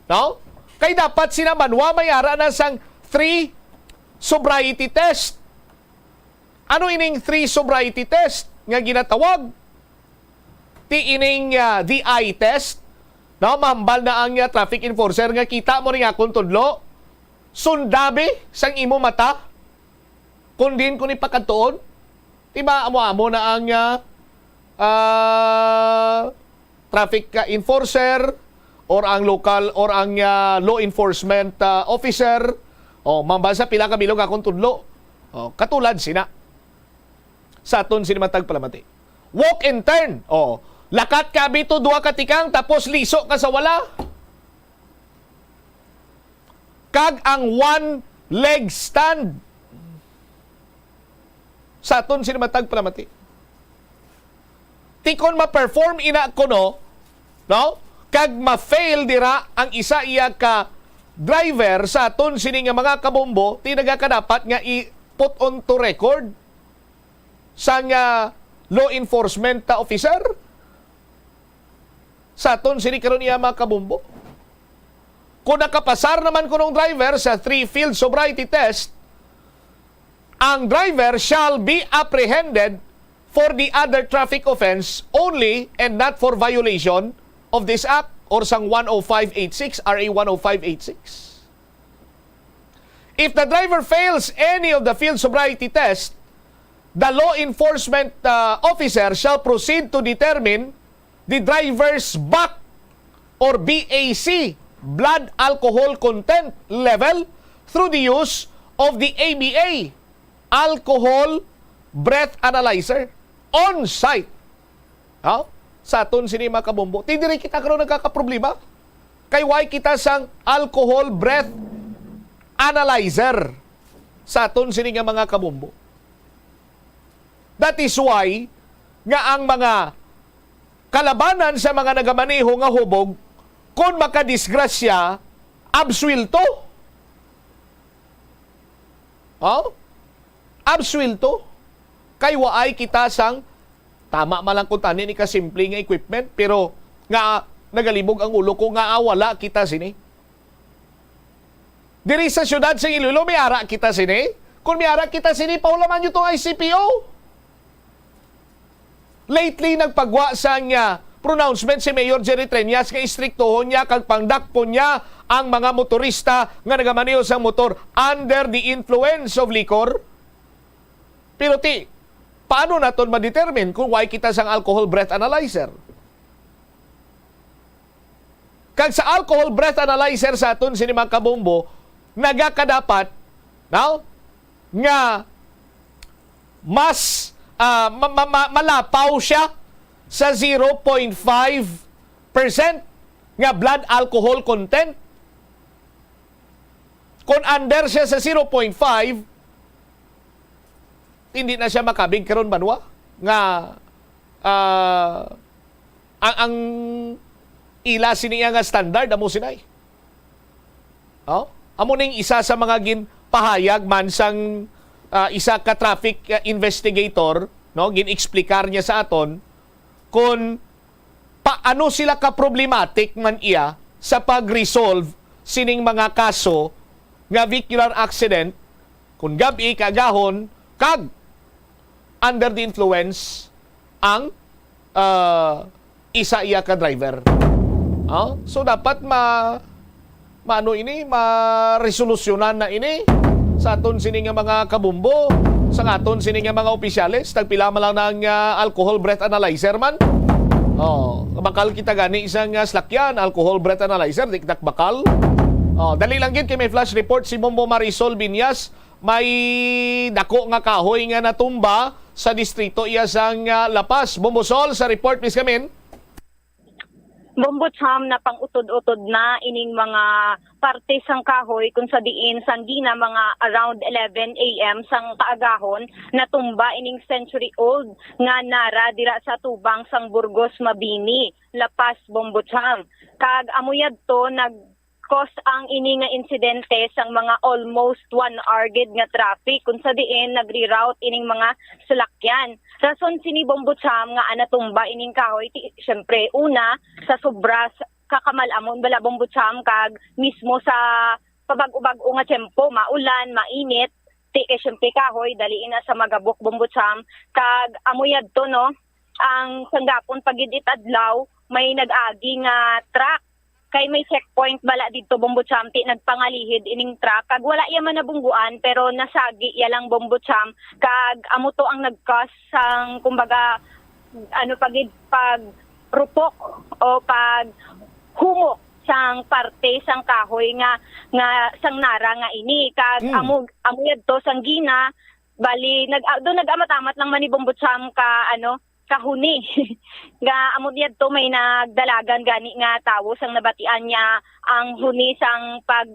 no? Kay dapat sina banwa may ara na sang three sobriety test. Ano ining three sobriety test nga ginatawag? Ti ining, ah, D I test, no? Mahambal na ang, ah, traffic enforcer nga kita mo rin akong tudlo. Sundabi sang imo mata kung diin ko ni pakadtuon. Di ba, amo-amo na ang, ah, ah, traffic, ah, enforcer or ang local or ang, ah, law enforcement, ah, officer. O, mahambal sa pila ka bilog akong tudlo. O, katulad sina. Sa aton sini matag palamati. Walk and turn. O, lakat ka bito, duha ka tikang, tapos liso ka sa wala. Kag ang one leg stand. Sa aton sini matag palamati. Ti kon ma-perform ina kuno, no? Kag ma-fail dira ang isa iya ka driver sa aton sini nga mga kabombo, ti nagakadapat nga i-put on to record sang, ah, law enforcement, ah, officer sa aton sini karon iya mga kabombo. Kung nakapasar naman kunong driver sa three field sobriety test, ang driver shall be apprehended for the other traffic offense only and not for violation of this act or sang one oh five eight six, R A one oh five eight six. If the driver fails any of the field sobriety test, the law enforcement, uh, officer shall proceed to determine the driver's BAC or B A C, blood alcohol content level, through the use of the A B A, alcohol breath analyzer, on site. Ha? Sa aton sini mga kabombo. Ti diri kita karon nagkakaproblema. Kay why kita sang alcohol breath analyzer sa aton sini nga mga kabombo. That is why nga ang mga kalabanan sa mga nagamaneho nga hubog, kon makadisgrasya, absuwelto. Oh? Absuwelto. Kay waay kita sang, tama man lang kung tani ni kasimple nga equipment, pero nga nagalibog ang ulo ko nga, ah, wala kita sini. Diri sa siyudad sa Iloilo, may ara kita sini. Kung may ara kita sini, paulaman nyo tong I C P O. Lately, nagpagwa sang, ah, pronouncement si Mayor Jerry Treñas nga istriktohon niya kag pangdakpon niya ang mga motorista nga nagamaneho sang motor under the influence of liquor. Pero ti, paano naton ma-determine kung way kita sang alcohol breath analyzer? Kag sa alcohol breath analyzer sa aton sini mga kabombo, nagakadapat, no, nga mas, ah, ma-, ma-, ma-, malapaw siya sa zero point five percent nga blood alcohol content. Kung under siya sa zero point five, hindi na siya makabig karon banwa nga, ah, ang, ang ila sini nga standard amo sinay. Oh? Amo ning isa sa mga ginpahayag man sang, ah, isa ka traffic, ah, investigator, no? Gin-explicar niya sa aton kung paano sila ka problematic man iya sa pag-resolve sining mga kaso nga vehicular accident, kung gab-i, kaagahon, kag under the influence ang, ah, isa iya ka driver. Oh? So, dapat ma-, maano ini, maresolusyonan na ini sa aton sini nga mga kabumbo, sa aton sini nga mga opisyales. Tagpila man lang na ang, ah, alcohol breath analyzer man. Oh, bakal kita gani isang, ah, slakyan, alcohol breath analyzer, di kita bakal. Oh, dali lang gid kay may flash report si Bombo Marisol Binyas. May dako nga kahoy nga natumba sa distrito iya sang, ah, La Paz. Bombo Sol sa report, please, kamin. Bombo Cham, napang-utod-utod na ining mga parte sang kahoy, kung sa diin sang gina mga around eleven a m sang kaagahon, natumba ining century-old nga nara dira sa tubang sang Burgos Mabini, La Paz, Bombo Cham. Kag amo yadto nag-cause ang ini nga insidente sang mga almost one hour gid nga traffic, kung sa diin nagreroute ining mga salakyan. Rason sini, Bombo Cham, nga natumba ining kahoy, ti, syempre, una, sa sobra sa kakamal-amon bala, Bombo Cham, kag mismo sa pabag-o-bag-o nga tiyempo, maulan, mainit, ti kay syempre kahoy, dali na sa magabok, Bombo Cham, kag amo yadto, no, ang sanggapon pa gid it adlaw, may nag-agi nga truck. Kay may checkpoint bala didto, Bombo Cham, ti nagpangalihid ining truck. Kag wala iya man nabungguan, pero nasagi iya lang, Bombo Cham. Kag amo to ang nag-cause sang, kumbaga, ano pa gid, pag rupok o pag humok sang parte sang kahoy nga, nga sang nara nga ini. Kag Mm. amo, amo yadto sang gina, bali, nag-, ah, do nag-amat-amat lang man ni Bombo Cham ka, ano, kahuni. Nga amo yadto may nagdalagan gani nga tawo sang nabatian niya ang huni sang pag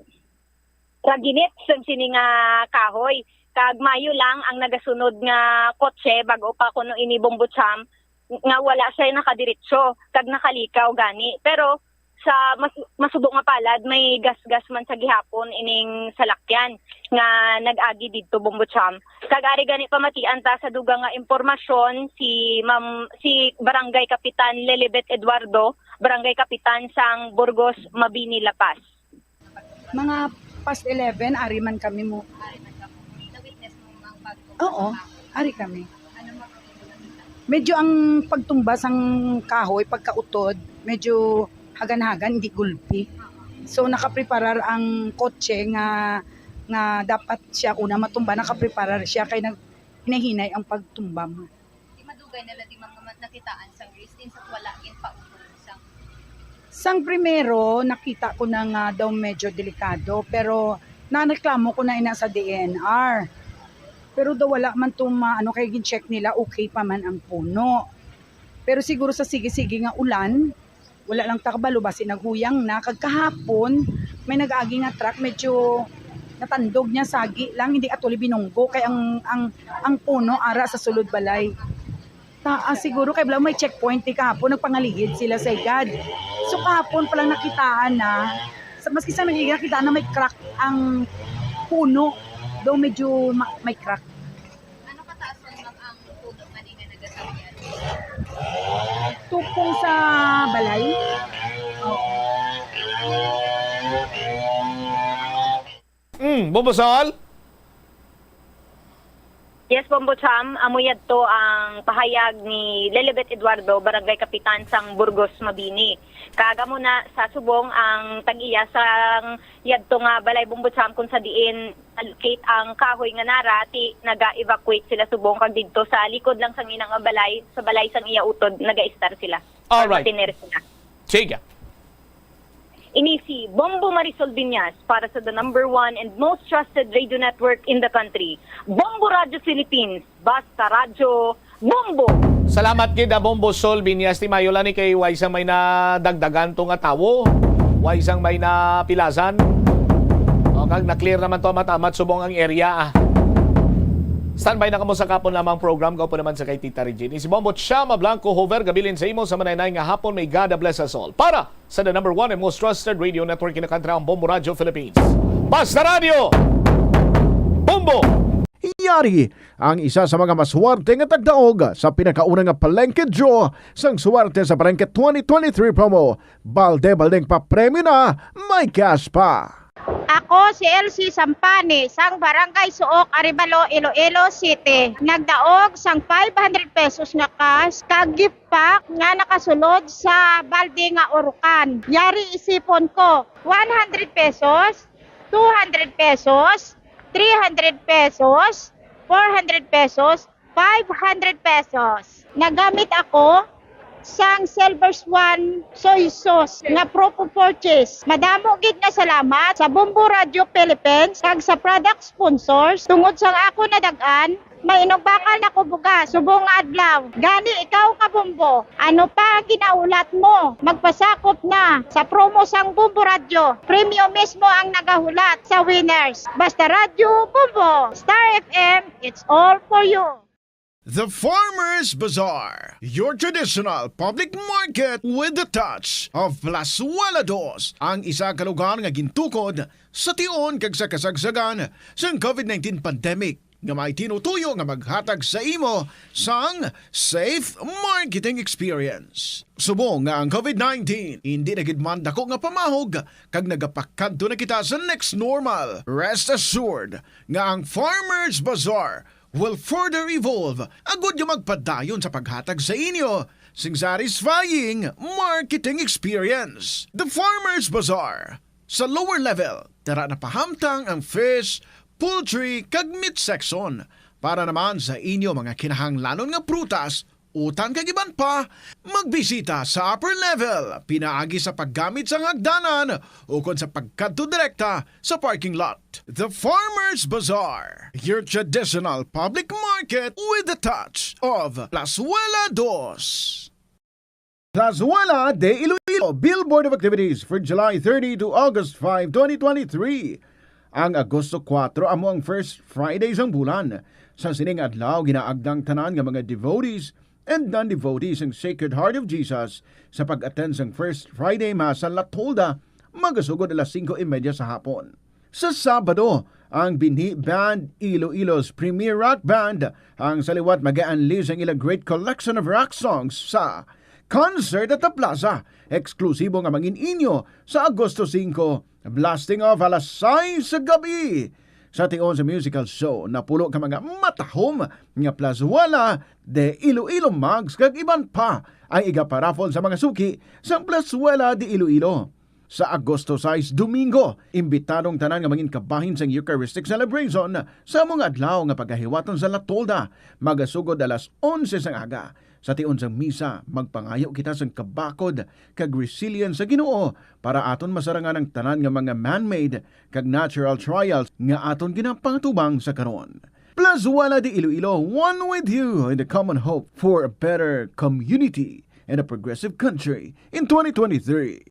raginit sang sini nga kahoy. Kag mayo lang ang nagasunod nga kotse, bag-o pa kuno ini, Bombo Cham, nga wala siya nakadiretso kag nakalikaw gani. Pero sa mas-, masubo nga palad, may gasgas man sa gihapon ining salakyan nga nag-agi didto, Bombo Cham. Kag ari gani pamatian ta sa dugang nga impormasyon, si Ma'am, si Barangay Kapitan Lilibet Eduardo, Barangay Kapitan sang Burgos, Mabini, La Paz. Mga past eleven, ari man kami mo. Oo, ari kami. Medyo ang pagtumba sang kahoy, pagkautod, medyo hagan-hagan, hindi gulpi. So, nakapreparar ang kotse nga, nga dapat siya una matumba, nakapreparar siya kay nag-, hinay-hinay ang pagtumba mo. Di madugay na lang, di man nga nakitaan sang risk din sa wala ginpautol sang Sang primero, nakita ko na nga daw medyo delikado, pero nareklamo ko na ina sa D E N R. Pero daw wala man to ma-, ano, kay gin-check nila, okay pa man ang puno. Pero siguro sa sige-sige nga ulan, wala lang ta kabalo, basi naghuyang na. Kag kahapon, may nag-agi nga truck, medyo natandog niya, sagi lang, hindi atuli binunggo, kay ang, ang, ang puno ara sa sulod balay. Taas siguro, kay bala may checkpoint di kahapon, nagpangalihid sila sa igad. So, kahapon pa lang nakitaan na, sa, maski sa nag-igad, nakitaan na may crack ang puno. Daw medyo ma-, may crack. Ano kataas man, ma'am, ang puno nga di nga nagasakyan? Tupong sa balay. Oo. Mm, Bombo Sal? Yes, Bombo Cham, amo yadto ang pahayag ni Lilibet Eduardo, Barangay Kapitan sang Burgos, Mabini. Kag amo na sa subong ang tag-iya sang yadto nga balay, Bombo Cham, kung sa diin allocate ang kahoy nga nara, ti naga-evacuate sila subong, kag didto sa likod lang sang ina nga balay, sa balay sang iya utod, naga-estar sila. Or Alright. Mag-tiner sila. Sige. Ini si Bombo Marisol Viñas para sa the number one and most trusted radio network in the country, Bombo Radyo Philippines, Basta Radyo Bombo! Salamat gid, ah, Bombo Sol Viñas. Ti mayo lang ni kay way sang may nadagdagan to nga tawo. Way sang may napilasan. O, kag na-clear naman to, amat-amat subong ang area, ah. Standby na kamo sa kapon lamang program. Gwapo naman sa kay Tita Regine. Si Bombo Chama Blanco Hover, gabilin sa imo sa manay-nay nga hapon. May God bless us all. Para sa the number one and most trusted radio network in the country, ang Bombo Radio Philippines. Basta Radio! Bombo! Yari ang isa sa mga maswerte nga tagdaog sa pinakauna nga Palengke Draw sang Swerte sa Palengke twenty twenty-three promo. Balde-baldeng papremyo na, may cash pa! Ako si Elsie Sampani, sang Barangay Suok, Arevalo, Iloilo City. Nagdaog sang five hundred pesos nga cash kag gift pack nga nakasulod sa balde nga urukan. Yari isipon ko, one hundred pesos, two hundred pesos, three hundred pesos, four hundred pesos, five hundred pesos. Nagamit ako sang Silver Swan soy sauce nga proof of purchase. Madamo gid nga salamat sa Bombo Radio Philippines kag sa product sponsors tungod sang ako nadag-an, may inugbakal na ko bugas subong nga adlaw. Gani ikaw ka Bombo, ano pa ang ginahulat mo? Magpasakop na sa promo sang Bombo Radio. Premyo mismo ang nagahulat sa winners. Basta Radyo Bombo, Star F M, it's all for you. The Farmers Bazaar, your traditional public market with the touch of Plazuela Dos, ang isa ka lugar nga gintukod sa tion kag sa kasagsagan sang COVID nineteen pandemic, nga may tinutuyo nga maghatag sa imo sang safe marketing experience. Subong nga ang COVID nineteen hindi na gid man dako nga pamahog kag nagapakadto na kita sa next normal, rest assured nga ang Farmers Bazaar will further evolve agud nga magpadayon sa paghatag sa inyo sing satisfying marketing experience. The Farmers Bazaar, sa lower level, dara napahamtang ang fish, poultry, kag meat section. Para naman sa inyo mga kinahanglanon nga prutas, utan kag iban pa, magbisita sa upper level pinaagi sa paggamit sang hagdanan ukon sa pagkadto direkta sa parking lot. The Farmers Bazaar, your traditional public market with the touch of Plazuela Dos. Plazuela de Iloilo, Billboard of Activities for July thirty to August five, twenty twenty-three. Ang Agosto kuwatro amo ang first Friday sang bulan. Sa sining adlaw, ginaagda ang tanan nga mga devotees and non-devotees sang Sacred Heart of Jesus sa pag-attend sang First Friday Mass sa La Tolda, magasugod alas singko y media sa hapon. Sa Sabado, ang binhi band Iloilo's premier rock band ang sa liwat mag-unleash ang ilang great collection of rock songs sa Concert at the Plaza, eksklusibo nga mangin-inyo sa Agosto singko, blasting off alas sais sa gabi. Sa tion sa musical show, napulo ka mga matahom nga Plazuela de Iloilo mugs kag iban pa ang igaparaffle sa mga suki sang Plazuela de Iloilo. Sa Agosto sais, Domingo, imbitado ang tanan nga mangin kabahin sang Eucharistic celebration sa amo nga adlaw nga pagahiwaton sa La Tolda, magasugod alas onse sang aga. Sa tion sang misa, magpangayo kita sang kabakod kag resilience sa Ginoo para aton masarangan ang tanan nga mga man-made kag natural trials nga aton ginapangatubang sa karon. Plazuela de Iloilo, one with you in the common hope for a better community and a progressive country in twenty twenty-three.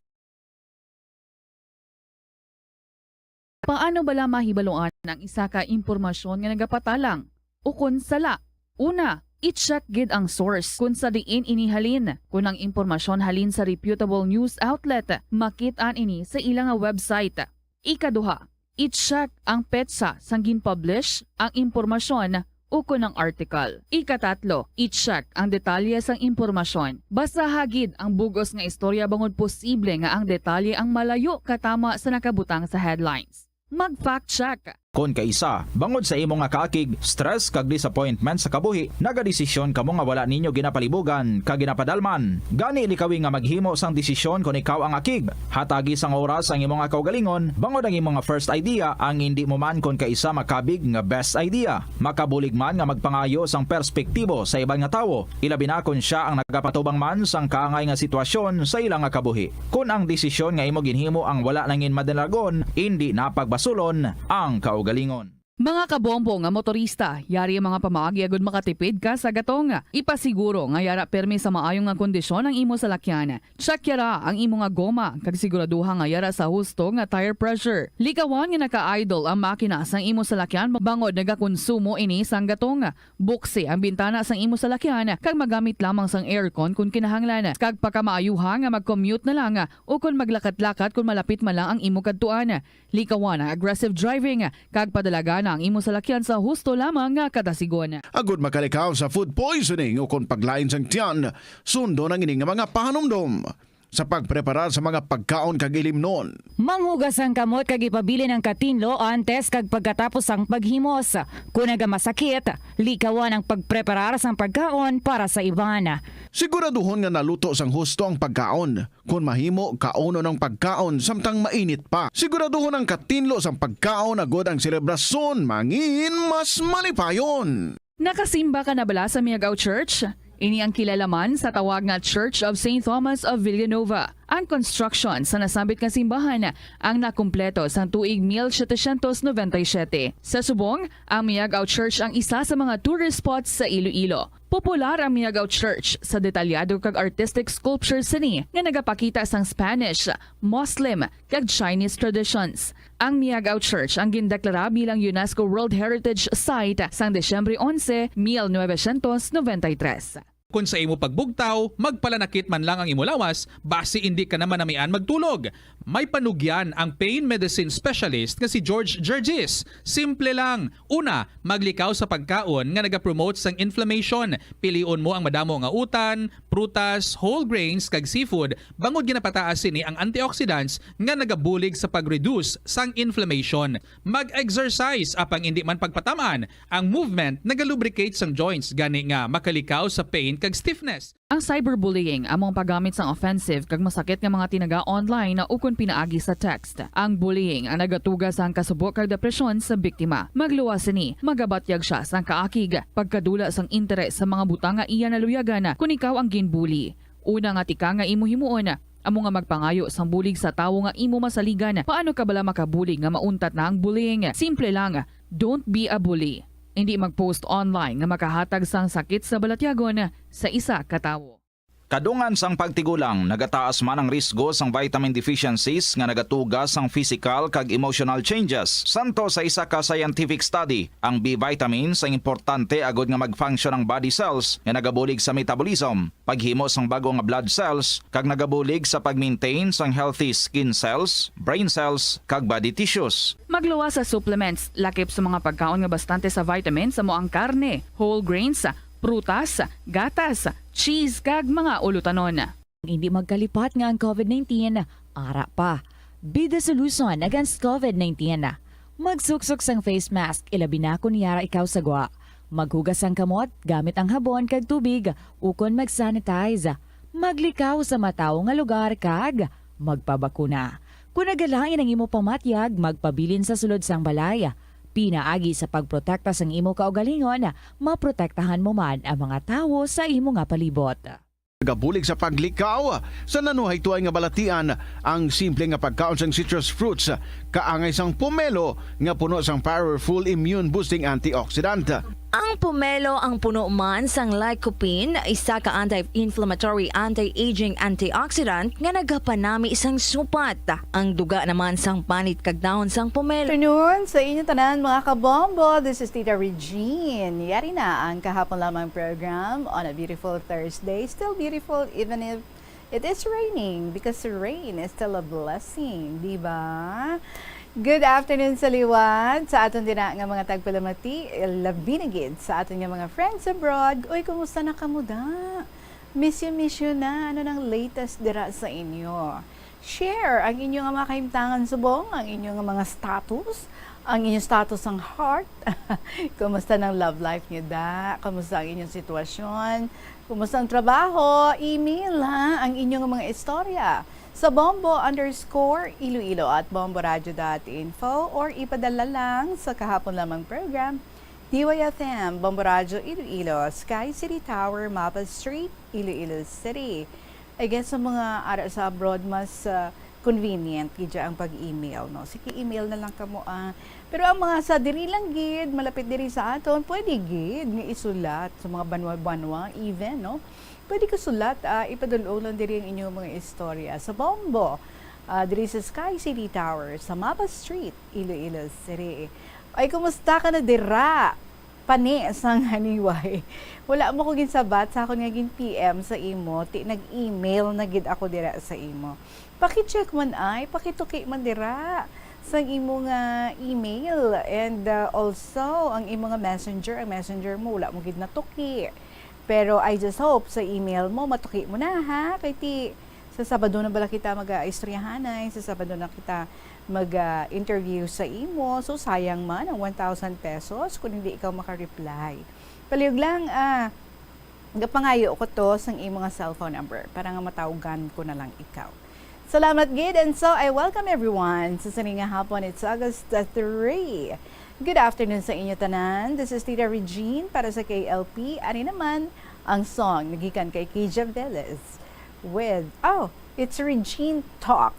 Paano bala mahibaluan ang isa ka impormasyon nga nagapatalang ukon sala? Una, i-check gid ang source kon sa diin ini halin. Kon ang impormasyon halin sa reputable news outlet, makit-an ini sa ila nga website. Ikaduha, i-check ang petsa sang gin-publish ang impormasyon ukon ang article. Ikatatlo, i-check ang detalye sang impormasyon. Basaha gid ang bug-os nga istorya bangod posible nga ang detalye ang malayo katama sa nakabutang sa headlines. Mag-fact check. Kon kaisa, bangod sa imo nga kaakig, stress kag disappointment sa kabuhi, nagadesisyon kamo nga wala ninyo ginapalibugan kag ginapadalman. Gani, likawi nga maghimo sang desisyon kon ikaw ang akig. Hatagi sang oras ang imo nga kaugalingon, bangod ang imo nga first idea ang indi mo man kon kaisa makabig nga best idea. Makabulig man nga magpangayo sang perspektibo sa iban nga tawo, ilabi na kon sia ang nagapatubang man sang kaangay nga sitwasyon sa ila nga kabuhi. Kon ang desisyon nga imo ginhimo ang wala nangin madalagon, indi na pagbasulon ang kaugalingon. Mga kabombo nga motorista, yari ang mga pamaagi agud makatipid ka sa gatong. Ipasiguro nga yara pirmi sa maayo nga kondisyon ang imo salakyan. Check yara ang imo nga goma kag siguraduha nga yara sa husto nga tire pressure. Likawan nga naka-idle ang makina sang imo salakyan bangod nagakonsumo ini sang gatong. Buksi ang bintana sang imo salakyan kag magamit lamang sang aircon kon kinahanglan. Kag pakamaayuha nga mag-commute na lang o kon maglakat-lakat kon malapit man lang ang imo kadtuan. Likawan ang aggressive driving kag padalagan ang imo salakyan sa husto lamang nga kadasigon. Agud makalikaw sa food poisoning o kon paglain sang tiyan, sundon ang ini nga mga pahanumdom sa pagpreparar sa mga pagkaon kag ilimnon. Manghugas ang kamot kag ipabilin ang katinlo antes kag pagkatapos sang paghimos. Kon nagamasakit, likawan ang pagpreparar sang pagkaon para sa iban. Siguraduhon nga naluto sang husto ang pagkaon. Kon mahimo, kaunon ang pagkaon samtang mainit pa. Siguraduhon ang katinlo sang pagkaon agud ang selebrasyon mangin mas malipayon. Nakasimba ka na bala sa Miagao Church? Ini ang kilala man sa tawag nga Church of Saint Thomas of Villanova. Ang construction sa nasambit nga simbahan ang nakumpleto sang tuig mil setecientos noventa y siete. Sa subong, ang Miagao Church ang isa sa mga tourist spots sa Iloilo. Popular ang Miagao Church sa detalyado kag artistic sculptures sini nga nagapakita sang Spanish, Muslim, kag Chinese traditions. Ang Miagao Church ang gindeklara bilang UNESCO World Heritage Site sang Disyembre onse, mil novecientos noventa y tres. Kon sa imo pagbugtaw, magpalanakit man lang ang imo lawas, basi indi ka na manamian magtulog. May panugyan ang pain medicine specialist nga si George Gergis. Simple lang. Una, maglikaw sa pagkaon nga nagapromote sang inflammation. Pilion mo ang madamo nga utan, prutas, whole grains, kag seafood, bangod ginapataas sini ang antioxidants nga nagabulig sa pag-reduce sang inflammation. Mag-exercise, apang indi man pagpatam-an. Ang movement nagalubricate sang joints, gani nga makalikaw sa pain kag stiffness. Ang cyberbullying amo ang paggamit sang offensive kag masakit nga mga tinaga online ukon pinaagi sa text. Ang bullying ang nagatuga sang kasubo kag depresyon sa biktima. Magluwas sini, magabatyag sia sang kaakig, pagkadula sang interes sa mga butang nga iya naluyagan kon ikaw ang ginbully. Una nga tika nga imo himuon, amo nga magpangayo sang bulig sa tawo nga imo masaligan. Paano ka bala makabulig nga mauntat na ang bullying? Simple lang, don't be a bully. Indi mag-post online nga makahatag sang sakit sa balatyagon sa isa ka tawo. Kadungan sang pagtigulang, nagataas man ang risgo sang vitamin deficiencies nga nagatuga sang physical kag emotional changes. Santo sa isa ka scientific study, ang B vitamins ang importante agod nga mag-function ang body cells nga nagabulig sa metabolism, paghimo sang bag-o nga blood cells, kag nagabulig sa pag-maintain sang healthy skin cells, brain cells, kag body tissues. Magluwas sa supplements, lakip sa mga pagkaon nga bastante sa vitamins, amo ang karne, whole grains, prutas, gatas, cheese, kag mga ulutanon. Hindi magkalipat nga ang covid nineteen ara pa. Be the solution against covid nineteen. Magsuksok sang face mask, ilabi na kon yara ikaw sa gwa. Maghugas sang kamot gamit ang habon kag tubig, ukon mag-sanitize. Maglikaw sa matawo nga lugar kag magpabakuna. Kon nagalain ang imo pamatyag, magpabilin sa sulod sang balay. Pinaagi sa pagprotekta sang imo kaugalingon, maprotektahan mo man ang mga tawo sa imo nga palibot. Nagabulig sa paglikaw sa nanuhay tuay nga balatian ang simple nga pagkaon sang citrus fruits, kaangay sang pomelo nga puno sang powerful immune-boosting antioxidant. Ang pomelo ang puno man sang lycopene, isa ka anti-inflammatory, anti-aging antioxidant nga nagapanami sang supat. Ang duga naman sang panit kag dahon sang pomelo. Afternoon sa inyo tanan, mga kabombo. This is Tita Regine. Yari na ang kahapon lamang program on a beautiful Thursday. Still beautiful even if it is raining because rain is still a blessing, di ba? Good afternoon sa liwat, sa aton dira nga mga tagpalamati, labi na gid sa aton nga mga friends abroad. Uy, kumusta na kamo da? Miss you, miss you na. Ano nang latest dira sa inyo? Share ang inyo nga mga kahimtangan subong, ang inyo nga mga status, ang inyo status sang heart. Kumusta nang love life niyo da? Kumusta ang inyong sitwasyon? Kumusta ang trabaho? Email, ha, ang inyo nga mga istorya sa bombo underscore iloilo at bomboradio dot info or ipadala lang sa kahapon lamang program, D Y F M, Bombo Radyo Iloilo, Sky City Tower, Mapa Street, Iloilo City. I guess sa mga ara sa abroad, mas, ah, convenient gid ang pag-email, no? Sige, email na lang kamo, ah. Pero ang mga sa diri lang gid, malapit diri sa aton, pwede gid nga isulat sa mga banwa-banwa, even, no? Pwede ka sulat, ah, ipadul-ong lang diri ang inyong mga istorya sa Bombo, ah, diri sa Sky City Tower, sa Mapa Street, Iloilo City. Ay, kumusta ka na dira? Pani sang haniway. Wala mo ko ginsabat sa akon nga gin P M sa imo, ti nag-email na gid ako dira sa imo. Paki-check man ay, pakituki man dira sang imo nga email, and, uh, also ang imo nga messenger, ang messenger mo wala mo gid natuki. Pero I just hope sa email mo matuki mo na, ha, kay ti sa Sabado na bala kita mag-aistoryahanay, sa Sabado na kita mag, ah, interview sa imo. So, sayang man ang one thousand pesos kung hindi ikaw maka-reply. Palihog lang, ah, gapangayo ko to sang imo nga cellphone number para nga matawgan ko na lang ikaw. Salamat gid, and so I welcome everyone sa sini nga hapon. It's August three. Good afternoon sa inyo tanan. This is Tita Regine para sa K L P. Ari naman ang song nagikan kay Kija Velez with, oh, it's Regine Talk.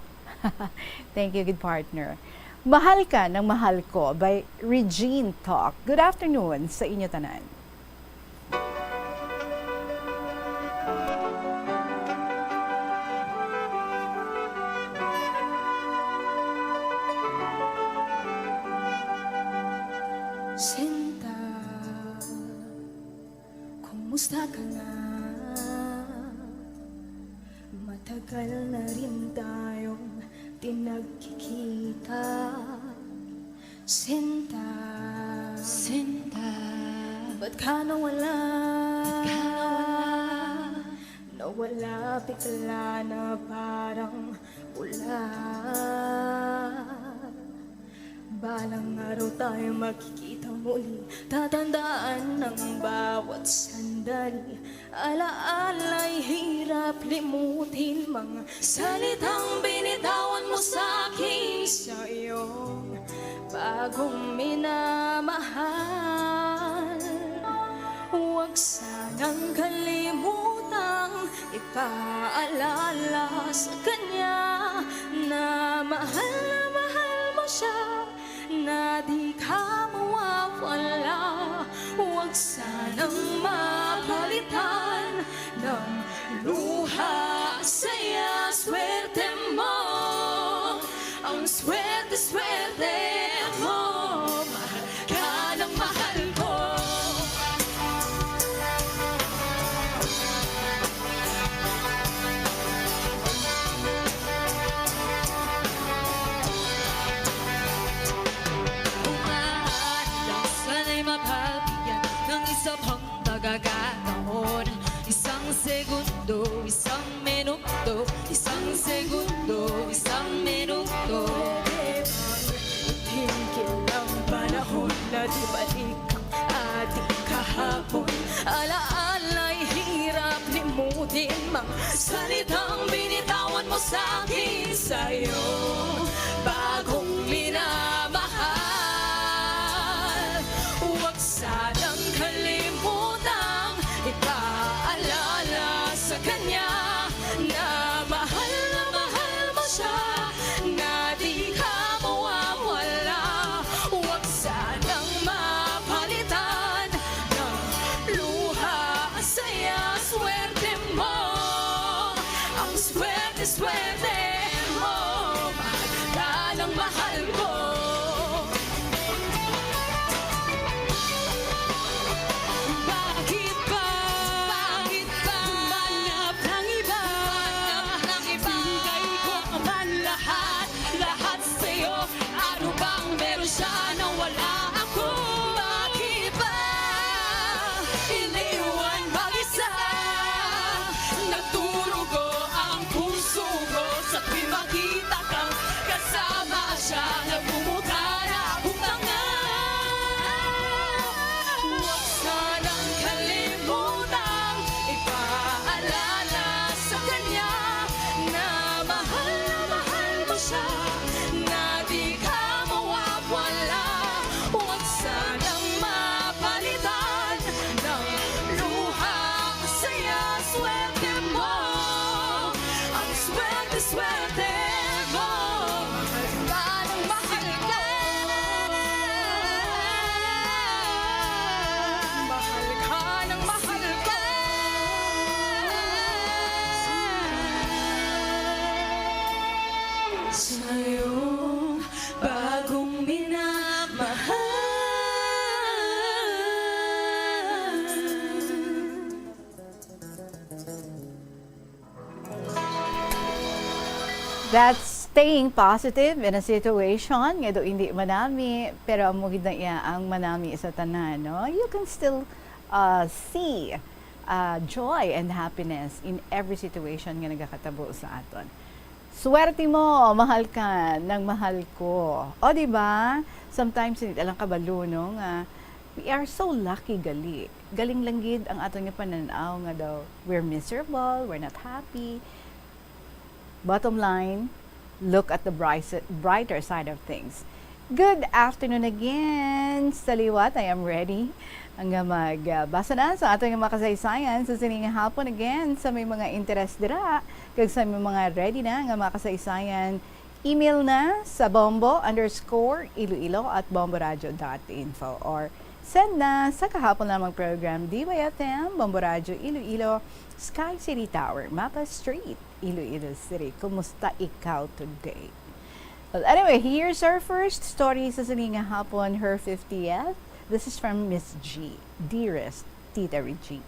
Thank you, good partner. Mahal Ka ng Mahal Ko by Regine Talk. Good afternoon sa inyo tanan. Sinta, kumusta ka na? Tagal na rin tayong di nagkikita. Sinta, Sinta, ba't ka nawala? Ba't ka nawala? Nawala bigla na parang bula. Balang araw tayo magkikita muli. Tatandaan ang bawat sandali. Alaala'y hirap limutin, mga salitang binitawan mo sa akin sa iyong bagong minamahal. Huwag sanang kalimutang ipaalala sa kanya na mahal na mahal mo siya, na di ka mawawala. Huwag sanang mapalitan ng luha, saya, swerte mo. Ang swerte, swerte mo. Mahal ka ng mahal ko. Kung maaari lang sana'y mabigyan ng isa pang pagkakataon. Isang segundo, isang minuto, isang segundo, isang minuto. Pwede bang tumigil ang panahon na di balik ang ating kahapon? Alaala'y hirap limutin, mga salitang binitawan mo sa akin sa iyong bagong minamahal. Huwag sanang kalimutang ipaalala sa kanya na mahal na mahal mo siya, na di ka mawawala. Huwag sanang mapalitan ng luha, saya, swerte mo. Ang swerte, swerte mo. Mahal ka ng mahal ko. Bakit ba? Bakit ba? Humanap ng iba. Humanap ng iba. Binigay ko naman lahat, lahat sa'yo. Ano bang meron siya na wala ako? Bakit ba iniwan mag-isa? Nagdurugo ang puso ko sa tuwing makita kang kasama siya. Nagmumukha na akong tanga. Huwag sanang kalimutang ipaalala sa kanya na mahal na mahal mo siya, na di ka mawawala. Huwag sanang mapalitan ng luha, saya, swerte mo. Ang swerte, swerte mo. Mahal ka ng mahal ko. Mahal ka ng mahal ko. Sa iyong bagong minamahal. That's staying positive in a situation nga daw hindi manami, pero amo gid na iya ang manami sa tanan, no? You can still, uh, see, uh, joy and happiness in every situation nga nagakatabo sa aton. Swerte mo, mahal ka ng mahal ko. O, di ba? Sometimes, hindi lang kabalo, no, nga we are so lucky gali. Galing lang gid ang aton nga panan-aw nga daw we're miserable, we're not happy. Bottom line, look at the bright-, brighter side of things. Good afternoon again. Sa liwat, I am ready nga mag, ah, basa na sa aton nga mga kasaysayan sa sini nga hapon. Again, sa may mga interes dira, kag sa may mga ready na nga mga kasaysayan, email na sa bombo underscore iloilo at bomboradio dot info or send na sa kahapon lamang program, D Y F M, Bombo Radio Iloilo, Sky City Tower, Mapa Street, Iloilo City. Kumusta ikaw today? Well, anyway, here's our first story sa sini nga hapon, her fiftieth. This is from Miss G. Dearest Tita Regine.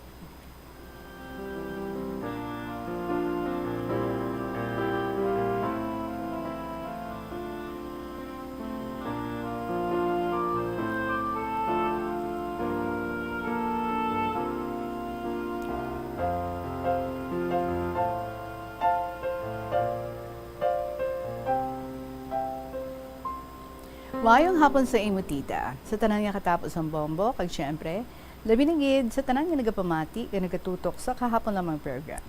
Maayong hapon sa imo, tita, sa tanan nga katapo sang bombo, kag siyempre, labi na gid sa tanan nga nagapamati kag nagatutok sa Kahapon Lamang program.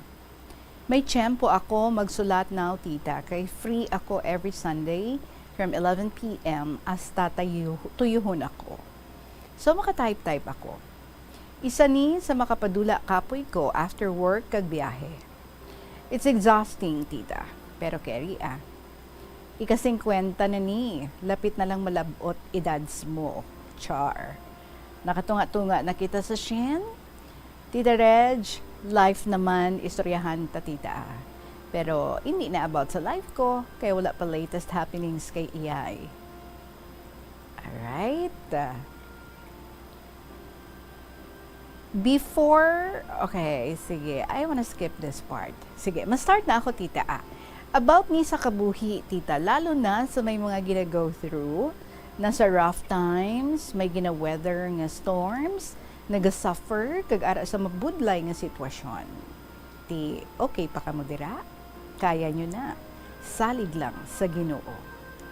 May tiyempo ako magsulat now, tita, kay free ako every Sunday from eleven p m hasta tayo-, tuyuhon ako. So, maka-type-type ako. Isa ni sa makapadula kapoy ko after work kag biyahe. It's exhausting, tita, pero carry, ah. Ika-singkwenta na ni, lapit na lang malab-ot edads mo. Char. Nakatunga-tunga na kita sa shin? Tita Reg, life naman, istoryahan ta, tita, ah. Pero hindi na about sa life ko, kay wala pa latest happenings kay iyay. Alright. Before, okay, sige, I wanna skip this part. Sige, ma-start na ako, tita, ah. About ni sa kabuhi, tita, lalo na sa may mga gina-go through, nasa rough times, may gina-weather nga storms, naga-suffer, kag ara sa mabudlay nga sitwasyon. Ti, okay pa kamo dira? Kaya nyo na. Salig lang sa Ginoo.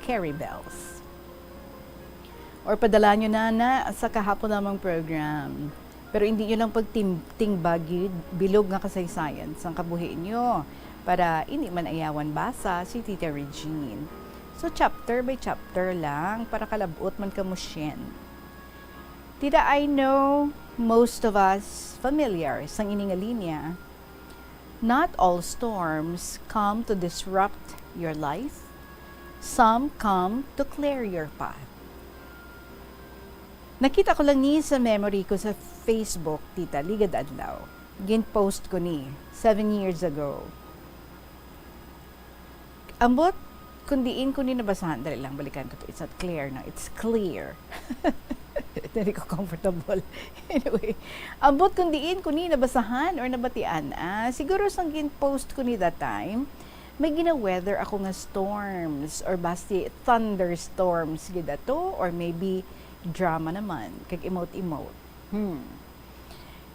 Carry bells. Or padala nyo na na sa Kahapon Lamang program. Pero hindi nyo lang pagtim-, tingbag gid bilog nga kasaysayan sang kabuhi nyo para hindi man ayawan basa si Tita Regine. So, chapter by chapter lang para kalab-ot man kamo, shin. Tita, I know most of us familiar sang ini nga linya, "Not all storms come to disrupt your life. Some come to clear your path." Nakita ko lang ni sa memory ko sa Facebook, tita, ligad adlaw. Gin-post ko ni seven years ago. Ambot, kung diin ko ni nabasahan, dali lang, balikan ko to. It's not clear, no? It's clear. Dili ko comfortable. Anyway, ambot kung diin ko ni nabasahan or nabatian, ah, siguro sang gin-post ko ni that time, may gina-weather ako nga storms or basi thunderstorms gid ato, or maybe drama naman, kag emote-emote. Hmm.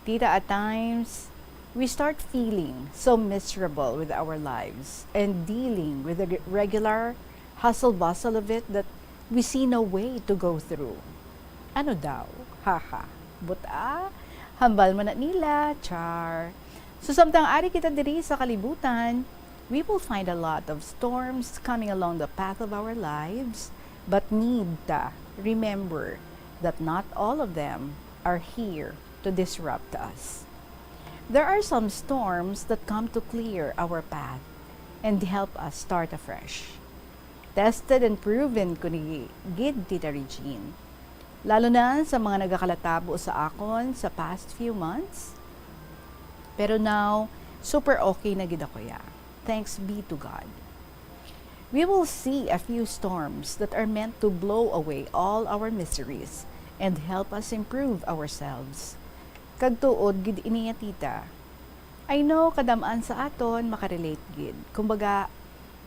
Tita, at times, we start feeling so miserable with our lives and dealing with the re-, regular hustle-bustle of it that we see no way to go through. Ano daw? Haha. Buta? Hambal man na nila. Char. So, samtang ari kita diri sa kalibutan, we will find a lot of storms coming along the path of our lives, but need ta remember that not all of them are here to disrupt us. There are some storms that come to clear our path and help us start afresh. Tested and proven ko ni gid, Tita Regine. Lalo na sa mga nagakalatabo sa akon sa past few months. Pero now, super okay na gid ako, ya. Thanks be to God. We will see a few storms that are meant to blow away all our miseries and help us improve ourselves. Kag tuod gid ini, ya, tita. I know kadam-an sa aton makarelate gid. Kumbaga,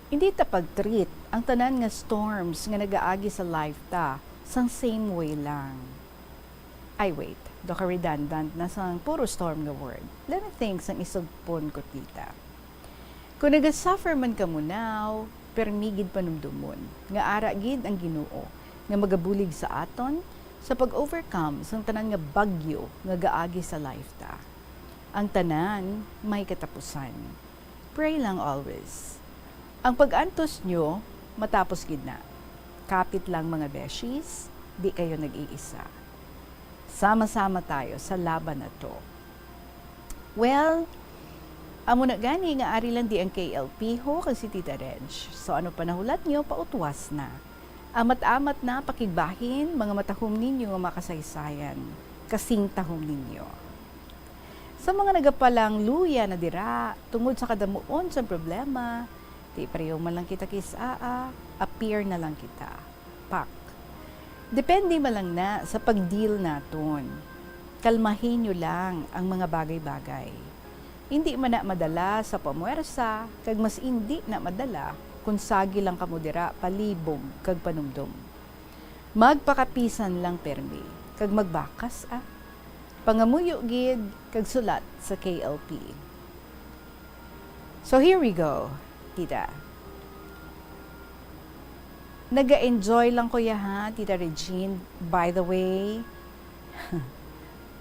hindi ta pag-treat ang tanan nga storms nga nagaagi sa life ta sang same way lang. Ay, wait. Do ka redundant na sang puro storm nga word. Let me think sang isugpon ko, tita. Kung naga-suffer man kamo now, permi gid panumdomon nga ara gid ang Ginoo nga magabulig sa aton sa pag-overcome sang tanan nga bagyo nga gaagi sa life ta. Ang tanan may katapusan. Pray lang always. Ang pag-antos nyo matapos gid na. Kapit lang, mga beshies, di kayo nag-iisa. Sama-sama tayo sa laban na to. Well, amo na gani nga ari lang di ang K L P ho kag si Tita Reg. So, ano pa nahulat nyo, pautwas na. Amat-amat na pakigbahin, mga matahom ninyo nga makasaysayan. Kasing tahom ninyo. Sa mga nagapalang luya na dira, tungod sa kadamuon sang problema, di pareho man lang kita kis-a, appear na lang kita. Pak. Depende man lang na sa pag-deal naton. Kalmahin nyo lang ang mga bagay-bagay. Hindi man na madala sa pamwersa, kag mas indi na madala kung sagi lang kamo dira palibog kag panumdom. Magpakapisan lang permi, kag magbakas, ah. Pangamuyo gid kag sulat sa K L P. So here we go, tita. Naga-enjoy lang ko ya ha, Tita Regine, by the way.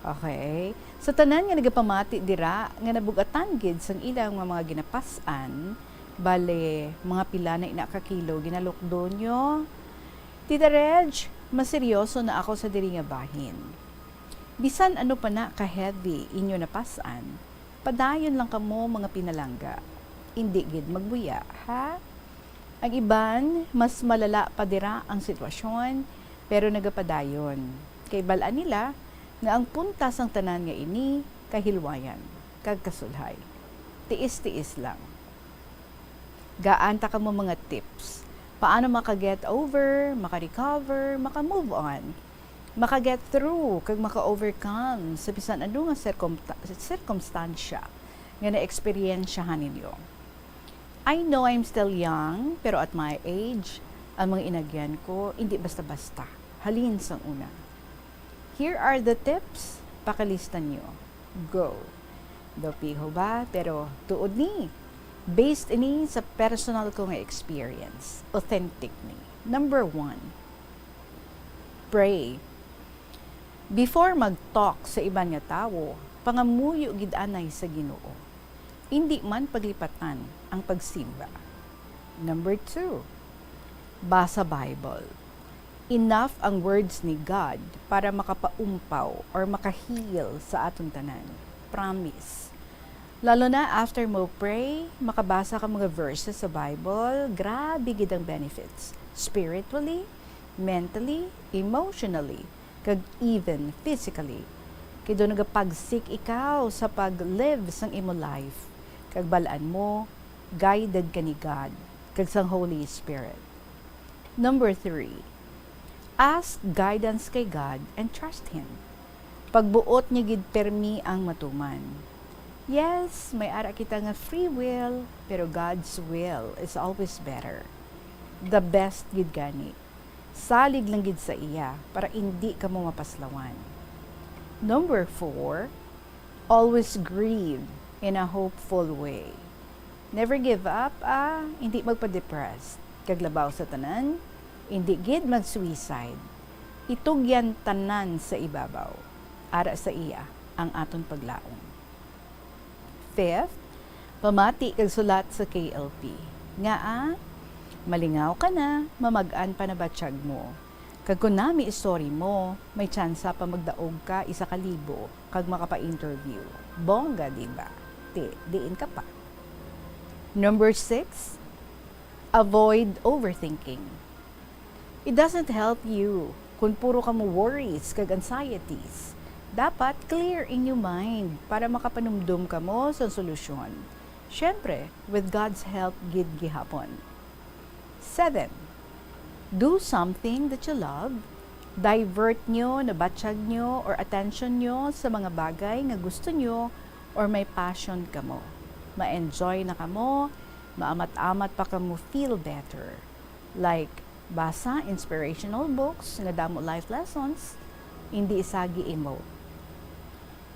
Okay. Sa tanan nga nagapamati dira nga nabug-atan gid sang ila nga mga ginapas-an, bale, mga pila na ina ka kilo ginalukdo nyo? Tita Reg, maseryoso na ako sa diri nga bahin. Bisan ano pa na ka-heavy inyo napas-an, padayon lang kamo mga pinalangga. Indi gid magbuya, ha? Ang iban, mas malala pa dira ang sitwasyon, pero nagapadayon. Kay bal-an nila nga ang punta sang tanan nga ini, kahilwayan, kag kasulhay. Tiis-tiis lang. Gaan ta kamo mga tips. Paano maka-get over, maka-recover, maka-move on, maka-get through, kag maka-overcome sa bisan ano nga sirkumta-, sirkumstansya nga naeksperyensyahan ninyo. I know I'm still young, pero at my age, ang mga inagyan ko, hindi basta-basta. Halin sang una. Here are the tips, pakalista nyo. Go. Daw piho ba? Pero tuod ni. Based ini sa personal ko nga experience. Authentic ni. Number one, pray. Before mag-talk sa iban nga tawo, pangamuyo gid anay sa Ginoo. Indi man paglipatan ang pagsimba. Number two, basa Bible. Enough ang words ni God para makapaumpaw or maka-heal sa aton tanan. Promise. Lalo na after mo pray, makabasa ka mga verses sa Bible, grabe gid ang benefits. Spiritually, mentally, emotionally, kag even physically. Kay daw nagapagsik ikaw sa pag-live sang imo life, kag bal-an mo, guided ka ni God kag sang Holy Spirit. Number three, ask guidance kay God and trust Him. Pagbuot niya gid permi ang matuman. Yes, may ara kita nga free will, pero God's will is always better. The best gid gani. Salig lang gid sa iya para indi kamo mapaslawan. Number four, always grieve in a hopeful way. Never give up, ah, hindi magpa-depress. Kag labaw sa tanan, hindi gid mag-suicide. Itugyan tanan sa ibabaw. Ara sa iya ang aton paglaom. Fifth, pamati kag sulat sa K L P. Ngaa, malingaw ka na, mamag-an pa nabatyag mo. Kag kon nami story mo, may tsansa pa magdaog ka isa ka libo kag makapa-interview. Bongga, di ba? Ti, diin ka pa. Number six, avoid overthinking. It doesn't help you kung puro kamo worries kag anxieties. Dapat clear in your mind para makapanumdom kamo sa solusyon. Siyempre, with God's help gid gihapon. Seven, do something that you love. Divert nyo, nabatyag nyo, or attention nyo sa mga bagay nga gusto nyo or may passion kamo. Ma-enjoy na kamo, maamat-amat pa kamo feel better. Like, basa inspirational books nga damo life lessons, hindi sagi emote.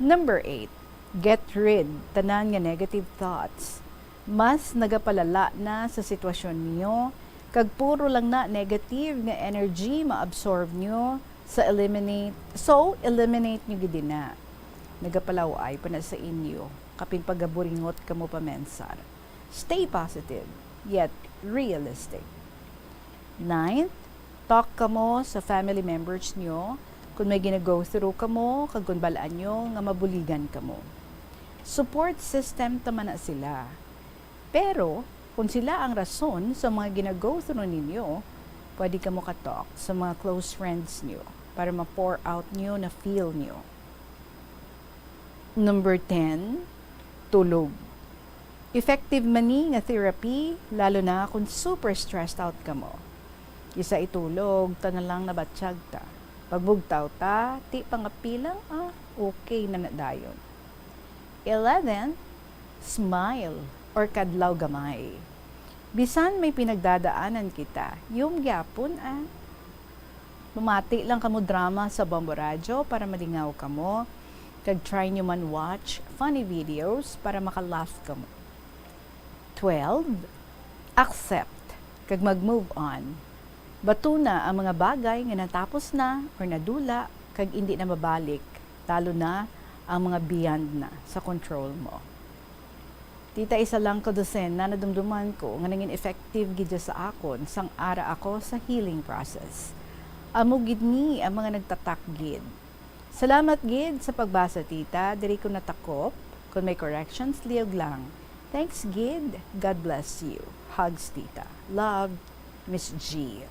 Number eight, get rid tanan nga negative thoughts. Mas nagapalala na sa sitwasyon niyo, kag puro lang na negative nga energy ma-absorb niyo sa eliminate, so eliminate niyo gid na. Nagapalaw-ay pa na sa inyo, kapin pagaburingot kamo pa mensar. Stay positive, yet realistic. Ninth, talk kamo sa family members nyo kung may gina-go through kamo kag kung bal-an nyo nga mabuligan kamo. Support system ta man na sila. Pero, kung sila ang rason sa mga gina-go through ninyo, pwede kamo ka-talk sa mga close friends nyo para ma-pour out nyo na feel nyo. Number ten, tulog. Effective man ni nga therapy, lalo na kung super stressed out kamo. Isa itulog ta na lang nabatyag ta. Pagbugtaw ta, ti pangapilang, ah, okay na na dayon. Eleven, smile or kadlaw gamay. Bisan may pinagdadaanan kita, yum gyapon, ah. Mamati lang kamo drama sa Bombo Radyo para malingaw kamo, kag try nyo man watch funny videos para maka-laugh kamo. Twelve, accept kag mag-move on. Batuna ang mga bagay nga natapos na or nadula kag indi na mabalik, lalo na ang mga beyond na sa control mo. Tita, isa lang ka dosena nadumduman ko nga nangin effective gid sa akon sang ara ako sa healing process. Amo gid ni ang mga nagtatak gid. Salamat gid sa pagbasa, tita. Diri ko natakop. Kung may corrections, liyog lang. Thanks gid. God bless you. Hugs, tita. Love, Miss G.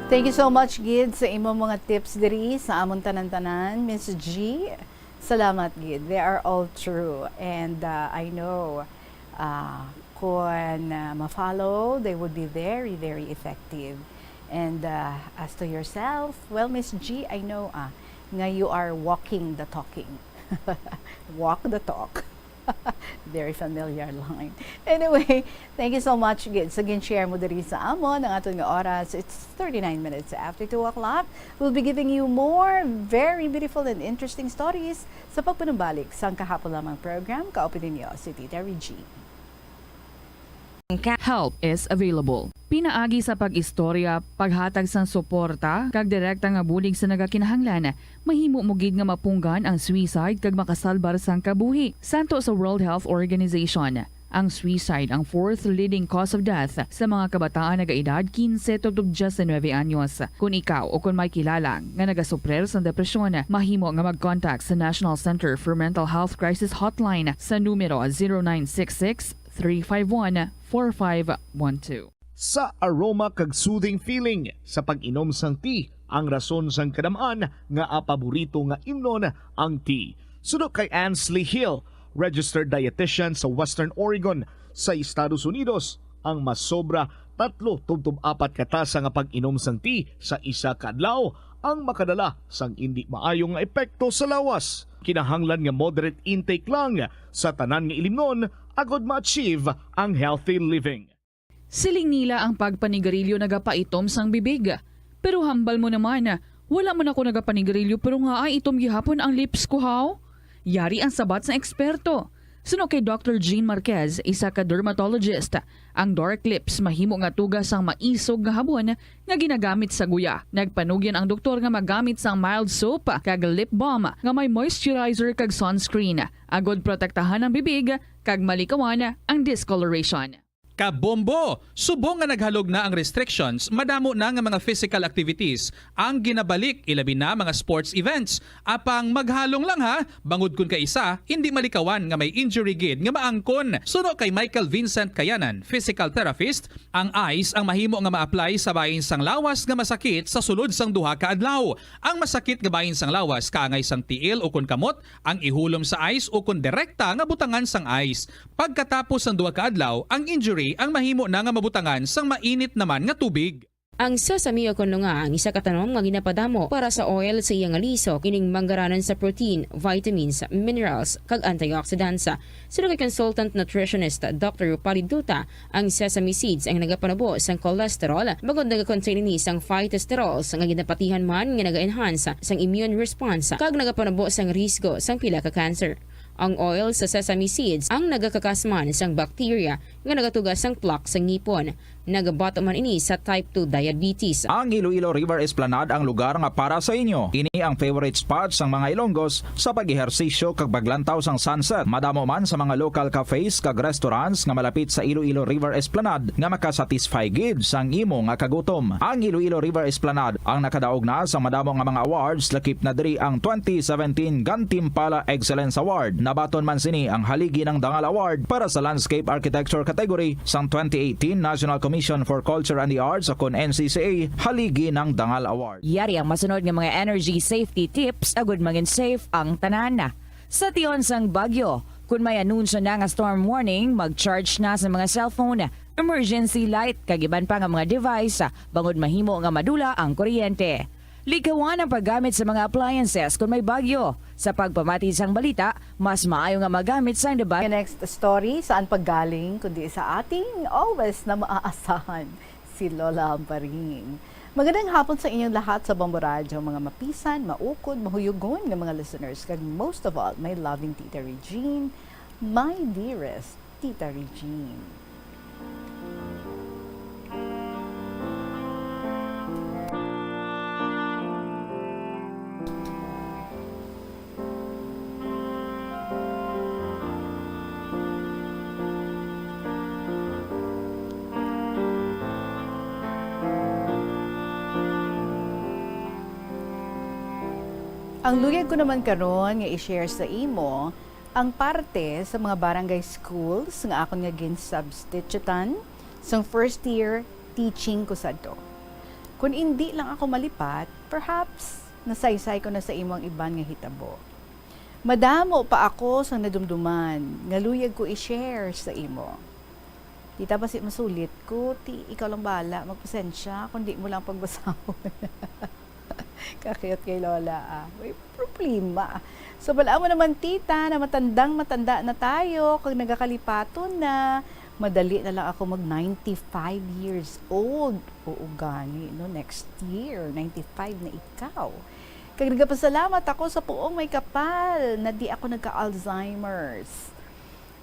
Thank you so much gid sa imong mga tips diri sa amon tanan-tanan, Miss G. Salamat gid. They are all true. And, uh, I know, uh, kung, uh, ma-follow, they would be very, very effective. And, uh, as to yourself, well, Miss G, I know, ah, nga you are walking the talking. Walk the talk. Very familiar line. Anyway, thank you so much gid sa gin-share mo diri sa amon. Ang aton nga oras, it's thirty-nine minutes after two o'clock. We'll be giving you more very beautiful and interesting stories sa pagpanumbalik sang kahapon lamang program. Kaupod ninyo si Tita Regine. Help is available. Pinaagi sa pag-istorya, paghatag sang suporta, kag direkta nga bulig sa nagakinahanglan, mahimo mo gid nga mapunggan ang suicide kag makasalbar sang kabuhi. Santo sa World Health Organization, ang suicide ang fourth leading cause of death sa mga kabataan nagaedad quince tubtob diecinuebe anyos. Kon ikaw o kon may kilala nga nagasuprer sang depresyon, mahimo nga mag-contact sa National Center for Mental Health Crisis Hotline sa numero zero nine six six, three five one, four five one two. Sa aroma kag soothing feeling sa pag-inom sang tea, ang rason sang kadam-an nga paborito nga imnon ang tea. Suno kay Ansley Hill, registered dietitian sa Western Oregon sa Estados Unidos, ang masobra tatlo tubtob apat ka tasa nga pag-inom sang tea sa isa ka adlaw ang makadala sang indi maayo nga epekto sa lawas. Kinahanglan nga moderate intake lang sa tanan nga ilimnon agod ma-achieve ang healthy living. Siling nila ang pagpanigarilyo nagapaitom sang bibig. Pero hambal mo naman, wala man ako nagapanigarilyo pero ngaa itom gihapon ang lips ko, haw? Yari ang sabat sang eksperto. Suno kay Doctor Jean Marquez, isa ka dermatologist, ang dark lips mahimo nga tuga sang maisog nga habon nga ginagamit sa guya. Nagpanugyan ang doktor nga magamit sang mild soap kag lip balm nga may moisturizer kag sunscreen, agod protektahan ang bibig kag malikawan ang discoloration. Kabombo! Subong nga naghalog na ang restrictions, madamo na nga mga physical activities ang ginabalik, ilabi na mga sports events. Apang maghalong lang ha, bangod kun kaisa, indi malikawan nga may injury gid nga maangkon. Suno kay Michael Vincent Kayanan, physical therapist, ang ice ang mahimo nga ma-apply sa bahin sang lawas nga masakit sa sulod sang duha ka adlaw. Ang masakit nga bahin sang lawas kaangay sang tiil ukon kamot ang ihulom sa ice ukon direkta nga butangan sang ice. Pagkatapos sang duha ka adlaw, ang injury ang mahimo na nga mabutangan sang mainit naman nga tubig. Ang sesame o kon lunga ang isa ka tanom nga ginapadamo para sa oil sa iya nga lisok, ining manggaranon sa protein, vitamins, minerals, kag antioxidants. Suno kay consultant nutritionist Doctor Rupali Duta, ang sesame seeds ang nagapanubo sang cholesterol, bangod nagakontain ini sang phytosterols nga ginapatihan man nga naga-enhance sang immune response kag nagapanubo sang risgo sang pila ka cancer. Ang oil sa sesame seeds ang nagakakasman sang bacteria nga nagatuga sang plaque sa ngipon. Nagabato man ini sa type two diabetes. Ang Iloilo River Esplanade ang lugar nga para sa inyo. Ini ang favorite spot sang mga Ilonggos sa pag-ehersisyo kag paglantaw sang sunset. Madamo man sa mga local cafes kag restaurants nga malapit sa Iloilo River Esplanade nga makasatisfy gid sang imo nga kagutom. Ang Iloilo River Esplanade ang nakadaog na sa madamo nga mga awards, lakip na diri ang twenty seventeen Gantimpala Excellence Award. Nabaton man sini ang Haligi ng Dangal Award para sa Landscape Architecture category sang twenty eighteen National Commission for Culture and the Arts o kon N C C A Haligi ng Dangal Award. Yari ang masunod nga mga energy safety tips agud mangin safe ang tanan. Sa tion sang bagyo, kun may anunsyo na nga storm warning, mag-charge na sa mga cellphone, emergency light, kag iban pa nga mga device, bangod mahimo nga madula ang kuryente. Likawan ang paggamit sa mga appliances kon may bagyo. Sa pagpamati sang balita, mas maayo nga magamit sang The Ba- Ang next story, saan paggaling kundi sa ating always na maaasahan, si Lola Amparhing. Magandang hapon sa inyong lahat sa Bombo Radyo, mga mapisan, maukod, mahuyugon nga mga listeners, kag most of all, my loving Tita Regine, my dearest Tita Regine. Ang luyag ko naman karon nga i-share sa imo ang parte sa mga barangay schools nga akon nga gin-substitutan sang first year teaching ko sadto. Kun indi lang ako malipat, perhaps nasaysay ko na sa imo ang iban nga hitabo. Madamo pa ako sang nadumduman nga luyag ko i-share sa imo. Tita, basi masulit ko, ti ikaw lang bahala magpasensya kung di mo lang pagbasahon. Kakiyot kay Lola, ah. May problema. So, bal-an mo naman, tita, na matandang-matanda na tayo, kag nagakalipaton na. Madali na lang ako mag ninety-five years old. Oo, gani, no? Next year, ninety-five na ikaw. Kag nagapasalamat ako sa puong may kapal na di ako nagka-Alzheimer's.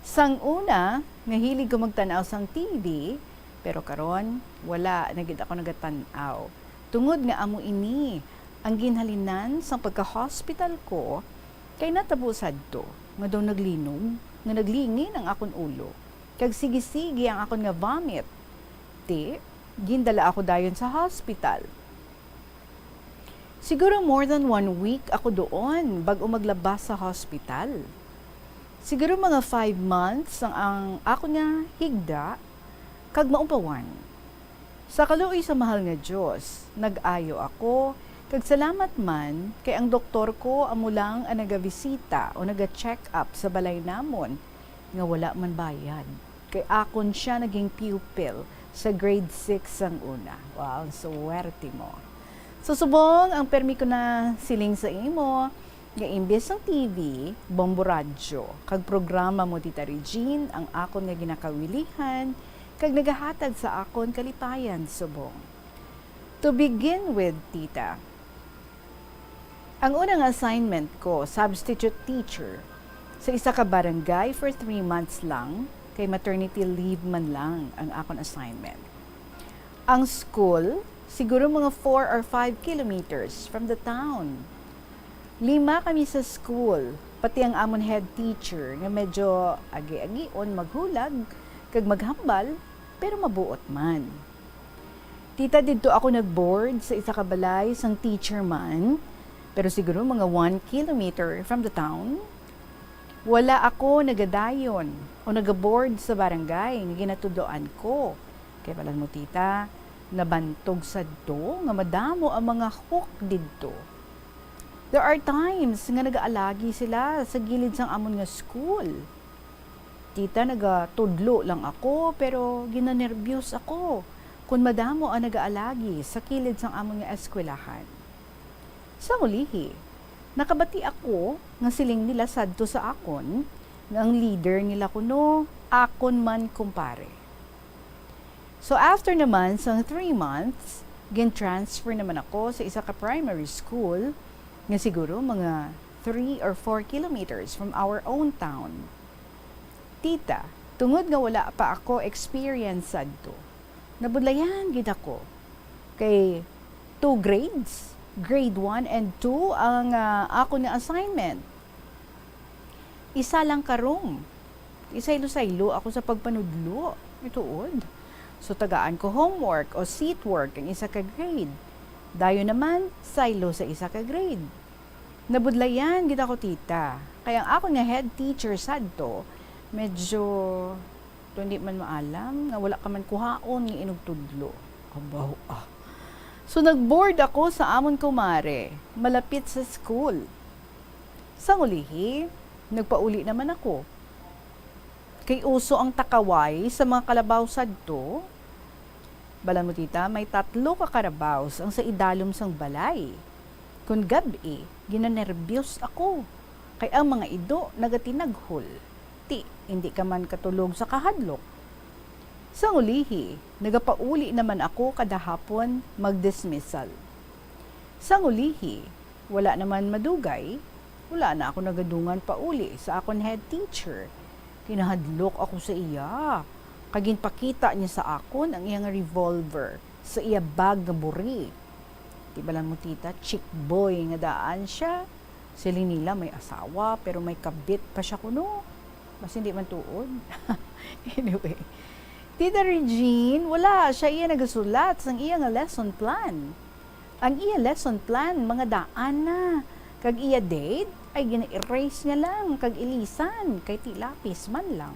Sang una, nga hilig ko magtan-aw sang T V, pero karon, wala na gid ako nagatan-aw. Tungod nga amo ini ang ginhalinan sang pagka-hospital ko, kay natabo sadto nga daw naglinog, nga naglingin ang akon ulo, kag sige-sige ang akon nga vomit. Ti, gindala ako dayon sa hospital. Siguro more than one week ako doon bag-o maglabas sa hospital. Siguro mga five months ang, ang ako nga higda kag maupawan. Sa kaluoy sa mahal nga Dios, nag-ayo ako, kag salamat man kay ang doktor ko amo lang ang nagabisita o naga-check up sa balay namon nga wala man bayad. Kay akon sia naging pupil sa grade six sang una. Wow, ang suwerte mo. So, subong ang permi ko na siling sa imo, nga imbes sang T V, bombo radyo, kag programa mo, Tita Regine, ang akon nga ginakawilihan, kag nagahatag sa akon kalipayan subong. To begin with, Tita, ang una nga assignment ko, substitute teacher, sa isa ka barangay for three months lang, kay maternity leave man lang ang akon assignment. Ang school, siguro mga four or five kilometers from the town. Lima kami sa school, pati ang amon head teacher nga medyo agi-agion maghulag kag maghambal, pero mabuot man. Tita, didto ako nag-board sa isa ka balay sang teacher man, pero siguro mga one kilometer from the town. Wala ako nagadayon o nagaboard sa barangay nga ginatudloan ko. Kay balan mo, tita, nabantog sadto nga madamo ang mga hook didto. There are times nga nagaalagi sila sa gilid sang amon nga school. Tita, nagatudlo lang ako, pero ginanerbiyos ako kon madamo ang nagaalagi sa kilid sang amon nga eskwelahan. Sa ulihi, nakabati ako nga siling nila sadto sa akon nga ang leader nila kuno akon man kumpare. So, after naman sang three months, gin-transfer naman ako sa isa ka primary school nga siguro mga three or four kilometers from our own town. Tita, tungod nga wala pa ako experience sadto, nabudlayan gid ako. Kay two grades, grade one and two ang, ah, akon nga assignment. Isa lang ka room. Isaylo-saylo ako sa pagpanudlo. Ituod. So, tagaan ko homework o seat work ang isa ka grade. Dayon naman, saylo sa isa ka grade. Nabudlayan gid ako, tita. Kay ang akon nga head teacher sadto, medyo, to, hindi man maalam nga wala ka man kuhaon nga inugtudlo. Abaw, ah. So, nag-board ako sa amon kumare, malapit sa school. Sang ulihi, nagpauli naman ako. Kay uso ang takaway sa mga kalabaw sadto. Balan mo, tita, may tatlo ka karabaws ang sa idalom sang balay. Kon gab-i, ginanerbyos ako, kay ang mga ido nagatinaghol. Ti, indi ka man katulog sa kahadlok. Sang ulihi, nagapauli naman ako kada hapon mag-dismissal. Sang ulihi, wala naman madugay, wala na ako nagadungan pauli sa akon head teacher. Kinahadlok ako sa iya, kag ginpakita niya sa akon ang iya nga revolver sa iya bag nga buri. Di bala mo, tita, chick boy nga daan siya. Siling nila may asawa, pero may kabit pa siya kuno. Mas hindi man tuod. Anyway, Tita Regine, wala siya iya nagasulat sang iya nga lesson plan. Ang iya lesson plan, mga daan na. Kag iya date, ay gina-erase niya lang, kag ilisan, kay ti lapis man lang.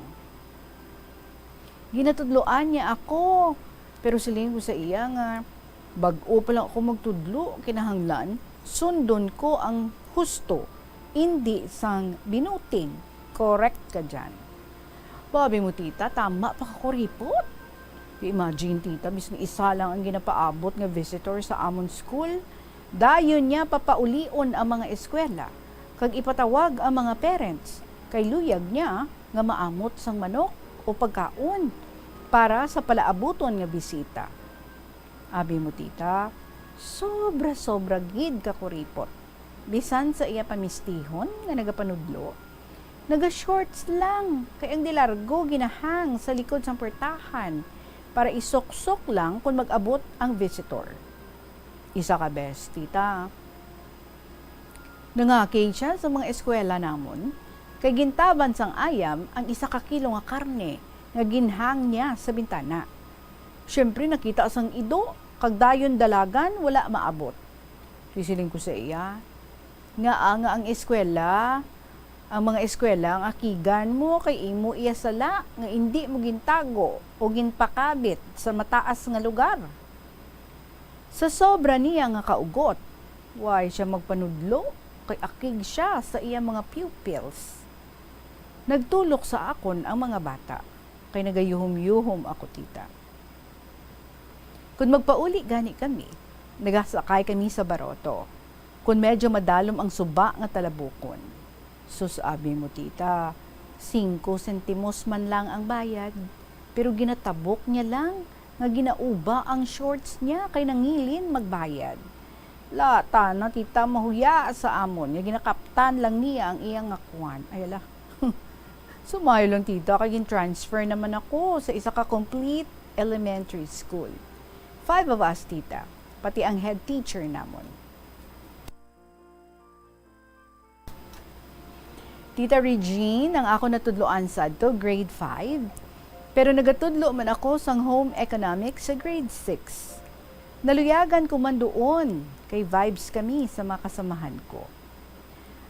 Ginatudloan niya ako, pero siling ko sa iya nga, "Bag-o pa lang ako magtudlo, kinahanglan sundon ko ang husto, indi sang binuting." Correct ka dyan. Babi mo, tita, tama pa ka kuripot. Imagine, tita, bisan isa lang ang ginapaabot nga visitor sa amon school. Dayon niya papaulion ang mga eskwela, kag ipatawag ang mga parents, kay luyag niya nga maamot sang manok o pagkaon para sa palaabuton nga bisita. Abi mo, tita, sobra-sobra gid ka kuripot. Bisan sa iya pamistihon nga nagapanudlo, naga-shorts lang, kay ang de largo ginahang sa likod sang portahan para isuksok lang kon mag-abot ang visitor. Isa ka bes, tita, nangakig siya sa mga eskwela namon, kay gintaban sang ayam ang isa ka kilo nga karne nga ginhang niya sa bintana. Siyempre, nakita sang ido, kag dayon dalagan, wala maabot. Sisiling ko sa iya, "Ngaa nga ang eskwela, ang mga eskwela ang akigan mo, kay imo iya sala nga indi mo gintago o ginpakabit sa mataas nga lugar?" Sa sobra niya nga kaugot, way siya magpanudlo, kay akig siya sa iya mga pupils. Nagtulok sa akon ang mga bata, kay nagayuhom-yuhom ako, tita. Kon magpauli gani kami, nagasakay kami sa baroto, kon medyo madalom ang suba nga talabukon. Sus, abi mo, tita, singko sentimos man lang ang bayad, pero ginatabok niya lang nga ginauba ang shorts niya kay nangilin magbayad. Lata na, tita, mahuya sa amon nga ginakaptan lang niya ang iya nga kuwan. Ay, ala. Sumayo lang, tita, kay gin-transfer naman ako sa isa ka complete elementary school. Five of us, tita, pati ang head teacher namon. Tita Regine, ang ako natudloan sadto, grade five. Pero nagatudlo man ako sang home economics sa grade six. Naluyagan ko man duon, kay vibes kami sa mga kasamahan ko.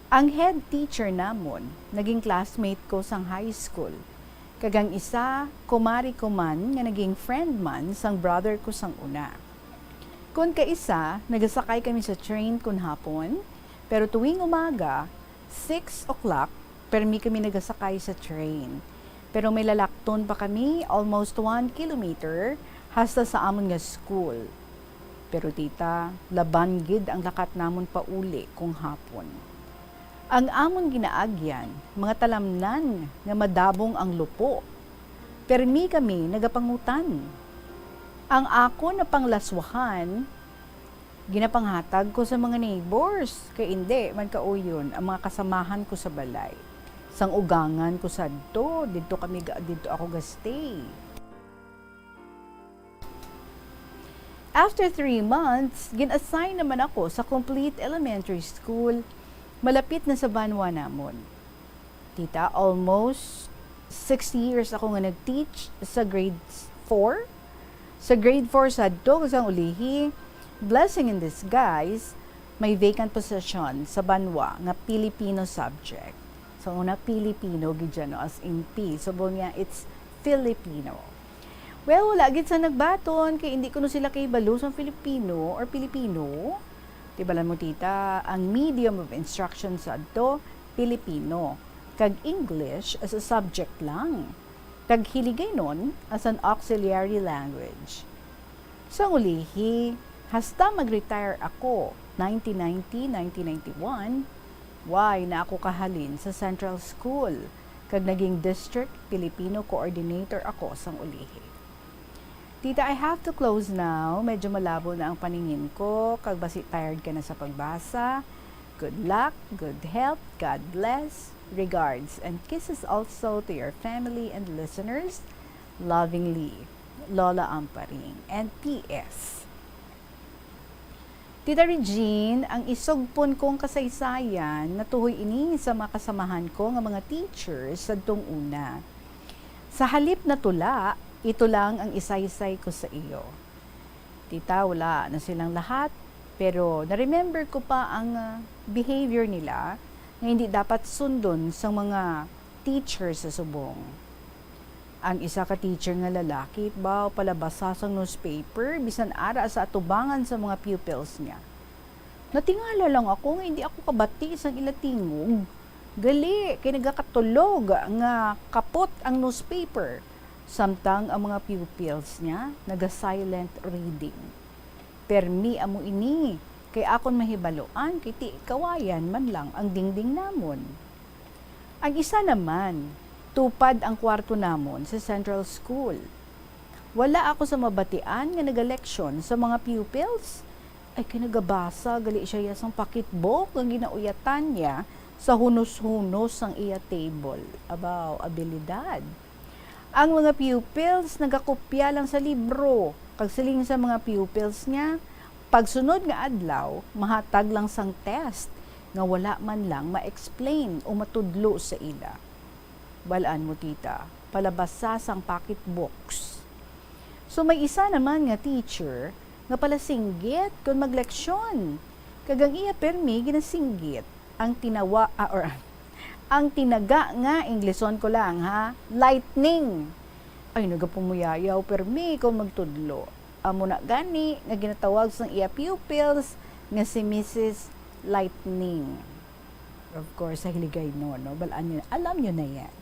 Ang head teacher namon, naging classmate ko sang high school. Kag ang isa, kumari ko man nga naging friend man sang brother ko sang una. Kon kaisa, nagasakay kami sa train kon hapon, pero tuwing umaga, six o'clock, permi kami nagasakay sa train. Pero may lalakton pa kami, almost one kilometer, hasta sa amon nga school. Pero, tita, laban gid ang lakat namon pauli kung hapon. Ang amon ginaagyan, mga talamnan nga madabong ang lupo. Permi kami nagapangutan. Ang akon nga panglaswahan, ginapanghatag ko sa mga neighbors, kay indi man kauyon ang mga kasamahan ko sa balay. Sang ugangan ko sadto, didto kami ga-, didto ako ga-stay. After three months, gin-assign naman ako sa Complete Elementary School, malapit na sa banwa namon. Tita, almost six years ako nga nag-teach sa grade four. Sa grade four sadto, sang ulihi, blessing in disguise, may vacant position sa banwa nga Filipino subject. So, una, Filipino gid siya, no? As in P. So, buot niya, it's Filipino. Well, wala gid sa nagbaton, kay hindi kuno sila kahibalo sa Filipino or Pilipino. Di bala mo, tita, ang medium of instruction sadto, Filipino, kag English as a subject lang, kag Hiligaynon as an auxiliary language. Sang ulihi, hasta mag-retire ako, nineteen ninety, nineteen ninety-one, why na ako kahalin sa Central School, kag naging District Filipino Coordinator ako sang ulihi. Tita, I have to close now. Medyo malabo na ang paningin ko, kag basi tired ka na sa pagbasa. Good luck, good health, God bless. Regards and kisses also to your family and listeners. Lovingly, Lola Amparing. And P S. Tita Regine, ang isugpon kong kasaysayan natuhoy ini sa mga kasamahan ko nga mga teachers sadtong una. Sa halip na tula, ito lang ang isaysay ko sa iyo. Tita, wala na silang lahat, pero na-remember ko pa ang, ah, behavior nila nga hindi dapat sundon sang mga teacher sa subong. Ang isa ka teacher nga lalaki, baw, palabasa sang newspaper, bisan ara sa atubangan sa mga pupils niya. Natingala lang ako nga hindi ako kabati sang ila tingog. Gali, kay nagakatulog nga kapot ang newspaper, samtang ang mga pupils niya naga-silent reading. Permi amo ini, kay akon mahibaluan, kay ti kawayan man lang ang dingding namon. Ang isa naman, tupad ang kwarto namon sa Central School. Wala ako sa mabatian nga nagaleksyon sa mga pupils. Ay, kay nagabasa gali siya ya sang pocketbook nga ginauyatan niya sa hunos-hunos sang iya table. Abaw, abilidad. Ang mga pupils nagakopya lang sa libro, kag siling sa mga pupils niya, pagsunod nga adlaw, mahatag lang sang test nga wala man lang ma-explain o matudlo sa ila. Bal-an mo, tita, palabasa sang pocketbooks. So, may isa naman nga teacher nga palasinggit kon magleksyon, kag ang iya permi ginasinggit ang tinawa, ah, or ang tinaga nga, Ingleson ko lang, ha, lightning. Ay, nagapamuyayaw permi kon magtudlo. Amo na gani nga ginatawag sang iya pupils nga si Missus Lightning. Of course, sa Hiligaynon, no? Bal-an nyo, alam nyo na yan.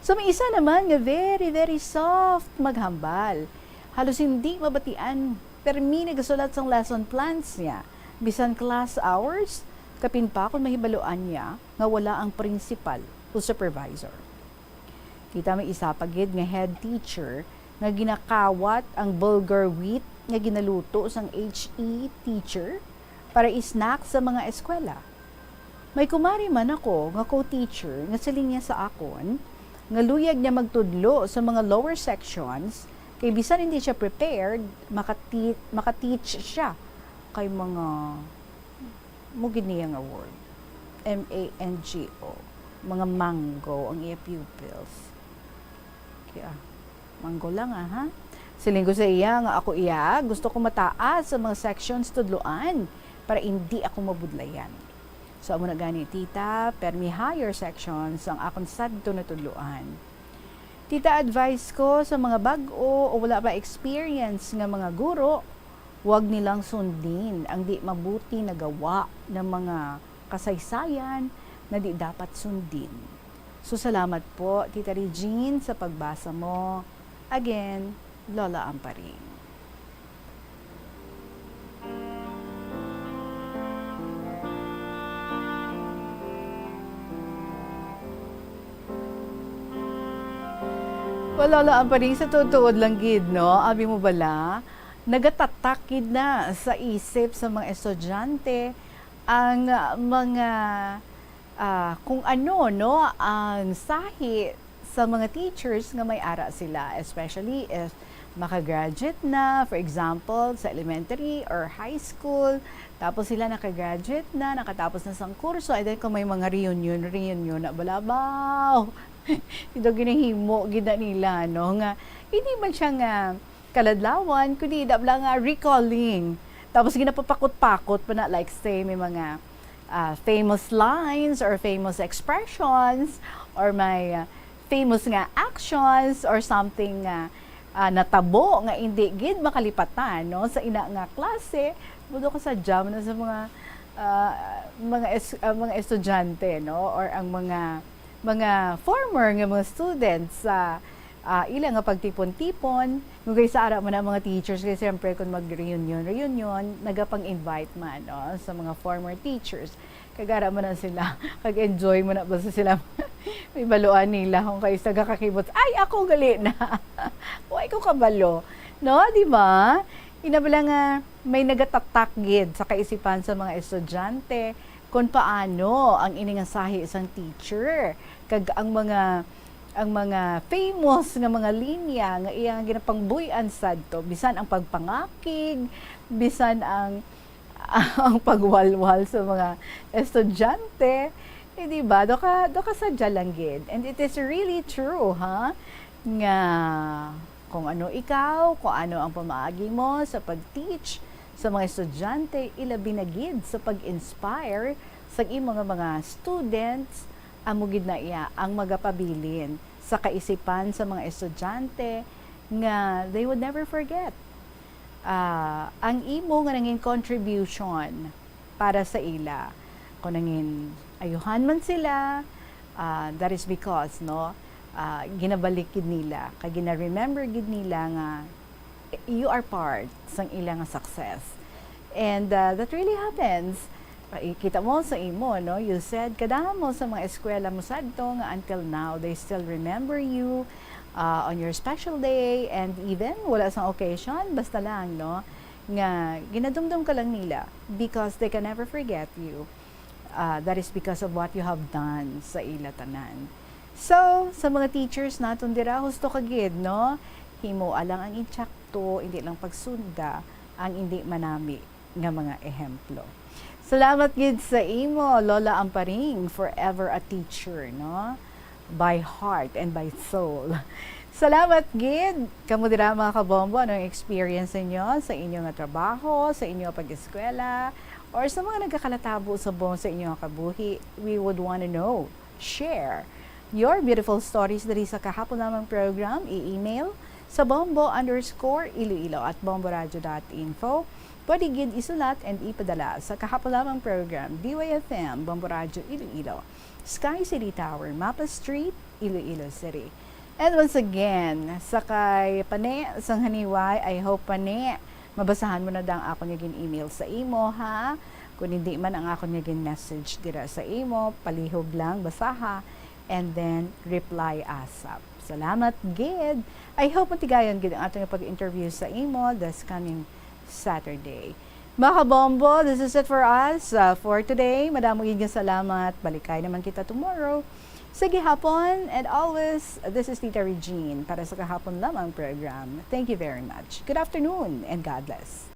So, may isa naman nga very, very soft maghambal. Halos hindi mabatian, permi nagasulat sang lesson plans niya. Bisan class hours, kapin pa kon mahibaluan niya nga wala ang principal o supervisor. Tita, may isa pa gid nga head teacher nga ginakawat ang bulgur wheat nga ginaluto sang H E teacher para i-snack sa mga eskwela. May kumari man ako nga co-teacher nga siling niya sa akon nga luyag niya magtudlo sa mga lower sections, kay bisan hindi siya prepared, makati-, maka-teach siya kay mga, mo gid niya nga word, M A N G O, mga mango ang iya pupils. Kaya, mango lang, ah, ha? Siling ko sa iya nga ako iya, gusto ko mataas sa mga sections tudloan para hindi ako mabudlayan. So, amo na gani, tita, permi higher sections ang akon sadto natudloan. Tita, advice ko sa mga bag-o o wala pa experience nga mga guro, wag nilang sundin ang di mabuti nagawa ng mga kasaysayan na di dapat sundin. So, salamat po, Tita Regine, sa pagbasa mo. Again, Lola Amparing. Well, Lola Amparing, sa tuod-tuod lang gid, no? Abi mo bala, nagatatak gid na sa isip sa mga estudyante ang mga, ah, kung ano, no, ang sahi sa mga teachers nga may ara sila, especially if makagraduate na, for example, sa elementary or high school, tapos sila nakagraduate na, nakatapos na sang kurso, and then kung may mga reunion, reunion na balabaw. Ito ginahimo gid na nila, no, nga hindi man siya nga kaladlawan, kundi ida lang nga recalling. Tapos ginapapakot-pakot pa na, like, say, may mga, ah, famous lines or famous expressions or may, ah, famous nga actions or something nga, ah, natabo nga hindi gid makalipatan, no, sa ina nga klase. Budo ka sa jam na sa mga, ah, mga es-, ah, mga estudyante, no, or ang mga, mga former nga mga students sa ah, ila nga pagtipon-tipon. Kung kay sa ara man ang mga teachers, kay siyempre kung mag-reunion, reunion, nagapang-invite man, no, sa mga former teachers. Kag ara man na sila, kag enjoy man na basta sila. May baluan nila kung kayo sa gakakibot, "Ay, ako gali na." Wa ko kabalo. No, di ba? Inabala nga may nagatatak gid sa kaisipan sa mga estudyante kung paano ang ini nga sahi sang teacher. Kag ang mga, ang mga famous nga mga linya nga iya nga ginapangbuy-an sadto, bisan ang pagpangakig, bisan ang, ang pagwalwal sa mga estudyante, eh, di ba? Do ka, do ka sadya lang gid. And it is really true, ha? Nga kung ano ikaw, kung ano ang pamaagi mo sa pag-teach sa mga estudyante, ilabi na gid sa pag-inspire sa imo nga mga students, amo gid na iya ang magapabilin sa kaisipan sa mga estudyante nga they would never forget, ah, ang imo nga nangin contribution para sa ila. Kung nangin ayuhan man sila, ah, that is because, no, ah, ginabalik gid nila, kag gina-remember gid nila nga you are part sang ila nga success. And, ah, that really happens. Ah, ikita mo sa imo, no? You said, kadamo sa mga eskwela mo sadto nga until now, they still remember you, ah, on your special day, and even wala sang occasion, basta lang, no? Nga ginadumdum ka lang nila because they can never forget you. Ah, that is because of what you have done sa ila tanan. So, sa mga teachers naton dira, husto ka gid, no? Himoa lang ang insakto, hindi lang pagsunda ang hindi manami nga mga ehemplo. Salamat gid sa imo, Lola Amparing, forever a teacher, no? By heart and by soul. Salamat gid. Kamo dira, mga kabombo, anong experience ninyo sa inyo nga trabaho, sa inyo pag-eskwela, or sa mga nagakalatabo subong sa inyo nga kabuhi? We would wanna know. Share your beautiful stories diri sa Kahapon Lamang program. I-email sa bombo underscore iloilo at bomboradio dot info. Pwede gid isulat and ipadala sa Kahapon Lamang program, D Y F M, Bombo Radio Iloilo, Sky City Tower, Mapa Street, Iloilo City. And once again, sa kay Pane sang Haniway, I hope, Pane, mabasahan mo na da ang akon nga gin-email sa imo, ha? Kung hindi man ang akon nga gin-message dira sa imo, palihog lang, basaha, and then reply asap. Salamat gid. I hope matigayon gid ang aton nga pag-interview sa imo this coming Saturday. Mga kabombo, this is it for us, uh, for today. Madamo gid nga salamat. Balikay naman kita tomorrow. Sa gihapon, and always, this is Tita Regine para sa Kahapon Lamang program. Thank you very much. Good afternoon and God bless.